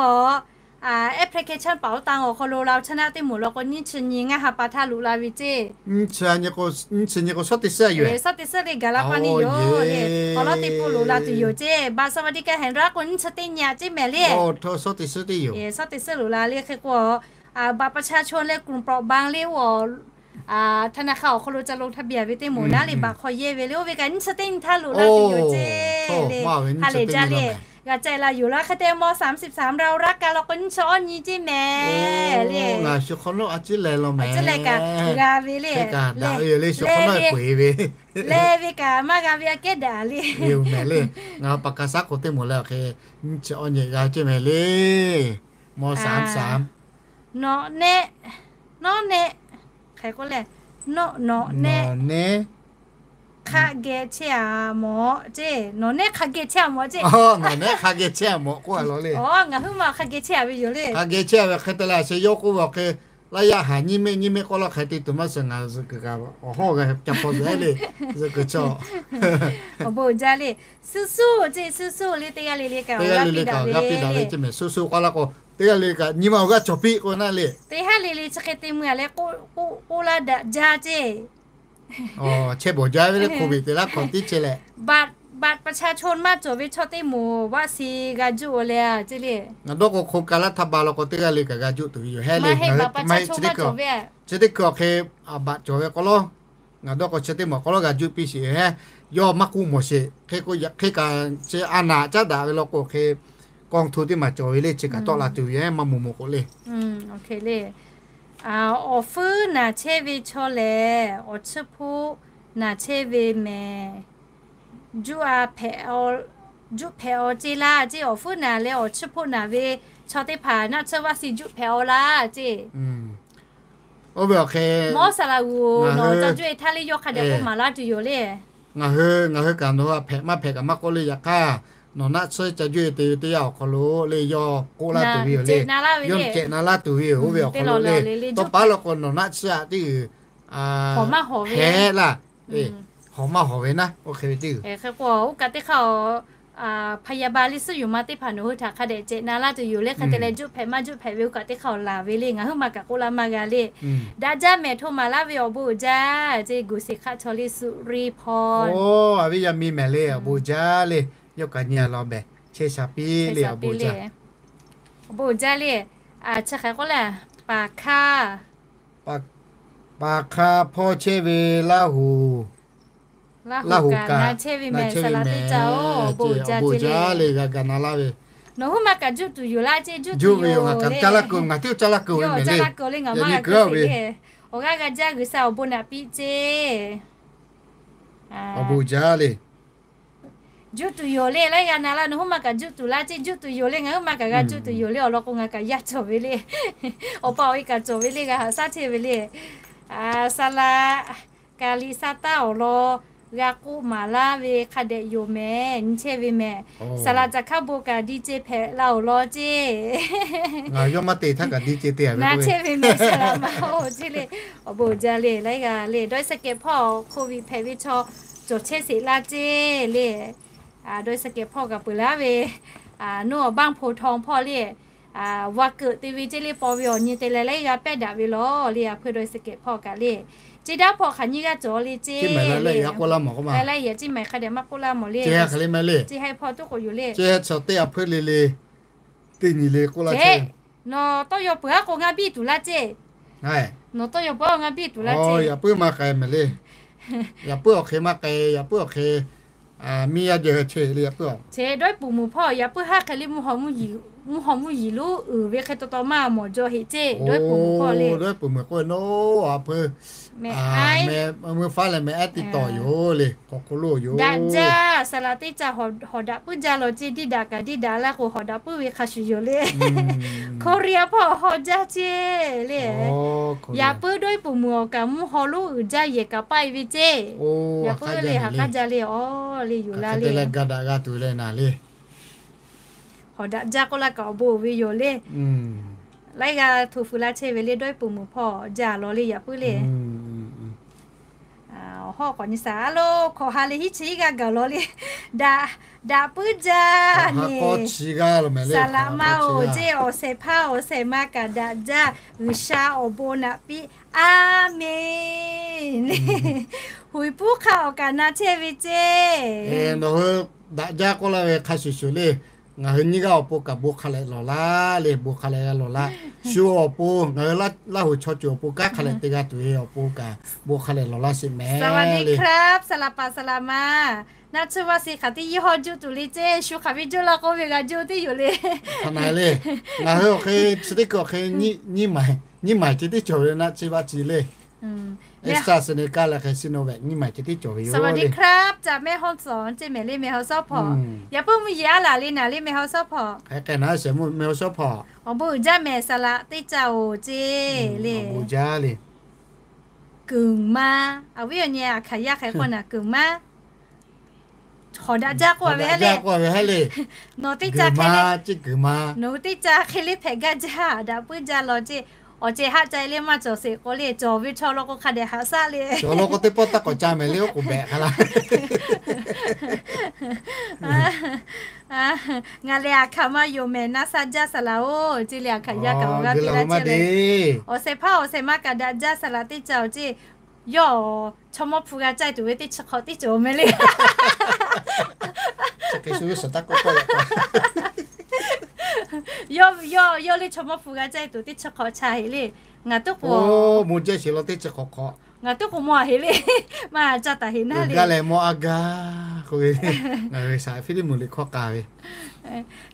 application เป๋าตัง awˬ hk'aw lo เราชนะ teˇ moˍ law k'o, nyiˇ chi nyi ngaˇ ha pa htaˇ loꞈ la ve ceˇ. Nyiˇ chi nyi k'o, shawˉ teˇ suhˉ le gaˬ la pa ni yoˬ le. Awˬ lawn teˇ pawˆ loꞈ la tuˬ yoˬ ceˇ. บัตรสวัสดิการแห่งรัฐ k'o nyiˇ chi teˇ nyi a ceˇ mehˍ le. Shawˉ teˇ suhˉ loꞈ la le. Hk'e k'o, บัตรประชาชน leh กลุ่มเปราะบาง le, ธนาคาร awˬ hk'aw lo ca ลงทะเบียน ve teˇ moˍ naˉ le, บัตร hk'aw yehˇ ve le, oˇ ve kaꞈ nyiˇ chi teˇ nyi htaˇ loꞈ la tuˬ yoˬ ceˇ le. Ha lehˬ jaˇ le, g'a ca la yoˬ laˇ. Hk'e te ม.สามสิบสาม เรารักกัน law k'o, nyiˇ chi awˇ nyi ceˇ mehˍ le. Ngaˬ shu hk'awꞈ nawˉ a ciˉ leh law mehˍ. G'a ve le, daꞈ ve yoˬ le, shu hk'awꞈ nawˉ peuˬ ve, leh ve kaꞈ maˇ g'a ve aꞈ kehˉ daꞈ le. Mehˍ le, ngaˬ pa ka saˉ k'o teˇ moˍ leh awˬ hk'e nyiˇ chi awˇ nyi g'a ceˇ mehˍ le. ม.สามสาม Nawˬ nehˆ, nawˬ nehˆ, hk'e k'oˆ le, nawˬ nehˆ, nawˬ nehˆ hk'a geh chehˇ a mawˬ ceˇ. Nawˬ nehˆ hk'a geh chehˇ a mawˬ ceˇ. Nawˬ nehˆ hk'a geh chehˇ a mawˬ k'oˆ a law le. Ngaˬ hui ma hk'a geh chehˇ a ve yoˬ le. Hk'a geh chehˇ a ve hk'e te leh, a shu yawˇ k'oˆ ve awˬ hk'e, laˇ yaˇ haˍ nyiˇ mehˆ nyiˇ mehˆ k'oˆ laˇ hk'e te tuˬ maˇ shiˍ, ngaˬ zuhꞈ kuiˬ kaꞈ awˬ hawˉ g'a ca hpaw zuhꞈ le, zuhꞈ kuiˬ chaw. Awˬ bon jaˇ le. Suˇ suˇ ceˇ, suˇ suˇ le, teˇ g'aˇ le le kaꞈ g'a piˇ daꞈ ve ceˇ mehˍ. Suˇ suˇ k'oˆ laˇ k'o, teˇ g'aˇ le le kaꞈ nyi ma awˬ g'aˇ cawˬ piˇ k'oˆ naˉ le. Teˇ haˉ le le chi hk'e te mui a leh k'oˆ laˇ daꞈ jaˇ ceˇ. Chehˇ bawˬ jaˇ ve le, hk'oˆ ve teˇ laˇ hk'awꞈ tiˉ chehˇ leh, บัตรประชาชน maˇ cawˬ ve chaw teˇ moˍ vaˆ si g'a juˆ a le a ceˇ le. Ngaˬ dawˇ k'o โครงการ รัฐบาล law k'o teˇ g'aˇ le kaꞈ g'a juˆ tuˬ ve yoˬ. Heh le, chi teˇ hkui awˬ hk'e บัตร cawˬ ve k'o lawˇ, ngaˬ dawˇ k'o chi teˇ moˍ k'o lawˇ g'a juˆ piˇ sheˍ heh. Yawˇ maˇ k'oˆ mawˬ sheˍ. Hk'e k'o yaꞈ hk'e kaꞈ chi a naˍ caˉ daꞈ ve law k'o hk'e, กองทุน teˇ maˬ cawˬ ve le, chi kaꞈ tawˆ la tuˬ ve maˇ moˍ moˍ k'o le. Awˬ fuiˉ naˬ chehˇ ve chaw lehˬ, awˬ chiˇ hpoˆ naˬ chehˇ ve mehˍ. Juˆ a, juˆ hpehꞈ aw ceˇ laˇ ceˇ. Awˬ fuiˉ naˬ leh awˬ chiˇ hpoˆ naˬ ve chaw teˇ hpaˍ naˆ tsuhˇ vaˆ si juˆ hpehꞈ aw laˇ ceˇ. Oˇ ve awˬ hk'e mawˇ saˍ laꞈ g'uˬ nawˬ ca juˆ e htaˇ le yawˇ hk'a dehꞈ k'oˆ maˍ laˇ tuˬ yoˬ le. Ngaˬ hui, ngaˬ hui kaꞈ nawˬ hui a hpehꞈ maˇ hpehꞈ kaꞈ maˇ k'oˆ le, yaꞈ hk'aˇ nawˬ naˆ tsuhˇ ca juˆ e te ve teˇ yanˇ awˬ hk'aw lo le yawˇ k'oˆ laˇ tuˬ ve yoˬ le. Yawˇ cehꞈ na laˇ tuˬ ve yoˬ. Oˇ ve awˬ hk'aw lo le, tawˇ pa law k'o nawˬ naˆ tsuhˇ a teˇ g'uiˬ hawˬ maˇ hawˬ ve, hehˉ laˇ, hawˬ maˇ hawˬ ve naˉ, oˇ hk'e ve teˇ g'uiˬ. Hk'e k'o oˇ kaꞈ teˇ hk'aˇ พยาบาล le suhˉ yoˬ ma teˇ hpaˍ nawˬ hui htaꞈ hk'a dehꞈ cehꞈ na laˇ tuˬ yoˬ le. Hk'e te leh juˆ hpehꞈ maˇ juˆ hpehꞈ ve oˇ kaꞈ teˇ hk'aˇ awˬ laˬ ve le. Ngaˬ hui ma kaꞈ k'oˆ laˇ maˇ g'a le. Daꞈ jaˇ mehˍ, hto maˍ laˇ ve awˬ bon uiˍ jaˇ ceˇ. Guˬ shiˍ hk'aˆ chaw le สุริพร. Oˇ, a viˉ yaˇ miˇ mehˍ le, awˬ bon jaˇ le. Yawˇ kaꞈ nyi a law mehˍ, chehˇ sha piˇ le, awˬ bon jaˇ. Awˬ bon uiˍ jaˇ le. Chi hk'e k'oˆ le, paˍ hk'aˇ, paˍ hk'aˇ hpawˇ chehˇ ve Laˇ huˍ, Laˇ huˍ kaꞈ chehˇ ve mehˍ, saˍ laꞈ teˇ ca oˬ, awˬ bon jaˇ le, g'a ga na laˇ ve. Nawˬ hui ma kaꞈ juˆ tuˬ yoˬ laˇ ceˇ. Juˆ ve yoˬ, ngaˬ kaꞈ caˇ laˇ keu, ngaˬ tiˉ caˇ laˇ keu ve mehˍ le. Awˬ g'aˇ g'a jaˇ, G'uiˬsha awˬ bon naꞈ piˇ ceˇ. Awˬ bon jaˇ le. Juˆ tuˬ yoˬ le, laiˉ g'a na laˇ. Nawˬ hui ma kaꞈ juˆ tuˬ laˇ ceˇ. Juˆ tuˬ yoˬ le, ngaˬ hui ma kaꞈ g'a juˆ tuˬ yoˬ le. Awˬ lawn k'o ngaˬ kaꞈ yaˇ cawˬ ve le. Awˬ pa awˬ e kaꞈ cawˬ ve le, g'a haꞈ shaˉ chehˇ ve le. Saˍ laꞈ kaˍ liꞈ sa taˇ awˬ lawn g'a k'oˆ maˍ laˇ ve hk'a dehꞈ yoˬ mehˍ, nyi chehˇ ve mehˍ. Saˍ laꞈ caˬ hkaˉ bon kaꞈ di ce hpehꞈ la awˬ lawn ceˇ. Ngaˬ yawˇ maˇ te htaˇ kaꞈ di ce te a ve na chehˇ ve mehˍ, saˍ laꞈ ma oˬ ceˇ le. Awˬ bon jaˇ le, laiˉ g'a le. Dawˇ sha kehˬ hpawˇ โควิด hpehꞈ ve chaw cawˬ chehˇ sheˍ laˇ ceˇ le. Dawˇ sha kehˬ hpawˇ kaꞈ peuˬ laˇ ve, nawˬ awˬ บางโพธิ์ทอง hpawˇ le, wa keuꞈ te ve ceˇ le, paw ve awˬ nyi te leh laiˉ g'a pehˇ daꞈ ve lawˬ le. A hpeuˇ dawˇ sha kehˬ hpawˇ kaꞈ le, ceˇ daꞈ hpawˇ hk'aˬ nyiˇ g'aˇ cawˬ le ceˇ le. Laiˉ yehˬ ceˇ maˬ hk'a dehꞈ maˇ k'oˆ laˇ mawˬ le. Ceˇ hk'aˬ le ma le, ceˇ hk'aˬ hpawˇ tuˉ k'oꞈ yoˬ le. Ceˇ hk'aˬ chaw teˇ a hpeuˇ le le, teˇ nyi le k'oˆ laˇ ceˇ. Nawˬ tawˇ yaw peuˬ aˉ k'o ngaˇ biˇ tuˬ laˇ ceˇ. Nawˬ tawˇ yaw pa ngaˇ biˇ tuˬ laˇ ceˇ. Yaꞈ puiˉ maˇ k'ai mehˍ le. Yaꞈ puiˉ awˬ hk'e maˇ k'ai, yaꞈ puiˉ awˬ hk'e miˇ yaˇ jehˬ cheˇ le yaꞈ puiˉ a. Ceˇ dawˇ iˉ puˍ muiˬ hpawˇ yaꞈ puiˉ haˉ hk'e le mvuhˇ haw mvuhˇ yiˍ lonˉ uiˍ ve hk'e taw taw maˇ mawˬ jaw heꞈ ceˇ. Dawˇ iˉ puˍ muiˬ hpawˇ le. Dawˇ iˉ puˍ muiˬ k'oˆ ve naˉ a pui, meuˇ faˉ leh mehˍ ehˉ tiꞈ tawˍ yoˬ le, k'awꞈ k'oˆ lo yoˬ. Daꞈ jaˇ saˍ laꞈ teˇ caˇ hawˍ daꞈ puiˉ jaˇ law ceˇ. Diˇ daꞈ kaꞈ diˇ daꞈ laˇ k'o, hawˍ daꞈ puiˉ ve hk'a shuˍ yoˬ le. Korea hpawˇ haw jaˇ ceˇ le. Yaꞈ puiˉ dawˇ iˉ puˍ muiˬ awˬ kaꞈ mvuhˇ haw lonˉ uiˍ jaˇ yehˬ kaꞈ paˆ e ve ceˇ. Yaꞈ puiˉ le ha k'aˉ jaˇ le, awˬ le yoˬ laˇ le. Ga daꞈ g'a tuˬ le naˍ le. Hawˍ daꞈ jaˇ k'oˆ laˇ kaꞈ awˬ bon uiˍ ve yoˬ le. Laiˉ g'aˇ htoꞈ fui laˇ chehˇ ve le, dawˇ iˉ puˍ muiˬ hpawˇ jaˇ law le yaꞈ puiˉ le. Awˬ hawˉ k'awꞈ nyi shaˍ a lo hkawꞈ ha leh hiˉ chi iˉ g'aˇ gaˬ law le. Daꞈ, daꞈ puiˉ jaˇ neˇ. Saˍ laꞈ ma oˬ ceˇ, awˬ shehˍ hpaˇ awˬ shehˍ ma kaꞈ daꞈ jaˇ, G'uiˬsha awˬ bon naꞈ piˇ. A menˍ. Huiˍ puˉ hk'a awˬ kaꞈ na chehˇ ve ceˇ. Nawˬ hui daꞈ jaˇ k'oˆ laˇ ve hk'a shuˍ shuˍ le. Ngaˬ hui nyiˇ g'aˇ awˬ pon kaꞈ bon hk'a lehꞈ lawˬ laˇ le, bon hk'a lehꞈ g'a lawˬ laˇ. Shu awˬ pon ngaˬ hui Laˇ huˍ chaw ceuˬ awˬ pon kanˉ hk'a lehꞈ te g'a tuˬ ve awˬ pon kaꞈ bon hk'a lehꞈ lawˬ laˇ sheˍ mehˍ le. Saˍ laꞈ pa saˍ laꞈ ma, naˆ tsuhˇ vaˇ shi hk'aˬ teˇ yehˬ hawˇ juˇ tuˬ le ceˇ. Shu hk'aˬ ve juˇ laˇ k'oˆ ve g'a juˇ teˇ yoˬ le. Hk'a na le, ngaˬ hui awˬ hk'e chi teˇ hkui awˬ hk'e nyiˇ maˍ, nyiˇ maˍ ceh tiˉ cawˬ ve naˆ tsuhˇ vaˇ shi le. Extra sneaker leh hk'e Sinovac nyiˇ maˍ ceh tiˉ cawˬ ve yoˬ le. Saˍ laꞈ pa saˍ laꞈ ma, mehˇ hawˇ sawˉ ceˇ mehˍ le, mehˇ hawˇ sawˉ hpawˇ. Yaꞈ puiˉ mvuhˇ yeˬ aˉ laˬ le naˍ le, mehˇ hawˇ sawˉ hpawˇ. Hk'e k'ai na shehˍ mehˇ hawˇ sawˉ hpawˇ. Awˬ bon uiˍ jaˇ mehˍ saˍ laꞈ teˇ caˇ oˬ ceˇ le. Awˬ bon uiˍ jaˇ le. Kuiˬ ma, awˬ viˉ awˬ nyi a hkaˍ yaˇ hk'e k'oˆ na kuiˬ ma. Hawˍ daꞈ jaˇ k'oˆ ve haˉ le. Nawˬ teˇ caˇ hk'e le, nawˬ hui teˇ caˇ hk'e le hpehꞈ gaˇ jaˇ, daꞈ puiˉ jaˇ law ceˇ. Awˬ ceh haˆ ca e le maˇ cawˬ sheˍ k'o le, cawˬ ve chaw law k'o hk'a dehꞈ haꞈ shaˆ le. Cawˬ law k'o teˇ pawˆ taˇ k'awꞈ ca mehˍ le, oˉ k'oˍ behꞈ hk'a laˇ. Ngaˬ lehˬ aˬ hkaˍ ma yoˬ mehˍ, naˆ shaˆ jaˇ saˍ laꞈ oˬ ceˇ le, aˬ hkaˍ yaˇ kaꞈ awˬ g'aˇ piˇ laˇ chehˇ le. Awˬ shehˍ hpaˇ awˬ shehˍ ma kaꞈ daꞈ jaˇ saˍ laꞈ teˇ caˇ oˬ ceˇ. Yawˇ chaw mawˇ hpu g'a caˇ tuˬ ve teˇ chi hk'awꞈ teˇ cawˬ mehˍ le. Yawˇ, yawˇ, yawˇ le chaw mawˇ hpu g'a caˇ tuˬ teˇ chi hk'awꞈ cha heˍ le. Ngaˬ tuˉ k'o, mvuh jaˇ sheˍ law teˇ chi hk'awꞈ hk'awꞈ. Ngaˬ tuˉ k'o mawˇ a heˍ le. Maˇ ca taˍ heˍ naˇ le. Gaˇ leh mawˇ a gaˇ k'oˆ ve, ngaˬ hui shaˍ Hpiˇliˇmuˍ liꞈ hkawˇ k'a ve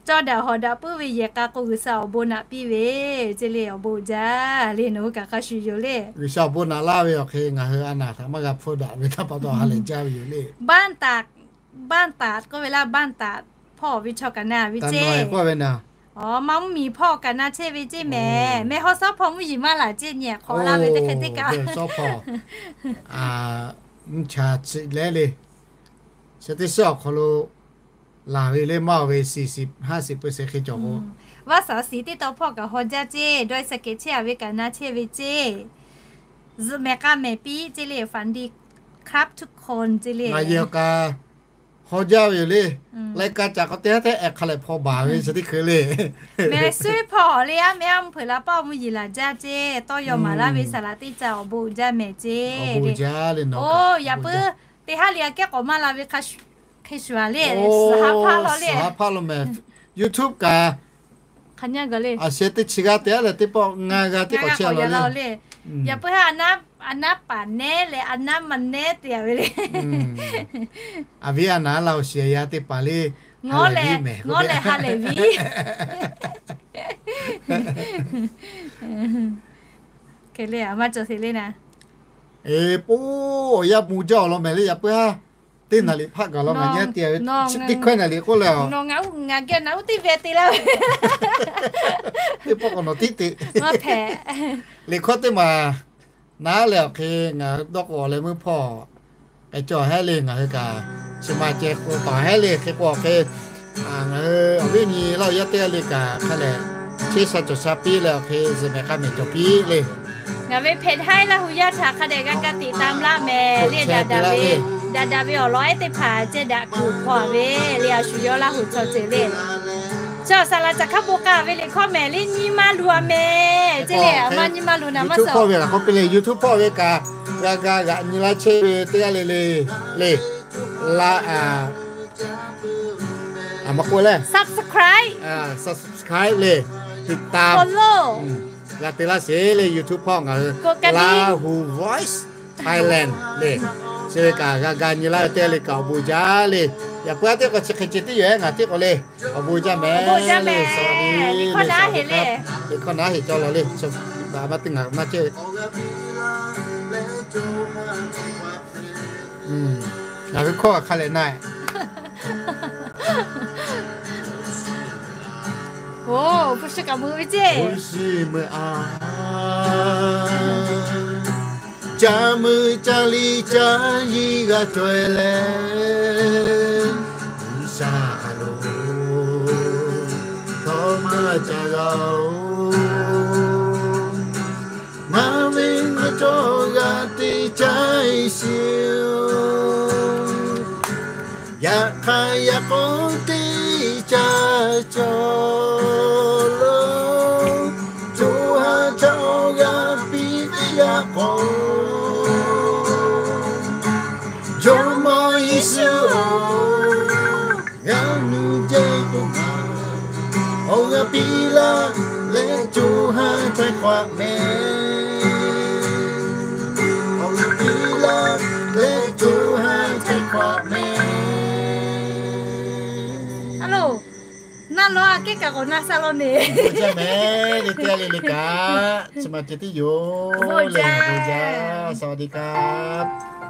Cawˇ daꞈ hawˍ daꞈ puiˉ ve yehˬ k'a k'o G'uiˬsha awˬ bon naꞈ piˇ ve ceˇ le, awˬ bon jaˇ le, nawˬ hui kaꞈ hk'a shuˍ yoˬ le. G'uiˬsha awˬ bon naꞈ laˇ ve awˬ hk'e ngaˬ hui a naˍ htaꞈ maˇ g'a hpfuhˇ daꞈ ve htaˇ pa taw ha lehˬ jaˇ ve yoˬ le. บ้านตาด บ้านตาด k'oˆ ve laˇ, บ้านตาด hpawˇ ve chaw kaꞈ na ve ceˇ. Aw, maˇ mvuhˇmiˬ hpawˇ kaꞈ na chehˇ ve ceˇ mehˍ. Mehˇ hawˇ sawˉ hpawˇ mvuhˇ yeˬ maˇ laˬ ceˇ, nyi hk'awꞈ laˇ ve teˇ hk'e teˇ kaꞈ. Mvuhˇ cha chi lehˉ le, chi teˇ shiˉ awˬ hk'aw lo laˬ ve le maˇ oˬ ve, สี่สิบ ห้าสิบ hk'e cawˬ k'o, vaˇ saˍ siˍ teˇ taw hpawˇ kaꞈ haw jaˇ ceˇ, dawˇ e saˍ kehˍ chehˇ a ve kaꞈ na chehˇ ve ceˇ. Zuhꞈ mehˍ k'a mehˍ piˇ ceˇ le, ฝันดีครับทุกคน ceˇ le. Ngaˬ yehˬ awˬ kaꞈ haw jaˇ ve yoˬ le. Laiˉ kaˇ caꞈ k'aw teˇ haˉ teˇ ehˍ hk'a lehˬ hpaw baˬ ve chi teˇ hkui le. Mehˍ suiˉ hpawˇ le, a mehˍ a mvuhˇ hpeuꞈ la paˇ mvuhˇ yeˬ laˬ jaˇ ceˇ, tawˇ yaw maˍ laˇ ve saˍ laꞈ teˇ caˇ awˬ bon uiˍ jaˇ mehˍ ceˇ. Oˇ, yaꞈ puiˉ teˇ haˉ le aꞈ kehˉ k'awꞈ maˇ la ve hk'a shuˍ a le, suhˍ ha hpaˇ law le. Suhˍ ha hpaˇ law mehˍ. YouTube kaꞈ hk'a nyi gaˬ le, a sheh teˇ chi g'aˇ te a leh teˇ pawˆ ngaˇ g'aˇ teˇ k'awꞈ chehˇ a law le. Yaꞈ puiˉ haˉ a naˉ paˍ nehˉ leh a naˉ ma nehˉ te a ve le. A viˉ a naˍ laˇ oˬ shiˍ yaˇ teˇ hpaˍ le, ngawˉ leh ha lehˬ viˉ. Hk'e le, a maˇ cawˬ sheˍ le naˍ. Eˬ, poˇ, awˬ yanˇ mvuh jaˇ awˬ lawn mehˍ le, yaꞈ puiˉ haˉ teˇ naˍ liꞈ hpaˆ gaˬ law ngaˬ nyi te ve, teˇ hkawehˇ naˍ liꞈ k'oˆ leh a, ngaˬ geh naˍ uˉ teˇ ve te laˇ ve, teˇ pawˆ k'awꞈ nawˬ tiˉ te. Liꞈ hkawˇ teˇ maˬ naˉ leh awˬ hk'e ngaˬ hui dawˇ k'o awˬ leh meuˇ hpawˇ k'ai cawˬ hehˉ le, ngaˬ hui kaꞈ chi ma ceh k'o tawˍ hehˉ le. Hk'e k'o awˬ hk'e ngaˬ hui awˬ viˉ nyi laˇ oˬ yaˇ teˇ g'aˇ le kaꞈ hk'a lehˬ, cheˇ sha cawˬ sha piˇ leh awˬ hk'e zuhꞈ mehˍ k'a mehˍ cawˬ piˇ le. Ngaˬ ve เพจ Haiˉ Laˇ hu yaˇ htaꞈ hk'a dehꞈ g'a ka tiꞈ tam laˇ mehˍ le. Daꞈ daꞈ ve awˬ lawn ehˉ teˇ hpaˍ ceh daꞈ kuiˬ hpawˇ ve le, a shu yawˇ Laˇ hu chaw ceuˬ le. Chaw saˍ laꞈ caꞈ hk'a bon k'a ve liꞈ hkawˇ mehˍ le, nyi maˇ lu a mehˍ ceˇ le. A maˇ nyi maˇ lu naˍ maˇ suh. YouTube hpawˇ ve kaꞈ k'oˆ piˇ le, YouTube hpawˇ ve kaꞈ g'a ga g'aꞈ nyi laˇ chehˇ ve teˇ g'aˇ le le, le, la, a maˇ k'oˆ leh subscribe, subscribe le, ติดตาม follow G'a te laˇ sheˍ le, YouTube hpawˇ ngaˬ hui Lahu Voice Thailand le. Chi ve kaꞈ g'a ga nyi laˇ ve teˇ le kaꞈ awˬ bon jaˇ le. Yaꞈ puiˉ teˇ k'o chi hk'e ceh tiˉ yoˬ ehˉ ngaˬ tiˉ k'o le. Awˬ bon jaˇ mehˍ le. Liꞈ hkawˇ naˉ heˆ cawˬ lawˬ le. Maˇ teˇ ngaˬ maˇ ceh Ngaˬ ve hkawˇ hk'a lehˬ na. Oˬ, hpu shi kaꞈ mui ve ceˇ. Hpu shi mui a, ca mui ca liˇ ca nyi g'a cawˬ e leh, G'uiˬsha a loˍ htawˇ maˇ ca g'a oˬ. Ngaˬ ve ngaˬ cawˬ g'a teˇ caiˇ shiˍ oˬ. Yaꞈ hk'aˇ yaꞈ k'aw teˇ caˇ cawˬ lo, co ha htaꞈ awˬ g'aˇ piˇ ve yaꞈ k'aw, Jawˇmawˇ Yeˍsuˆ oˬ, g'a nuˇ jehˇ k'o, awˬ g'aˇ piˇ laˇ leh co ha htaiˍ hk'awꞈ mehˍ. Awˬ g'aˇ piˇ laˇ leh co ha htaiˍ hk'awꞈ mehˍ. A loˬ, naˆ lawˇ a kehˉ kaꞈ k'awꞈ na sha law neˬ. Bon jaˇ mehˍ le, teˇ g'aˇ le le kaꞈ chi ma ceh tiˉ yoˬ. Bon jaˇ, bon jaˇ, สวัสดีครับ.